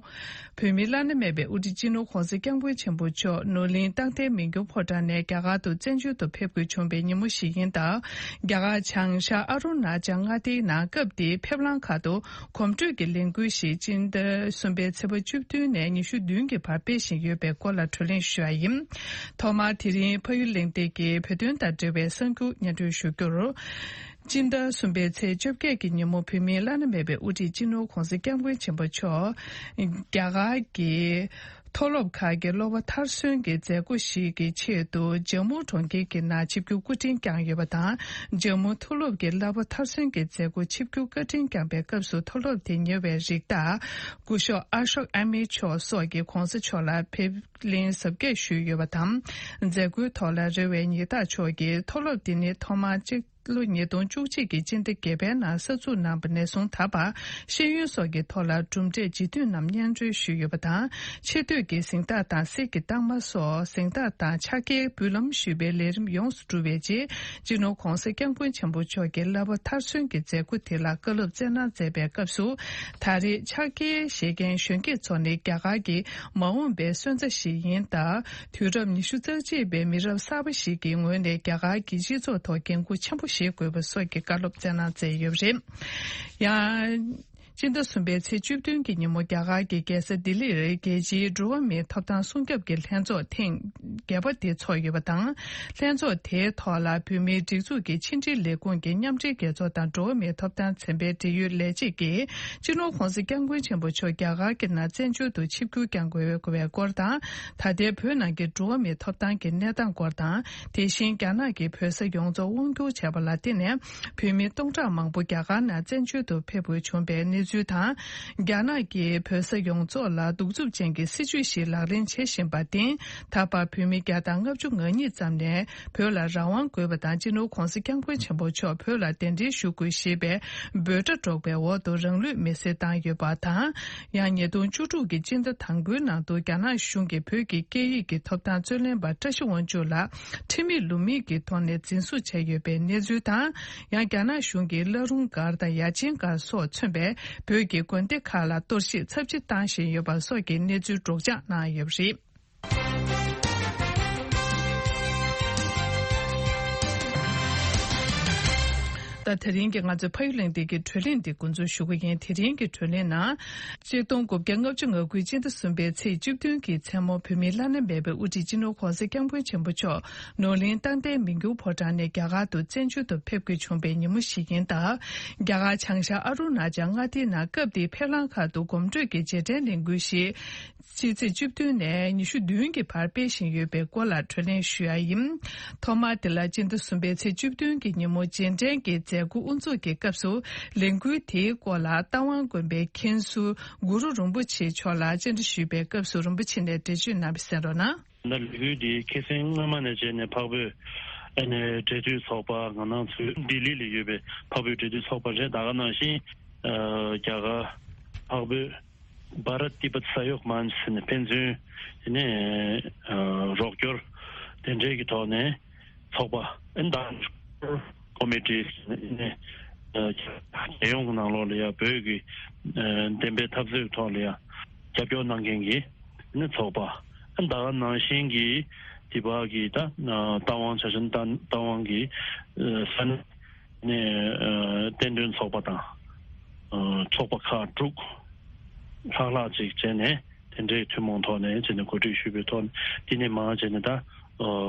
བོད་མིའི་བླ་ན་མེད་པའི་དབུ་ཁྲིད་སྤྱི་ནོར་༧གོང་ས་༧སྐྱབས་མགོན་ཆེན་པོ་མཆོག་ནོར་གླིང་རྟ་མགོའི་མི་འགྱུར་ཕོ་བྲང་ནས་རྒྱ་གར་དུ་བཙན་བྱོལ་དུ་ཕེབས་དགོས་བྱུང་བའི་ཉིན་མོ་ཞིག་ཡིན་སྟབས། རྒྱ་གར་བྱང་ཤར་ཨ་རུ་ན་ཅལ་མངའ་སྡེའི་ནང་སྐབས་དེའི་ཕེབས་ལམ་ཁག་ཏུ་གོམ་བགྲོད་ཀྱི་ལས་འགུལ་ཞིག་སྤྱི་ཟླ་གསུམ་པའི་ཚེས་པ་བཅུ་བདུན་ནས་ཉི་ཤུ་བདུན་གྱི་བར་སྤེལ་བཞིན་ཡོད་པའི་སྐོར་ལ་བགྲོ་གླེང་ཞུ་བ་ཡིན། ཐོག་མར་དེ་རིང་ཕ་ཡུལ་གླེང་སྟེགས་ཀྱི་བོད་དོན་དང་འབྲེལ་བའི་གསར་འགྱུར་སྙན་སྒྲོན་ཞུ་རྒྱུར། སྤྱི་ཟླ་གསུམ་པའི་ཚེས་བཅོ་བརྒྱད་ཀྱི་ཉིན་མོ་བོད་མིའི་བླ་ན་མེད་པའི་དབུ་ཁྲིད་སྤྱི་ནོར་༧གོང་ས་༧སྐྱབས་མགོན་ཆེན་པོ་མཆོག་རྒྱ་གར་གྱི་མཐོ་སློབ་ཁག་གི་སློབ་པ་མཐར་སོན་གྱི་མཛད་སྒོ་ཞིག་གི་ཆེད་དུ་ཇམ་མུ་གྲོང་ཁྱེར་གྱི་ནང་ཆིབས་བསྒྱུར་སྐུ་འཕྲེང་བསྐྱངས་ཡོད་པ་དང་། ཇམ་མུ་མཐོ་སློབ་ཀྱི་བསླབ་པ་མཐར་སོན་གྱི་མཛད་སྒོ་ཆིབས་བསྒྱུར་བཀའ་དྲིན་བསྐྱངས་པའི་སྐབས་སུ་མཐོ་སློབ་དེ་ཉེ་བའི་རིགས་བདག་སྐུ་ཞབས་ཨ་ཤོག་ཨ་མི་མཆོག་སོགས་ཀྱིས་༧གོང་ས་མཆོག་ལ་ཕེབས་ལན་གཟབ་རྒྱས་ཞུས་ཡོད་པ་དང་། མཛད་སྒོའི་ཐོག་ལ་རེ་བའི་ཉི་ཟླ་མཆོག་གིས་མཐོ་སློབ་དེ་ནི་ཐོག་མར་སྤྱི་ལོ་ཉིས་སྟོང་བཅུ་གཅིག་གི་སྤྱི་ཟླ་བརྒྱད་པའི་ནང་གསར་འཛུགས་གནང་པ་ནས་བཟུང་ད་བར་ཤེས་ཡོན་སོགས་ཀྱི་ཐོག་ལ་གྲུབ་འབྲས་ལྗིད་མཐུན་རྣམས་སྙན་སྒྲོན་ཞུས་ཡོད་པ་དང་། ཆེ་བསྟོད་ཀྱི་གཟེངས་རྟགས་དང་གསེར་གྱི་རྟགས་མ་སོགས་གཟེངས་རྟགས་དང་ཕྱག་འཁྱེར་འབུལ་ལམ་ཞུས་པའི་ལས་རིམ་ཡོངས་སུ་གྲུབ་པའི་རྗེས། སྤྱི་ནོར་༧གོང་ས་༧སྐྱབས་མགོན་ཆེན་པོ་མཆོག་གིས་བསླབ་པ་མཐར་སོན་གྱི་མཛད་སྒོ་དེ་ལ་བཀའ་སློབ་སྩལ་གནང་མཛད་པའི་སྐབས་སུ། ད་རེས་ཕྱག་འཁྱེར་བཞེས་མཁན་གཞོན་སྐྱེས་ཚོ་ནི་རྒྱ་གར་གྱི་མ་འོངས་པའི་སོན་རྩ་ཞིག་ཡིན་སྟབས། དུས་རབས་ཉི་ཤུ་རྩ་གཅིག་པའི་མི་རབས་གསར་པ་ཞིག་གི་ངོས་ནས་རྒྱ་གར་གྱི་སྤྱི་ཚོགས་ཐོག་འགན་འཁུར་ཆེན་པོ་བཞེས་དགོས་པ་སོགས་ཀྱི་བཀའ་སློབ་སྩལ་གནང་མཛད་ཡོད་པ་རེད། ཡང་། སྤྱི་ཟླ་གསུམ་པའི་ཚེས་བཅུ་བདུན་གྱི་ཉིན་མོ་རྒྱ་གར་གྱི་རྒྱལ་ས་ལྡི་ལིར་རྒྱལ་སྤྱིའི་འགྲོ་བ་མིའི་ཐོབ་ཐང་སྲུང་སྐྱོབ་ཀྱི་ལྷན་ཚོགས་ཐེངས་བརྒྱད་པ་དེ་ཚོགས་ཡོད་པ་དང་། ལྷན་ཚོགས་དེའི་ཐོག་ལ་བོད་མིའི་སྒྲིག་འཛུགས་ཀྱི་ཕྱི་འབྲེལ་ལས་ཁུངས་ཀྱི་མཉམ་འབྲེལ་རྒྱལ་ཚོགས་དང་འགྲོ་བ་མིའི་ཐོབ་ཐང་ཚན་པའི་འབྲེལ་ཡོད་ལས་བྱེད་ཀྱིས་སྤྱི་ནོར་༧གོང་ས་༧སྐྱབས་མགོན་ཆེན་པོ་མཆོག་རྒྱ་གར་གྱི་ནང་བཙན་བྱོལ་དུ་ཆིབས་བསྒྱུར་བསྐྱང་དགོས་པའི་སྐོར་དང་། ད་ལྟའི་བོད་ནང་གི་འགྲོ་བ་མིའི་ཐོབ་ཐང་གི་གནས་སྟངས་སྐོར་དང་། དེ་བཞིན་རྒྱ་ནག་གིས་བོད་ས་ཡོངས་རྫོགས་དབང་བསྒྱུར་བྱས་པ་ལ་བརྟེན་ནས། བོད་མི་སྟོང་ཕྲག་མང་པོ་རྒྱ་གར་ནང་བཙན་བྱོལ་དུ་ཕེབས་དགོས་བྱུང་བའི་གནས་ཚུལ་དང་། རྒྱ་ནག་གིས་བོད་ས་ཡོངས་རྫོགས་ལ་གདུག་རྩུབ་ཅན་གྱི་སྲིད་བྱུས་ཤིག་ལག་ལེན་བྱེད་བཞིན་པར་བརྟེན། ད་བར་བོད་མི་བརྒྱ་དང་ལྔ་བཅུ་ང་གཉིས་ཙམ་ནས་བོད་ལ་རང་དབང་དགོས་པ་དང་། སྤྱི་ནོར་༧གོང་ས་༧སྐྱབས་མགོན་ཆེན་པོ་མཆོག་བོད་ལ་གདན་འདྲེན་ཞུ་དགོས་ཞེས་པའི་འབོད་སྒྲ་སྒྲོག་པའི་འོག་ཏུ་རང་ལུས་མེར་སྲེག་བཏང་ཡོད་པ་དང་། ཡང་ཉིས་སྟོང་བཅུ་དྲུག་གི་སྤྱི་ཟླ་དང་པོའི་ནང་དུ་རྒྱ་ནག་གཞུང་གིས་བོད་ཀྱི་སྐད་ཡིག་གི་ཐོབ་ཐང་རྩོད་ལེན་པ་བཀྲ་ཤིས་དབང་ཕྱུག་ལགས་ཁྲིམས་མེད་ལུགས་མེད་ཀྱི་ཐོག་ནས་འཛིན་བཟུང་བྱས་ཡོད་པའི་གནས་ཚུལ་དང་། ཡང་རྒྱ་ནག་གཞུང་གིས་བླ་རུང་སྒར་དང་ཡ་ཆེན་སྒར་སོགས་མཚོན་པའི་བོད་ཀྱི་དགོན་སྡེ་ཁག་ལ་གཏོར་བཤིག་ཚབས་ཆེ་བཏང་བཞིན་ཡོད་པ་སོགས་ཀྱི་གནས་ཚུལ་སྒྲོག་སྦྱང་གནང་ཡོད་པ་རེད། ད་དེ་རིང་གི་ང་ཚོའི་ཕ་ཡུལ་གླེང་སྟེགས་ཀྱི་བགྲོ་གླེང་འདི་འགོ་འཛུགས་ཞུ་གི་ཡིན། དེ་རིང་གི་བགྲོ་གླེང་ནང་། ཆིག་སྟོང་དགུ་བརྒྱ་ལྔ་བཅུ་ང་དགུའི་སྤྱི་ཟླ་གསུམ་པའི་ཚེས་བཅུ་བདུན་གྱི་མཚན་མོ་བོད་མིའི་བླ་ན་མེད་པའི་དབུ་ཁྲིད་སྤྱི་ནོར་ྋགོང་ས་ྋསྐྱབས་མགོན་ཆེན་པོ་མཆོག་ནོར་གླིང་རྟ་མགོའི་མི་འགྱུར་ཕོ་བྲང་ནས་རྒྱ་གར་དུ་བཙན་བྱོལ་དུ་ཕེབས་སྐྱེལ་བྱུང་བའི་ཉིན་མོ་ཞིག་ཡིན་སྟབས། རྒྱ་གར་བྱང་ཤར་ཨ་རུ་ན་ཅལ་མངའ་སྡེའི་ནང་སྐབས་དེའི་ཕེབས་ལམ་ཁག་ཏུ་གོམ་བགྲོད་ཀྱི་རྗེས་དྲན་ལས་འགུལ་ཞིག་ཕྱི་ཚེས་བཅུ་བདུན་ནས་ཉི་ཤུ་བདུན་གྱི་བར་སྤེལ་བཞིན་ཡོད་པའི་སྐོར་ལ་བགྲོ་གླེང་ཞུ་ཡ་ཡིན། ཐོག་མར་དེ་ལ་སྤྱི་ཟླ་གསུམ་པའི་ཚེས་བཅུ་བདུན་གྱི་ཉིན་མོ་རྗེས་དྲན་གྱི་མཛད་སྒོ་དབུ་འཛུགས་ཀྱི་སྐབས་སུ། ལས་འགུལ་དེའི་སྐོར་ལ་རྟ་དབང་དགོན་པའི་མཁན་ཟུར་གུ་རུ་རིན་པོ་ཆེ་མཆོག་ལ་བཅར་འདྲི་ཞུས་པའི་སྐབས་སུ། རིན་པོ་ཆེ་ནས་འགྲེལ་བརྗོད་གནང་བ་གསན་རོགས་གནང་། ད་ལས་འགུལ་འདི་ཁ་སང་སྔ་མ་ནས་བྱས་ནས་འཕགས་བོད་ཨ་ནི་འབྲེལ་མཐུད་ཚོགས་པ། ང་རང་ཚོའི་ལྡི་ལི་ལ་ཡོད་པའི་འཕགས་བོད་འབྲེལ་མཐུད་ཚོགས་པ་རེད། ད་ག་ནང་བཞིན་ཨ་རྒྱ་གར་འཕགས་བོད་བྷ་རཏ་ཏི་བྷཏ་ས་ཡོག་མན་ཆ་ཟེར་ནས་ཕན་ཚུན་དེ་ནས་ཨ་རོགས་སྐྱོར་དེ་འདྲའི་གི་ཐོག་ནས་ཚོགས་པ་ཨ་ནི་ད་ཀོ་མི་ཊི་ནས་ཨ་ནི་ཨ་རྒྱལ་ཡོངས་ཀྱི་ནང་ལོགས་ལ་ཡ་བོད་ཀྱི་ཨ་བདེན་པའི་འཐབ་རྩོད་ཐོག་ལ་ཡ་རྒྱབ་སྐྱོར་གནང་མཁན་གྱི་ཨ་ནི་ཚོགས་པ། ཨ་ནི་ད་ག་ནང་བཞིན་གྱི་འདི་བར་གྱི་ད་ཨ་རྟ་དབང་ཆ་ཤན་རྟ་རྟ་དབང་གི་ཨ་ས་གནས་ནས་ཨ་བསྟན་དོན་ཚོགས་པ་དང་ཨ་ཚོགས་པ་ཁག་དྲུག་ལྷག་ལྷག་ཅིག་བྱས་ནས། དེ་འདྲའི་ཐུན་མོང་ཐོག་ནས་བྱས་ནས་གོ་སྒྲིག་ཞུས་པའི་ཐོག་ནས། དེ་ནས་མར་བྱས་ནས་ད་ཨ་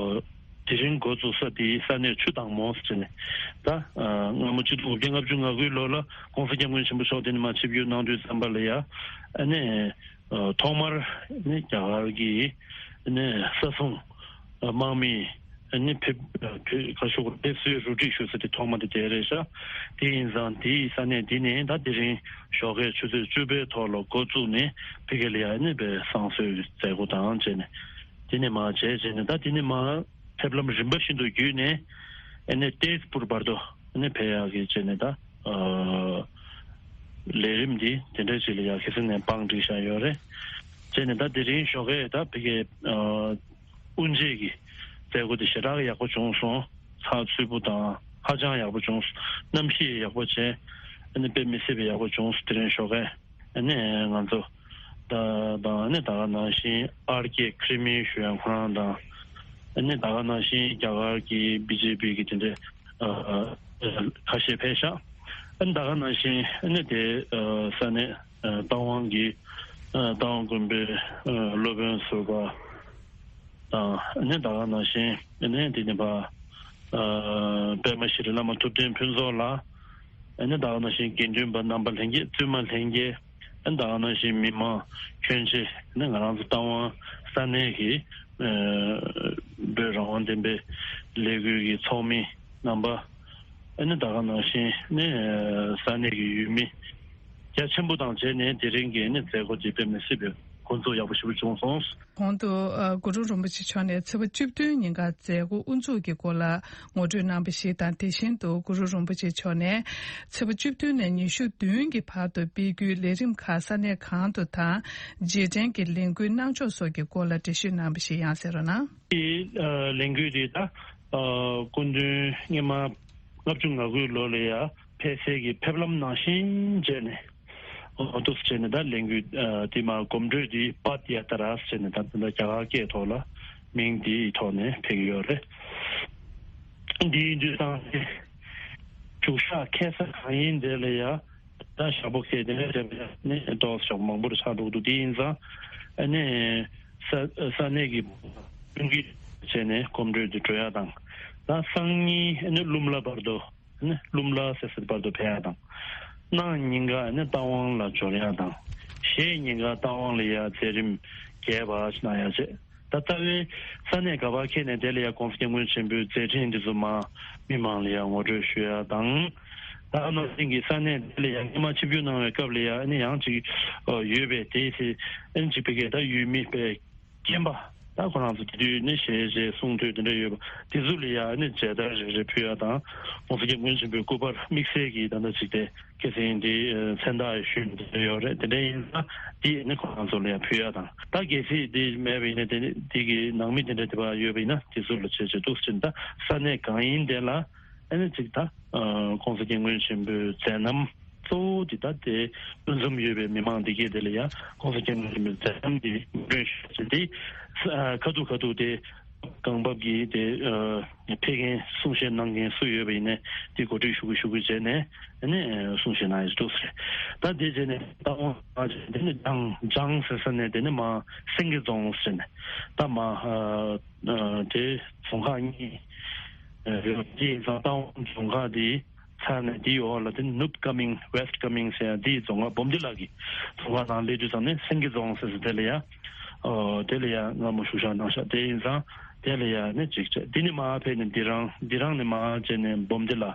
དེ་རིང་འགོ་བཙུགས་ས་དེའི་ས་གནས་ཆུ་དྭངས་མོ་ཟེར་ནས། ད་ཨ་སྔ་མོ་ཆིག་སྟོང་དགུ་བརྒྱ་ལྔ་བཅུ་ང་དགུའི་ལོ་ལ་ྋགོང་ས་ྋསྐྱབས་མགོན་ཆེན་པོ་མཆོག་དེ་ནས་མར་ཆིབས་བསྒྱུར་གནང་དུས་ཙམ་པ་ལ་ཡ། ཨ་ནི་ཨ་ཐོག་མར་ནི་རྒྱ་གར་གྱི་ནི་ས་སྲུང་ཨ་དམག་མི་ནི་ཕེབས་ཕེབས་ཁ་ཤོག་ཕེབས་བསུའི་རུ་སྒྲིག་ཞུ་ས་དེ་ཐོག་མ་དེ་དེ་རེད་ཤག་དེ་ཡིན་ཙང་དེའི་ས་གནས་འདི་ནས་ད་དེ་རིང་ཞོགས་ཀས་ཆུ་ཚོད་བཅུ་པའི་ཐོག་ལ་འགོ་བཙུགས་ནས་ཕ་གི་ལ་ཡ་ནི་བའི་བསང་གསོལ་མཛད་སྒོ་དང་བྱས་ནས། དེ་ནས་མར་བྱས་བྱས་ནས། ད་དེ་ནས་མར་ཕེབས་ལམ་རིམ་པ་བཞིན་དུ་བརྒྱུད་ནས་ཨ་ནི་ཏེས་པུར་བར་དུ་ཨ་ནི་ཕེབས་ཡག་གི་བྱས་ནས། ད་ཨ་ལས་རིམ་འདི་དེ་འདྲ་ཞིག་ལ་ཡ་ཁ་སང་ནས་བང་བསྒྲིགས་བཞག་ཡོད་རེད། བྱས་ནས་ད་དེ་རིང་ཞོགས་ཀས་ད་ཕ་གི་ཨ་དབུ་འབྱེད་ཀྱི་མཛད་སྒོ་དེ་ཞེ་དྲག་ཡག་པོ་བྱུང་སོང་། ཚགས་ཚུད་པོ་དང་ཧ་ཅང་ཡག་པོ་བྱུང་སོང་། གནམ་གཤིས་ཡག་པོ་བྱས། ཨ་ནི་དཔེ་མི་སྲིད་པའི་ཡག་པོ་བྱུང་སོང་། དེ་རིང་ཞོགས་ཀས་ཨ་ནི་ང་ཚོ་ད་དང་ཨ་ནི་ད་ག་ནང་བཞིན་ཨར་ཀེ་ཁྲི་མི་ཞུ་ཡང་ཁོ་རང་དང་། ཨ་ནི་ད་ག་ནང་བཞིན་རྒྱ་གར་གྱི་བི་ཇེ་པི་གི་དེ་འདྲའི་ཨ་ཨ་ཁ་ཤས་ཕེབས་ཤག་ཨ་ནི་ད་ག་ནང་བཞིན་ཨ་ནི་དེ་ཨ་ས་གནས་ཨ་རྟ་དབང་གི་ཨ་རྟ་དབང་དགོན་པའི་ཨ་སློབ་དཔོན་ཟུར་པ་དང་། ཨ་ནི་ད་ག་ནང་བཞིན་ཨ་ནི་དེ་ནས་ཕར་ཨ་པདྨ་ཤྲི་བླ་མ་ཐུབ་བསྟན་ཕུན་ཚོགས་ལགས། ཨ་ནི་ད་ག་ནང་བཞིན་དགེ་འདུན་པ་རྣམ་པ་ལྷན་རྒྱས། བཙུན་མ་ལྷན་རྒྱས། ཨ་ནི་ད་ག་ནང་བཞིན་མི་མང་ཁྱོན་ཆེ། ཨ་ནི་ང་རང་ཚོ་རྟ་དབང་ས་གནས་ཀྱི་ཨ་བོད་རང་དབང་བདེན་པའི་ལས་འགུལ་གྱི་ཚོགས་མི་རྣམ་པ། ཨ་ནི་ད་ག་ནང་བཞིན་ཨ་ནི་ས་གནས་ཀྱི་ཡུལ་མི་རྒྱ་ཆེན་པོ་དང་བྱས་ནས་དེ་རིང་གི་ཨ་ནི་མཛད་སྒོ་འདི་དཔེ་མི་སྲིད་པའི་འགོ་འཛུགས་ཡག་པོ་ཞེ་པོ་བྱུང་སོང་། གོང་དུ་ཨ་གུ་རུ་རིན་པོ་ཆེ་མཆོག་ནས་ཚེས་པ་བཅུ་བདུན་ཉིན་ཀ་མཛད་སྒོ་དབུ་འཛུགས་ཀྱི་སྐོར་ལ་ངོ་སྤྲོད་གནང་བ་ཞིག་དང་། དེ་བཞིན་དུ་གུ་རུ་རིན་པོ་ཆེ་མཆོག་ནས་ཚེས་པ་བཅུ་བདུན་ནས་ཉི་ཤུ་བདུན་གྱི་བར་དུ་སྤེལ་རྒྱུའི་ལས་རིམ་ཁག་ས་གནས་གང་དུ་དང་། རྗེས་དྲན་གྱི་ལས་འགུལ་གནང་ཕྱོགས་སོགས་ཀྱི་སྐོར་ལ་འགྲེལ་བཤད་གནང་བ་ཞིག་ཡང་གསན་རོགས་གནང་། དེ་ཨ་ལས་འགུལ་དེ་ད་ཨ་སྐུ་མདུན་སྔོན་མ་ལྔ་བཅུ་ང་དགུའི་ལོ་ལ་ཡ་ཕེབས་སའི་གི་ཕེབས་ལམ་ནང་བཞིན་བྱས་ནས། འོ་འདུག་སེ་བྱས་ནས་ད་ལས་འགུལ་ཨ་དེ་མར་གོམ་བགྲོད་འདི་པད་ཡ་ཏྲ་ཟེར་ནས། ད་ད་ལྟ་རྒྱ་གར་སྐད་ཐོག་ལ་མིང་འདིའི་ཐོག་ནས་ཕེབས་ཀྱི་ཡོད་རེད། འདི་ཡིན་དུས་ཙང་ནས་བཞུགས་ཤག་ཁ་ས་གང་ཡིན་དེ་ལ་ཡ། ད་ཞག་པོ་ཁེལ་དེ་ནས་དེ་ནས་ཏོག་ཙམ་མང་པོར་ཆགས་འགྲོ་གི་འདུག་དེ་ཡིན་ཙང་ཨ་ནི་ས་ས་གནས་ཀྱི་ཀུན་གྱིས་བྱས་ནས་གོམ་བགྲོད་དེ་འགྲོ་ཡ་དང་། ད་སང་ཉིན་ཨ་ནི་ཀླུ་མ་ལ་བར་དུ། ནི་ཀླུ་མ་ལ་ཟེར་སའི་བར་དུ་ཕེབས་ཡ་དང་། གནངས་ཉིན་ཀ་ནི་རྟ་དབང་ལ་འབྱོར་ཡ་དང་། གཞེས་ཉིན་ཀ་རྟ་དབང་ལ་ཡ་མཛད་རིམ་རྒྱས་པ་གནང་ཡ་བྱས། ད་ལྟ་བའི་ས་གནས་ག་པར་འཁེལ་ནས་དེ་ལ་ཡ་ྋགོང་ས་ྋསྐྱབས་མགོན་ཆེན་པོའི་མཛད་འཕྲིན་འདི་ཚོ་མར་མི་མང་ལ་ཡ་ངོ་སྤྲོད་ཞུ་ཡ་དང་། ད་ནང་བཞིན་གྱི་ས་གནས་དེ་ལ་ཡ་སྔོན་མ་ཆིབས་བསྒྱུར་གནང་བའི་སྐབས་ལ་ཡ་ནི་ཡང་ཅིག་ཡོད་པས། དེའི་ཚེ་ཨ་ནི་ཅིག་ཕ་གིའི་ད་ཡུལ་མི་པའི་རྒན་པ། ད་ཁོ་རང་ཚོ་དེ་དུས་ནི་ཞལ་བཞེས་གསུང་ཐོས་དེ་འདྲ་ཡོད་པ་དེ་ཚོ་ལ་ཡ་ནི་མཇལ་དར་རེ་རེ་ཕུལ་ཡ་དང་། ྋགོང་ས་ྋསྐྱབས་མགོན་ཆེན་པོའི་སྐུ་པར་དམིགས་བསལ་གྱི་ད་ལྟ་ཅིག་དེ་ཁ་སང་དེ་མཚན་རྟགས་ཞུས་དེ་འདྲ་ཡོད་རེད། དེ་འདྲ་ཡིན་ན་དེ་ནི་ཁོ་རང་ཚོ་ལ་ཡ་ཕུལ་ཡ་དང་། ད་གལ་སྲིད་དེ་མེད་པ་ཡིན་ན་དེ་ནི་དེ་གི་ནང་མི་དེ་འདྲ་དེ་པ་ཡོད་པ་ཡིན་ན་དེ་ཚོ་ལ་བྱེད་བྱེད་འདུག་ཟེར་ན། ད་ས་གནས་གང་ཡིན་དེ་ལ་ཨ་ནི་ཅིག་ད་ཨ་ྋགོང་ས་ྋསྐྱབས་མགོན་ཆེན་པོའི་མཛད་རྣམ་གཙོ་བོ་འདི་ད་དེ་ཕུན་སུམ་ཡོད་པའི་མི་མང་འདི་གས་དེ་ལ་ཡ་ྋགོང་ས་ྋསྐྱབས་མགོན་ཆེན་པོའི་མཛད་རྣམ་འདི་ངོ་སྤྲོད་ཞུ་ཆེད་དེ། ཨ་ཁ་ཐུག་ཁ་ཐུག་དེ་ གང་བབ་ཀྱི་དེ་ཕེབས་མཁན་གསུང་བཤད་གནང་མཁན་སུ་ཡོད་པ་ཡིན་ནའི་དེ་གོ་སྒྲིག་ཞུ་གི་ཞུ་གི་བྱས་ནས་ནི་གསུང་བཤད་གནང་ཡག་འདུག་ཟེར། ད་དེ་བྱས་ནས་རྟ་དབང་མར་བྱས་དེ་ནི་ལྗང་ལྗང་ཟེར་ས་ནས་དེ་ནི་མར་སེང་གེ་རྫོང་ཟེར་ནས་ད་མར་དེ་རྫོང་ཁག་གཉིས་ཡོད་པ་དེ་ཡིན་ཙང་རྟ་དབང་རྫོང་ཁག་དེ་ཚར་ནས་དེའི་འོག་ལ་དེ་ནུབ་ཀ་མིང་West Coming ཟེར་ཡ་དེའི་རྫོང་ཁག་འབུམ་སྡེ་ལ་གི་རྫོང་ཁག་ནང་སླེབས་དུས་ཙམ་ནས་སེང་གེ་རྫོང་ཟེར་ས་དེ་ལ་ཡ། ཨོ་དེ་ལ་ཡ་སྔ་མོ་བཞུགས་ཞག་གནང་ཤག་དེ་ཡིན་ཙང་དེ་ལ་ཡ་ནི་གཅིག་བྱས་དེ་ནི་མར་ཕེབས་ནས་འདི་རང་འདི་རང་ནས་མར་བྱས་ནས་འབུམ་སྡེ་ལ་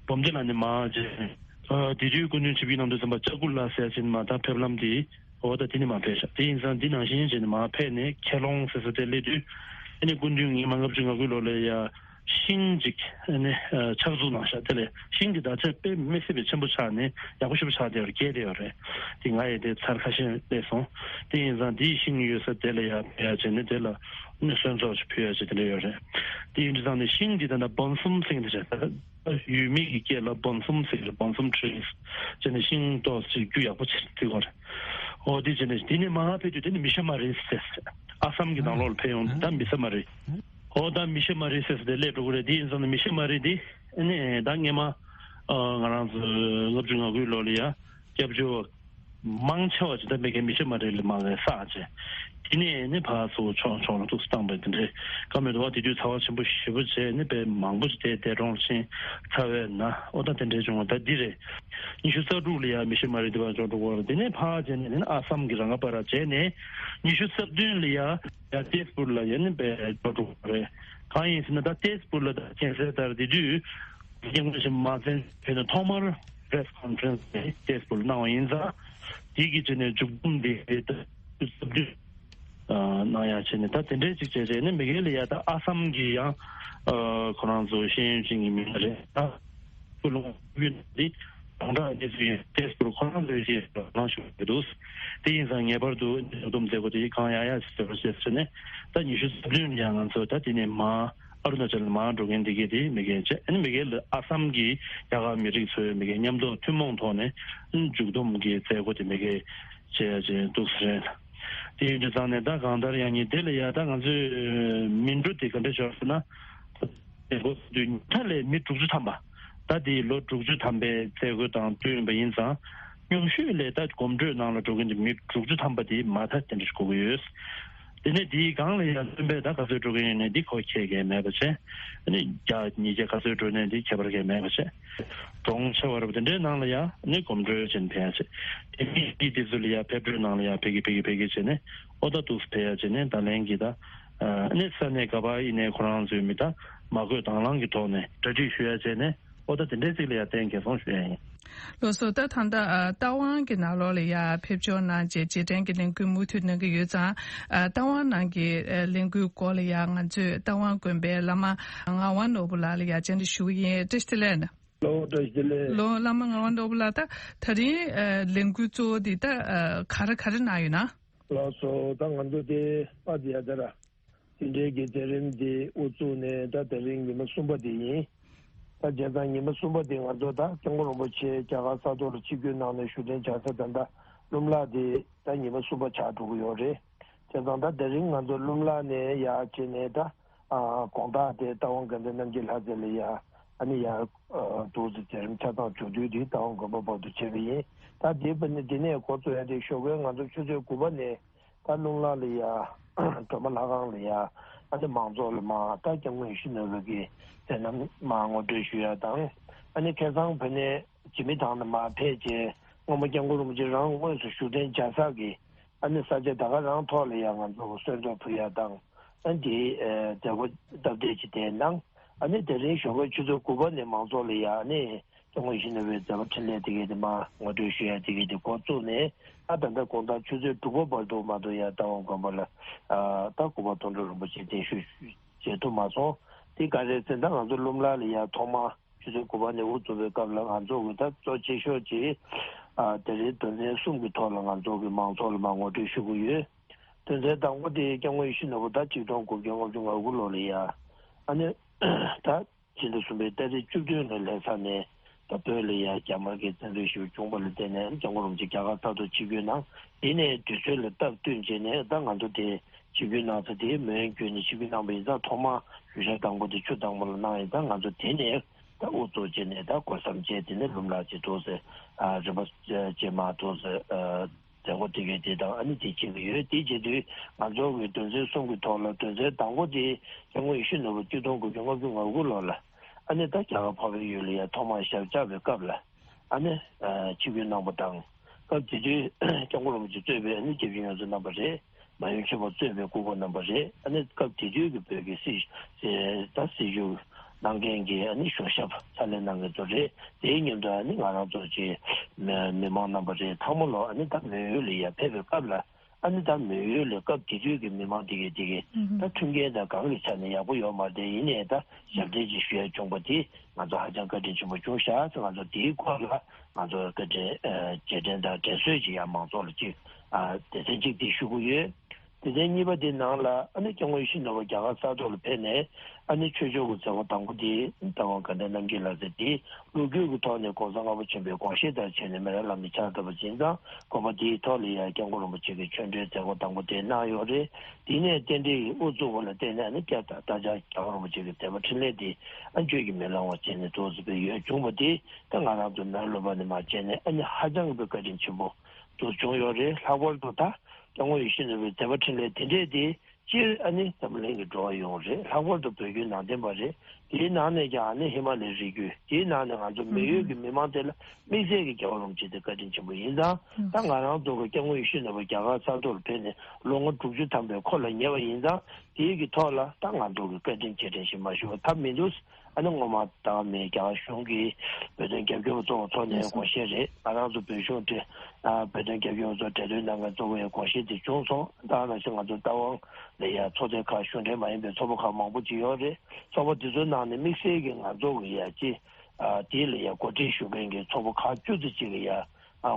འབུམ་སྡེ་ལ་ནས་མར་བྱས་ནས་ཨ་དེ་དུས་སྐུ་མདུན་ཆིབས་བསྒྱུར་གནང་དུས་ཙམ་པ་ལྕགས་ཕུར་ལ་ཟེར་ཡ་ཅིག་མར་ད་ཕེབས་ལམ་དེ་ཨོ་ད་དེ་ནི་མར་ཕེབས་ཤག་དེ་ཡིན་ཙང་འདི་ནང་བཞིན་བྱས་ནས་མར་ཕེབས་ནས་ཁྱེད་ལོང་ཟེར་ས་དེ་སླེབས་དུས་ཨ་ནི་སྐུ་མདུན་ཉི་མ་ལྔ་བཅུ་ང་དགུའི་ལོ་ལ་ཡ། ཤིང་གཅིག་ནི་ཕྱག་བཙུགས་གནང་ཤག་དེ་ལས་ཤིང་གི་ད་ཆ་དཔེ་མི་སྲིད་པའི་ཆེན་པོ་ཆགས་ནས་ཡག་པོ་ཞེ་པོ་ཆགས་བསྡད་པ་རེད། སྐྱེས་བསྡད་ཡོད་རེད། དེ་ང་ཡི་དེ་ཚར་ཁ་ཤས་སླེབས་སོང་། དེ་ཡིན་ཙང་དེའི་ཤིང་ཡོད་ས་དེ་ལ་ཡ་ཕེབས་ཡ་བྱས་ནས་དེ་ལ་ནི་གསོལ་ཚོགས་ཅིག་ཕུལ་ཡ་བྱས་དེ་འདྲ་ཡོད་རེད། དེ་ཡིན་དུས་ཙང་ནས་ཤིང་འདི་ད་ལྟ་སྦོམ་གསུམ་ཟེར་གྱི་རེད། ད་ལྟ་ཡུལ་མི་གི་སྐད་ལ་སྦོམ་གསུམ་ཟེར་གྱི་རེད། སྦོམ་གསུམ་ཊི་རིས་བྱས་ནས་ཤིང་ཏོག་ཙམ་རྒྱུ་ཡག་པོ་བྱས་བརྩིགས་པ་རེད། ཨོ་དེ་བྱས་ནས་དེ་ནས་མར་ཕེབས་དུས་དེ་ནི་མི་ཤ་མ་རི་ཟེར། ཨ་སམ་གྱི་ནང་ལོགས་ལ་ཕེབས་ཡོང་དུས་ད་མི་ཤ་མ་རི། ཨོ་ད་མི་ཤ་མ་རི་ཟེར་ཟེར་དེ་སླེབས་འགྲོ་གི་རེད། དེ་ཡིན་ཙང་ནི་མི་ཤ་མ་རི་དེ་ནི་ད་སྔས་མ་ང་རང་ཚོ་ལྔ་བཅུ་ང་དགུའི་ལོ་ལ་ཡ་སྐྱབས་བཅོལ་བ་མང་ཆེ་བ་ཅིག་ད་མི་གའི་མི་ཤ་མ་རི་ལ་མར་བསགས་བྱས། དེ་ནས་ནི་ཕར་ཚུར་ཕྱོགས་ཕྱོགས་ལ་ཏོག་ཙམ་བཏང་པ་དེ་འདྲའི་བཀའ་མོལ་དུ་བ་དེ་དུས་ཚ་བ་ཆེན་པོ་ཞེ་པོ་བྱས་ནི་དཔེ་མང་པོ་ཞིག་དེ་འདས་གྲོངས་ཕྱིན་ཚར་བས་ན་ཨོ་ད་དེ་འདྲའི་བྱུང་བ་ད་འདི་རེད། ཉི་ཤུ་རྩ་དྲུག་ལ་ཡ་མི་ཤ་མ་རི་དེ་བར་འཇོག་འགྲོ་གི་རེད། དེ་ནས་ཕར་བྱས་ནས་ནི་ཨ་སམ་གྱི་ར་ང་པ་ར་བྱས་ནས་ཉི་ཤུ་རྩ་བདུན་ལ་ཡ་ཡ་ཏེས་པུར་ལ་ཡ་ནི་དཔེ་འཇོག་འགྲོ་གི་རེད། གང་ཡིན་ཟེར་ན་ད་ཏེས་པུར་ལ་ད་མཁྱེན་གསལ་ལྟར་དེ་དུས་སྐྱབས་མགོན་ཆེན་པོ་མ་བཙན་ཕེབས་ནས་ཐོག་མར་པེ་རེ་སི་ཀོན་ཕེ་རེན་སི་དེ་ཏེས་པུར་ལ་གནང་བ་ཡིན་ཙང་དེ་གི་བྱས་ནས་མཇུག་བསྡོམས་དེ་ད་ཉི་ཤུ་རྩ་བདུན། གནང་ཡ་བྱས་ནས་ད་དེ་འདྲའི་ཅིག་བྱས་རྗེས་ནས་མི་སྒེར་ལ་ཡ་ད་ཨ་སམ་གྱི་ཡང་ཁོ་རང་ཚོ་ཤེས་ཡོན་ཅན་གྱི་མི་སྣ་རེད། ད་ཀུན་སློང་ཡོད་འདི་གང་འདྲ་གནས་ཚུལ་ཡིན་ཏེས་པུར་ཁོ་རང་ཚོའི་ཅིག་ལངས་ཞུ་གི་འདུག་དེ་ཡིན་ཙང་ངེས་པར་དུ་མཇུག་བསྡོམས་མཛད་སྒོ་དེ་གང་ཡག་ཡག་ཞིག་བྱས་པ་ཞེས་ཟེར་ནས་ད་ཉི་ཤུ་རྩ་བདུན་ཡང་ང་ཚོ་ད་དེ་ནས་མར་ཨ་རུ་ན་ཅལ་མར་འགྲོ་མཁན་འདི་གས་དེ་མི་སྒེར་བྱས་ཨ་ནི་མི་སྒེར་ལ་ཨ་སམ་གྱི་རྒྱ་གར་མི་རིགས་ཚོའི་མི་སྒེར་མཉམ་དུ་ཐུན་མོང་ཐོག་ནས་མཇུག་བསྡོམས་ཀྱི་མཛད་སྒོ་དེ་མི་སྒེར་བྱས་བྱས་འདུག་ཟེར། དེ་ཡིན་དུས་ཙང་ནས་ད་གང་ལྟར་ཡང་ཉིན་དེ་ལ་ཡ་ད་ང་ཚོས་མི་འགྲོ་དེ་ག་འདྲ་ཞོར་ཟེར་ན། དེ་འགོ་དུས་ཉིན་ཐ་ལས་མི་དྲུག་ཅུ་ཐམ་པ། ད་དེ་ལོ་དྲུག་ཅུ་ཐམ་པའི་མཛད་སྒོ་དང་བསྟུན་པ་ཡིན་ཙང་། ཉུང་ཤོས་ལས་ད་གོམ་བགྲོད་ནང་ལ་འགྲོ་མཁན་དེ་མི་དྲུག་ཅུ་ཐམ་པ་དེ་མ་མཐའ་དེ་འདྲ་ཞིག་དགོས་ཀྱི་ཡོད། དེ་ནས་དེའི་སྒང་ལ་ཡང་བསྟུན་པའི་ད་ག་ཚོད་འགྲོ་གི་ཡོད་ནས་འདི་ཁོ་ཁྱད་ཀྱི་མེད་པ་བྱས། ཨ་ནི་བརྒྱ་ཉིས་བརྒྱ་ག་ཚོད་འགྲོ་ནས་འདི་ཁྱད་པར་གྱི་མེད་པ་བྱས། གྲོང་ཆེ་བ་རབ་དེ་འདྲའི་ནང་ལ་ཡང་ནི་གོམ་བགྲོད་བྱས་ནས་ཕེབས་ཡ་བྱས། དེ་མི་དེ་དེ་ཚོ་ལ་ཡང་ཕེབས་བགྲོད་ནང་ལ་ཡང་ཕེབས་ཀྱི་ཕེབས་ཀྱི་ཕེབས་ཀྱི་བྱས་ནས་ཨོ་ད་འདུག་སེ་ཕེབས་ཡ་བྱས་ནས་ད་ལན་གྱི་ད་ནི་ས་གནས་ག་པར་ཡིན་ནའི་ཁོ་རང་ཚོའི་མི་ད་མ་བསྐོས་དང་བླངས་ཀྱི་ཐོག་ནས་གྲ་སྒྲིག་ཞུ་ཡ་བྱས་ནས་ཨོ་ད་དེ་འདྲའི་ཅིག་ལ་ཡང་བརྟེན་འགན་སྲུང་ཞུ་ཡ་ཡིན། ལགས་སོ། ད་ད་ལྟ་རྟ་དབང་གི་ནང་ལོགས་ལ་ཡ་ཕེབས་འབྱོར་གནང་རྗེས་རྗེས་དྲན་གྱི་ལས་འགུལ་མུ་མཐུད་གནང་གི་ཡོད་ཙང་། རྟ་དབང་ནང་གི་ལས་འགུལ་སྐོར་ལ་ཡ་ང་ཚོས་རྟ་དབང་དགོན་པའི་བླ་མ་ངག་དབང་ནོར་བུ་ལགས་ལ་ཡ་བཅར་འདྲི་ཞུ་གི་ཡིན། བཀྲ་ཤིས་བདེ་ལེགས། ལོ་བཀྲ་ཤིས་བདེ་ལེགས། ལོ་བླ་མ་ངག་དབང་ནོར་བུ་ལགས། ད་ད་རིང་ཨ་ལས་འགུལ་གཙོ་བོ་འདི་ད་ཨ་ག་རེ་ག་རེ་གནང་ཡོད་ན། ལགས་སོ། ད་ང་ཚོ་དེ་པ་དེ་ཡ་ད་ར་དེ་འདྲའི་གི་མཛད་རིམ་དེ་དབུ་བཙུགས་ནས་ད་དེ་རིང་ཉི་མ་གསུམ་པ་དེ་ཡིན། ད་བྱས་ཙང་ཉི་མ་གསུམ་པ་དེ་ང་ཚོ་ད་སྐྱབས་མགོན་རིན་པོ་ཆེ་རྒྱ་གར་ས་ཐོག་ལ་ཆིབས་བསྒྱུར་གནང་ནས་བཞུགས་གདན་འཇགས་ས་ད་ལྟ་ཀླུ་མོ་ལ་དེ་ད་ཉི་མ་གསུམ་པ་ཆགས་འགྲོ་གི་ཡོད་རེད། བྱས་ཙང་ད་དེ་རིང་ང་ཚོ་ཀླུ་མོ་ལ་ནས་ཡར་བྱས་ནས་ད་ཨ་དགོང་དག་དེ་རྟ་དབང་དགའ་ལྡན་རྣམ་རྒྱལ་ལྷ་རྩེ་ལ་ཡ་ཨ་ནི་ཡ་ཨ་འདུག་སེ་མཛད་རིམ་ཆ་ཚང་མཇུག་བསྡུས་དེ་རྟ་དབང་དགོན་པ་བར་དུ་བྱས་པ་ཡིན། ད་དེ་བ་ནི་དེ་ནས་འགོ་བཙུགས་ཡ་དེ་ཞོགས་ཀའི་ང་ཚོ་ཆུ་ཚོད་དགུ་པ་ནས་ད་ཀླུ་མོ་ལ་ལ་ཡ་སྒྲོལ་མ་ལྷ་ཁང་ལ་ཡ་ཨ་ནི་མང་ཚོགས་ལ་མར་ད་སྐྱབས་མགོན་ཡིད་བཞིན་ནོར་བུ་གི་མཛད་རྣམ་མར་ངོ་སྤྲོད་ཞུ་ཡ་དང་། ཨ་ནི་ཁ་སང་བ་ནས་འཇིགས་མེད་ཐང་ལ་མར་ཕེབས་རྗེས་སྔོན་མ་སྐྱབས་མགོན་རིན་པོ་ཆེ་རང་དངོས་སུ་བཞུགས་གདན་འཇགས་ས་གི་ཨ་ནི་ས་ཆ་ད་ག་རང་ཐོག་ལ་ཡ་ང་ཚོ་གསོལ་ཚོགས་ཕུལ་ཡ་དང་། ཨ་ནི་དེའི་ཨ་མཛད་སྒོ་སྟབས་བདེ་ཅིག་དེ་གནང་། ཨ་ནི་དེ་རིང་ཞོགས་པའི་ཆུ་ཚོད་དགུ་པ་ནས་མང་ཚོགས་ལ་ཡ་ཨ་ནི་སྐྱབས་མགོན་ཡིད་བཞིན་ནོར་བུའི་མཛད་པ་འཕྲིན་ལས་དེ་གའི་དེ་མར་ངོ་སྤྲོད་ཞུ་ཡ་དེ་གའི་དེ་འགོ་བཙུགས་ནས་ཨ་ད་ལྟ་དགོང་དག་ཆུ་ཚོད་དྲུག་པ་བར་དུ་མ་གཏོགས་ཡ་རྟ་དབང་དགོན་པ་ལ་ཨ་ད་སྐུ་པར་དོན་གྲུབ་རིན་པོ་ཆེ་གདན་ཞུ་བྱེད་ཐུབ་མ་སོང་། དེ་ག་རེ་ཟེར་ན་ད་ང་ཚོ་ཀླུ་མོ་ལ་ལ་ཡ་ཐོག་མར་ཆུ་ཚོད་དགུ་པ་ནས་དབུ་བཙུགས་པའི་སྐབས་ལ་ང་ཚོ་གི་ད་གཙོ་ཆེ་ཤོས་ཀྱི་ཨ་དེ་རིང་དོན་ཚན་གསུམ་གྱི་ཐོག་ལ་ང་ཚོ་གི་མང་ཚོགས་ལ་མར་ངོ་སྤྲོད་ཞུ་གི་ཡོད། དོན་ཚན་དང་པོ་དེ་སྐྱབས་མགོན་ཡིད་བཞིན་ནོར་བུ་ད་ཆིག་སྟོང་དགུ་བརྒྱ་ལྔ་བཅུ་ང་དགུ་ལོ་ལ་ཡ་ཨ་ནི་ད་ཕྱི་ཟླ་གསུམ་པའི་ཏ་རིག་བཅུ་བདུན་ལ་ལྷ་ས་ནས་ད་བོད་ལ་ཡ་རྒྱ་དམར་གྱི་བཙན་འཛུལ་ཞེ་པོ་བྱུང་བ་ལ་བརྟེན་ནས་སྐྱབས་མགོན་རིན་པོ་ཆེ་རྒྱ་གར་ས་ཐོག་ཆིབས་བསྒྱུར་གནང་། དེ་ནས་དུས་ཚོད་ལ་སྟབས་བསྟུན་བྱས་ནས་ད་ང་ཚོ་དེ་ ཆིབས་བསྒྱུར་གནང་ས་དེ་མོན་གྱི་ནས་ཆིབས་བསྒྱུར་གནང་པ་ཡིན་ཙང་ཐོག་མར་ཞུ་ཞག་དང་པོ་དེ་ཆུ་དྭངས་མོ་ལ་གནང་ཡིན་ཙང་ང་ཚོ་དེ་ནས་ད་དབུ་གཙོ་བྱས་ནས་ད་སྒོ་བསམ་བྱས་དེ་ནས་ལུམ་ལག་ཅིག་འདུག་ཟེར་རིམ་པ་བྱས་མ་འདུག་ཟེར། མཛད་སྒོ་དེ་གའི་དེ་དང་ཨ་ནི་དེ་བྱེད་ཀྱི་ཡོད། དེ་བྱེད་དུས་ང་ཚོ་གི་དོན་ཚན་གསུམ་གྱི་ཐོག་ལ་དོན་ཚན་དང་པོ་དེ་སྐྱབས་མགོན་ཡིད་བཞིན་ནོར་བུ་ཆིག་སྟོང་དགུ་བརྒྱ་ལྔ་བཅུ་ང་དགུ་ལོ་ལ་ཨ་ནི་ད་རྒྱ་གར་འཕགས་པའི་ཡུལ་ལ་ཡ་ཐོག་མར་ཞབས་བཅགས་པའི་སྐབས་ལ་ཨ་ནི་ཆིབས་བསྒྱུར་གནང་པ་དང་། སྐབས་དེ་དུས་སྐྱབས་མགོན་རིན་པོ་ཆེ་གཙོས་པའི་ཨ་ནི་སྐྱབས་རྗེ་ཡོངས་འཛིན་རྣམ་པ་རེད། མ་ཡུམ་ཆེན་པོ་གཙོས་པའི་སྐུ་ངོ་རྣམ་པ་རེད། ཨ་ནི་སྐབས་དེ་དུས་ཀྱི་བོད་ཀྱི་སྲིད་ད་སྲིད་བྱུས་གནང་མཁན་གྱི་ཨ་ནི་གཞུང་ཞབས་ཕྱག་ལས་གནང་མཁན་ཚོ་རེད། དེའི་མཉམ་དུ་ཨ་ནི་ང་རང་ཚོ་ཅིག་མི་མི་མང་རྣམ་པ་རེད། ཚང་མ་ལོ་ཨ་ནི་ད་མོན་ཡུལ་ལ་ཡར་ཕེབས་པའི་སྐབས་ལ་ཨ་ནི་ད་མོན་ཡུལ་ལ་སྐབས་དེ་དུས་ཀྱི་མི་མང་དེ་གས་དེ་གས་ད་མཐུན་རྐྱེན་དང་གང་གི་ཆ་ནས་ཡག་པོ་ཡོད་མ་རེད། ཡིན་ནའི་ད་ཞབས་འདྲེན་ཅིག་ཞུ་ཡ་བྱུང་པ་དེ་ང་ཚོ་ཧ་ཅང་བཀའ་དྲིན་ཆེན་པོ་བྱུང་ཤག་ཟེར། ང་ཚོ་དེའི་སྐོར་ལ་ང་ཚོ་བཀའ་དྲིན་རྗེས་དྲན་དང་དྲན་གསོ་ཅིག་ཡང་མང་ཚོགས་ལ་ཅིག་སྡེ་ཚན་གཅིག་དེ་ཞུ་གི་ཡོད། སྡེ་ཚན་གཉིས་པ་དེ་ནང་ལ་ཨ་ནི་སྐྱབས་མགོན་ཡིད་བཞིན་ནོར་བུ་རྒྱ་གར་ས་ཐོག་ལ་ཕེབས་ནས་ཨ་ནི་ཆོས་ཕྱོགས་ཀྱི་མཛད་སྒོ་དང་པོ་དེ་རྟ་དབང་དགའ་ལྡན་རྣམ་རྒྱལ་ལགས་ཟེར་དེ་ལོ་རྒྱུས་ཀྱི་ཐོག་ནས་༸གོང་ས་ལྔ་པ་ཆེན་པོའི་དགོངས་བཞེད་ལྟར་བྱས་ནས་མི་རབས་བླ་མའི་ཕྱག་བཏབ་པ་ཡིན་ཙང་དགོངས་པ་དེའི་ཐོག་ལ་ཡང་སྐྱབས་མགོན་རིན་པོ་ཆེ་གི་ཆོས་འབྲེལ་མཛད་སྒོ་དང་པོ་དེ་གནང་ཡོད་རེད། དེ་ནས་རྟེན་འབྲེལ་གྱི་དབུ་བཙུགས་པ་ལ་བརྟེན་ནས་ཨ་ནི་སྐྱབས་དང་བདག་ཅག་རྒྱལ་བ་རིན་པོ་ཆེ་གི་དད་པ་འཕྲིན་ལས་དེ་ཨ་བརྗོད་ཀྱིས་མི་ལང་བ་བྱས་ནས་འདུག་ཟེར་བའི་ཡོད་བྱུང་བ་དེ་ད་ང་རང་ཚོ་མོན་ལུང་པ་ནས་མར་བྱས་ནས་ཨ་ནི་ཧ་ཅང་གི་བཀའ་དྲིན་ཆེན་པོ་འདུག་བྱུང་ཡོད་རེད། ལྷག་པར་དུ་ད་སྐྱབས་མགོན་ཡིད་བཞིན་ནོར་བུའི་དད་པ་འཕྲིན་ལས་དེ་འདྲས་དེ་སྤྱིར་ཨ་ནི་འཛམ་གླིང་གི་འགྲོ་བ་ཡོངས་རེད། ལྷག་པར་དུ་བོད་བརྒྱུད་ནང་བསྟན་པ་རེད། དེའི་ནང་ནས་ཀྱང་ཨ་ནི་ཧི་མ་ལའི་རི་རྒྱུད་དེའི་ནང་ནས་ང་ཚོ་མོན་ཡུལ་གྱི་མི་མང་དེ་ལ་དམིགས་བསལ་གྱི་རྒྱལ་བ་རིན་པོ་ཆེ་དེ་བཀའ་དྲིན་ཆེན་པོ་ཡིན་ཙང་ད་ང་རང་ཚོ་གི་སྐྱབས་མགོན་ཡིད་བཞིན་ནོར་བུ་རྒྱ་གར་ས་ཐོག་ལ་ཕེབས་ནས་ལོ་ངོ་དྲུག་ཅུ་ཐམ་པའི་འཁོར་ལ་ཉེ་བ་ཡིན་ཙང་དེའི་གི་ཐོག་ལ་ད་ང་ཚོ་གི་བཀའ་དྲིན་རྗེས་དྲན་ཞིག་མ་ཞུ་བ་ཐབས་མི་འདུག་ཨ་ནི་སྔོན་མ་ད་མི་རྒྱ་གར་གཞུང་གིས་བོད་དོན་རྒྱབ་སྐྱོར་བ་གཙོ་བོ་ཐོག་ནས་དགོངས་བཞེས་རེད། ང་རང་ཚོ་བོད་གཞུང་དེ་བོད་དོན་རྒྱབ་སྐྱོར་བ་ཚོ་གྲོས་བསྡུར་གནང་མཁན་གཙོ་བོའི་དགོངས་བཞེས་དེ་བྱུང་སོང་། ད་ནང་བཞིན་ང་ཚོ་རྟ་དབང་ལ་ཡ་ཚོགས་སྡེ་ཁག་གཞུང་འབྲེལ་མ་ཡིན་པའི་ཚོགས་པ་ཁག་མང་པོ་ཅིག་ཡོད་རེད། ཚོགས་པ་དེ་ཚོའི་ནང་ནས་དམིགས་བསལ་གྱི་ང་ཚོ་གི་ཡ་ཅི་དེ་ལ་ཡ་གོ་སྒྲིག་ཞུ་མཁན་གྱི་ཚོགས་པ་ཁག་བཅུ་ཙམ་ཅིག་གི་ཡ་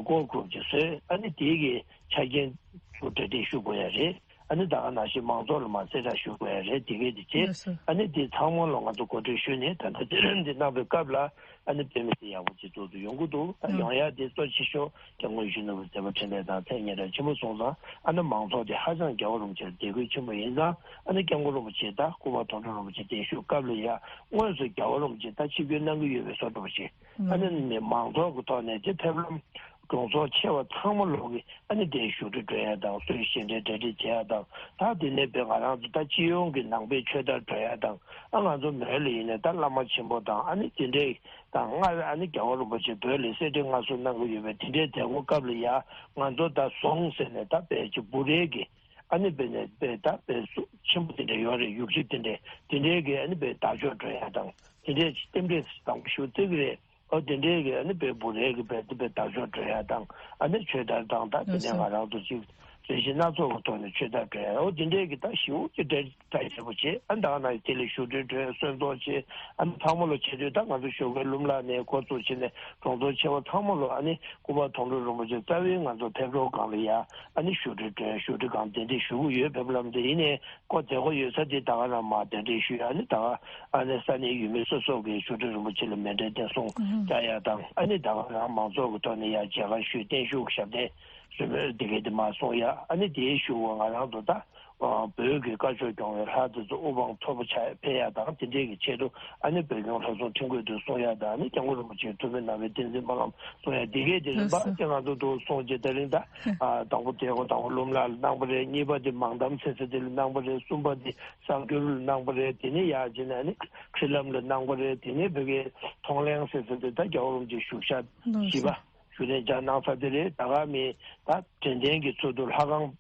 ཀོར་གྷུ་རུབ་ཅིག་བཟོས། ཨ་ནི་དེ་གི་ཆ་རྐྱེན་ཚོ་གྲ་སྒྲིག་ཞུ་དགོས་ཡ་རེད། ཨ་ནི་ད་ག་ནང་བཞིན་མང་ཚོགས་ལ་མ་གསལ་བསྒྲགས་ཞུ་དགོས་ཡ་རེད། དེ་གས་དེ་བྱས། ལགས་སོ། ཨ་ནི་དེ་ཚང་མ་ལ་ང་ཚོ་གོ་སྒྲིག་ཞུས་ནས་ད་ལྟ་དེ་རིང་འདི་གནང་པའི་སྐབས་ལ་ཨ་ནི་དཔེ་མི་སྲིད་ཡག་པོ་ཅིག་འདུག་ཏུ་ཡོང་གི་འདུག་ད་ཡོང་ཡ་དེ་གཙོ་ཆེ་ཤོས་སྐྱབས་མགོན་ཡིད་བཞིན་ནོར་བུའི་མཛད་པ་འཕྲིན་ལས་དང་ཚད་ཉེ་ར་ཆེན་པོ་སོང་ཙང་ཨ་ནི་མང་ཚོགས་དེ་ཧ་ཅང་རྒྱལ་བ་རིན་པོ་ཆེར་དད་གུས་ཆེན་པོ་ཡིན་ཙང་ཨ་ནི་སྐྱབས་མགོན་རིན་པོ་ཆེ་ད་སྐུ་པར་དོན་གྲུབ་རིན་པོ་ཆེ་བརྟན་བཞུགས་སྐབས་ལ་ཡ་དངོས་སུ་རྒྱལ་བ་རིན་པོ་ཆེ་ད་ཆིབས་བསྒྱུར་གནང་གི་ཡོད་པའི་བཟོ་འདྲ་པོ་ཞིག་ཨ་ནི་ནི་མང་ཚོགས་ཀྱི་ཐོག་ནས་དེ་ཕེབས་ལམ་གྲོང་ཚོ་ཆེ་བ་ཚང་མ་ལོག་གི་ཨ་ནི་དེ་བཞུགས་ཁྲི་སྒྲོལ་ཡ་དང་སུ་ཞལ་འདྲེན་གྲ་སྒྲིག་བྱེད་ཡ་དང་ད་དེ་ནས་བོད་ང་རང་ཚོ་ད་སྤྱི་ཡོངས་ཀྱི་ནང་པའི་ཆོས་དར་སྒྲོན་ཡ་དང་ཨ་ང་ཚོ་མོན་ལ་ཡིན་ནས་ད་བླ་མ་ཆེན་པོ་དང་ཨ་ནི་དེ་འདྲས་དང་སྔར་ཨ་ནི་རྒྱལ་བ་རིན་པོ་ཆེ་བོད་ལ་གསེར་ཁྲི་མངའ་གསོལ་གནང་གི་ཡོད་པའི་དེ་འདྲའི་མཛད་སྒོ་སྐབས་ལ་ཡ་ང་ཚོ་ད་ཟོང་ཟེར་ནས་ད་དཔེ་ཅིག་འབུ་རས་ཀྱི་ཨ་ནི་དཔེ་ནས་དཔེ་ད་དཔེ་སུ་ཆེན་པོ་དེ་འདྲ་ཡོད་རེད། ཡུག་ཆེ་དེ་འདྲས་དེ་འདྲས་ཀྱི་ཨ་ནི་དཔེ་དར་ལྕོག་སྒྲོན་ཡ་དང་དེ་འདྲས་རྟེན་འབྲེལ་དང་པོ་ཞུ་བརྩི་གི་རེད། ཨོ་དེ་འདྲའི་གི་ཨ་ནི་དཔེ་འབུ་རས་ཀྱི་དཔེ་དེ་དཔེ་དར་ལྕོག་སྒྲོན་ཡ་དང་ཨ་ནི་ཆོས་དར་དང་ད་དེ་ནས་ང་རང་ཚོ་ཅིག་རེ་ཞིག་སྣ་ཚོགས་ཀྱི་ཐོག་ནས་ཆོས་དར་སྒྲོན་ཡ་ཨོ་དེ་འདྲའི་གི་ད་ཞེ་པོ་ཅིག་གྲ་སྒྲིག་ཆེན་པོ་བྱེད། ཨ་ནི་ད་ག་ནང་བཞིན་དེ་ལ་བཞུགས་ཁྲི་སྒྲོན་གསོལ་ཚོགས་བྱེད། ཨ་ནི་ཚང་མ་ལོ་བྱེད་དུས་ད་ང་ཚོ་ཞོགས་ཀའི་ལུམ་ལག་ནས་འགོ་བཙུགས་བྱས་ནས་གྲོང་ཚོ་ཆེ་བ་ཚང་མ་ལོ་ཨ་ནི་སྐུ་པར་དོན་གྲུབ་རིན་པོ་ཆེ་རྩ་བའི་ང་ཚོ་ཕེབས་རོགས་སྒང་ལ་ཡ་ཨ་ནི་བཞུགས་ཁྲི་སྒྲོན་བཞུགས་ཁྲི་སྒང་གདན་འདྲེན་ཞུ་གི་ཡོད། ཕེབས་ལམ་དེ་ཡིན་ནའི་ཀོ་མཛད་སྒོ་ཡོད་ས་དེ་ད་ག་རང་མར་གདན་འདྲེན་ཞུས། ཨ་ནི་ད་ག་ཨ་ནི་ས་གནས་ཡུལ་མི་སོ་སོ་གིས་བཞུགས་ཁྲི་རིན་པོ་ཆེ་ལ་མཎྜལ་བརྟན་སྲུང་བྱ་ཡ་དང་ཨ་ནི་ད་ག་རང་མང་ཚོགས་ཀྱི་ཐོག་ནས་ཡ་མཇལ་ཁ་ཞུས། བརྟན་བཞུགས་ཞབས་བརྟན་ཞུ་མོལ་དེ་གས་དེ་མར་གསུང་ཡ། ཨ་ནི་དེའི་གཞུག་གུ་ང་རང་ཚོ་ད་བོད་ཀྱི་བཀའ་ཆོས་སྐྱོང་བའི་ལྷ་དེ་ཚོ་དབུ་འཕང་མཐོ་པོ་ཆགས་ཕེབས་ཡ་དང་དེ་འདྲས་ཀྱི་ཆེད་དུ་ཨ་ནི་བོད་སྐྱོང་ལྷ་སྲུང་ཁྲིམས་བཀོད་དེ་སྲུང་ཡ་དང་ཨ་ནི་སྐྱབས་མགོན་རིན་པོ་ཆེའི་ཐུགས་སྨོན་གནང་བའི་བསྟན་འཛིན་སྨོན་ལམ་སྲུང་ཡ་དེ་གས་དེ་རིམ་པ་དེ་ང་ཚོ་འདུག་སྲུང་བྱས་དེ་རིང་ད། ཨ་དང་པོ་དེ་གོ་དང་པོ་ལུམ་ལག་གནང་པ་རེད། གཉིས་པ་དེ་མང་དམ་ཟེར་ས་དེ་ལ་གནང་པ་རེད། གསུམ་པ་དེ་གསར་འགྱུར་ལ་གནང་པ་རེད། དེ་ནས་ཡར་བྱས་ནས་ཨ་ནི་ཁྲི་ལམ་ལ་གནང་པ་རེད། དེ་ནས་བོད་ཀྱི་མཐོང་གླེང་ཟེར་ས་དེ་ད་རྒྱལ་བ་རིན་པོ་ཆེ་བཞུགས་ཤག་བཞི་པ་བཞུགས་གནས་མཇལ་གནང་ས་དེ་རེད། ད་ག་མི་ད་དྲན་རྟེན་གྱི་ཚུལ་དུ་ལྷ་ཁང་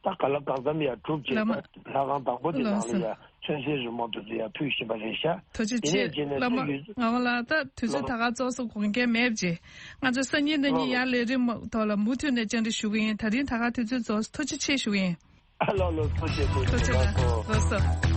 ད་ག་ལ་གང་འཚམ་ཡར་གྲུབ་བྱས་བླ་མ། ད་ལྷ་ཁང་དང་པོ་དེ་ནང་ལ་ཡར་ཚོན་གསེར་རི་མོ་དེ་ཚོ་ཡར་ཕུལ་བཞིན་པ་རེད་ཤག་ཐུགས་རྗེ་ཆེ། དེ་ནས་རྗེས་ནས་བླ་མ་ཚོད་ཡོད། ངག་དབང་ལགས་ད་དུས་ཚོད་ད་ག་རྫོགས་སོང་། དགོངས་འགལ་མེད་པ་བྱེད། ང་ཚོ་སང་ཉིན་གནངས་ཉིན་ཡང་ལས་རིམ་ཐོག་ལ་མུ་མཐུད་ནས་བཅར་འདྲི་ཞུ་གི་ཡིན། ད་རིང་ད་ག་དུས་ཚོད་རྫོགས་སོང་། ཐུགས་རྗེ་ཆེ་ཞུ་གི་ཡིན། ཨ་ལོ་ལོ་ཐུགས་རྗེ་ཆེ་ཐུགས་རྗེ་ཆེ་ལགས་སོ། ལགས་སོ།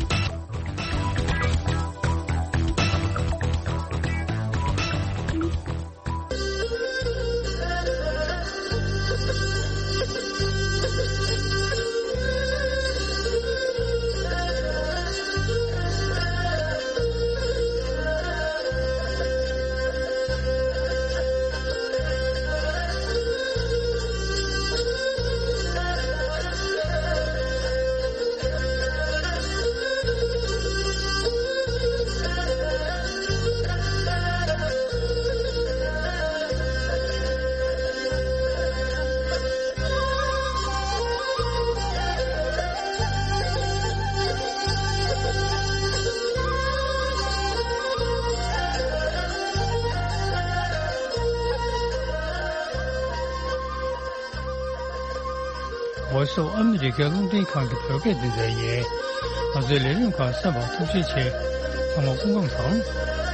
སོགས་ཨ་མི་རི་ཀའི་རླུང་འཕྲིན་ཁང་གི་བོད་སྐད་སྡེ་ཚན་ཡིན། ང་ཚོའི་ལས་རིམ་ཁག་གསན་པར་ཐུགས་རྗེ་ཆེ། ཚང་མ་སྐུ་ཁམས་བཟང་།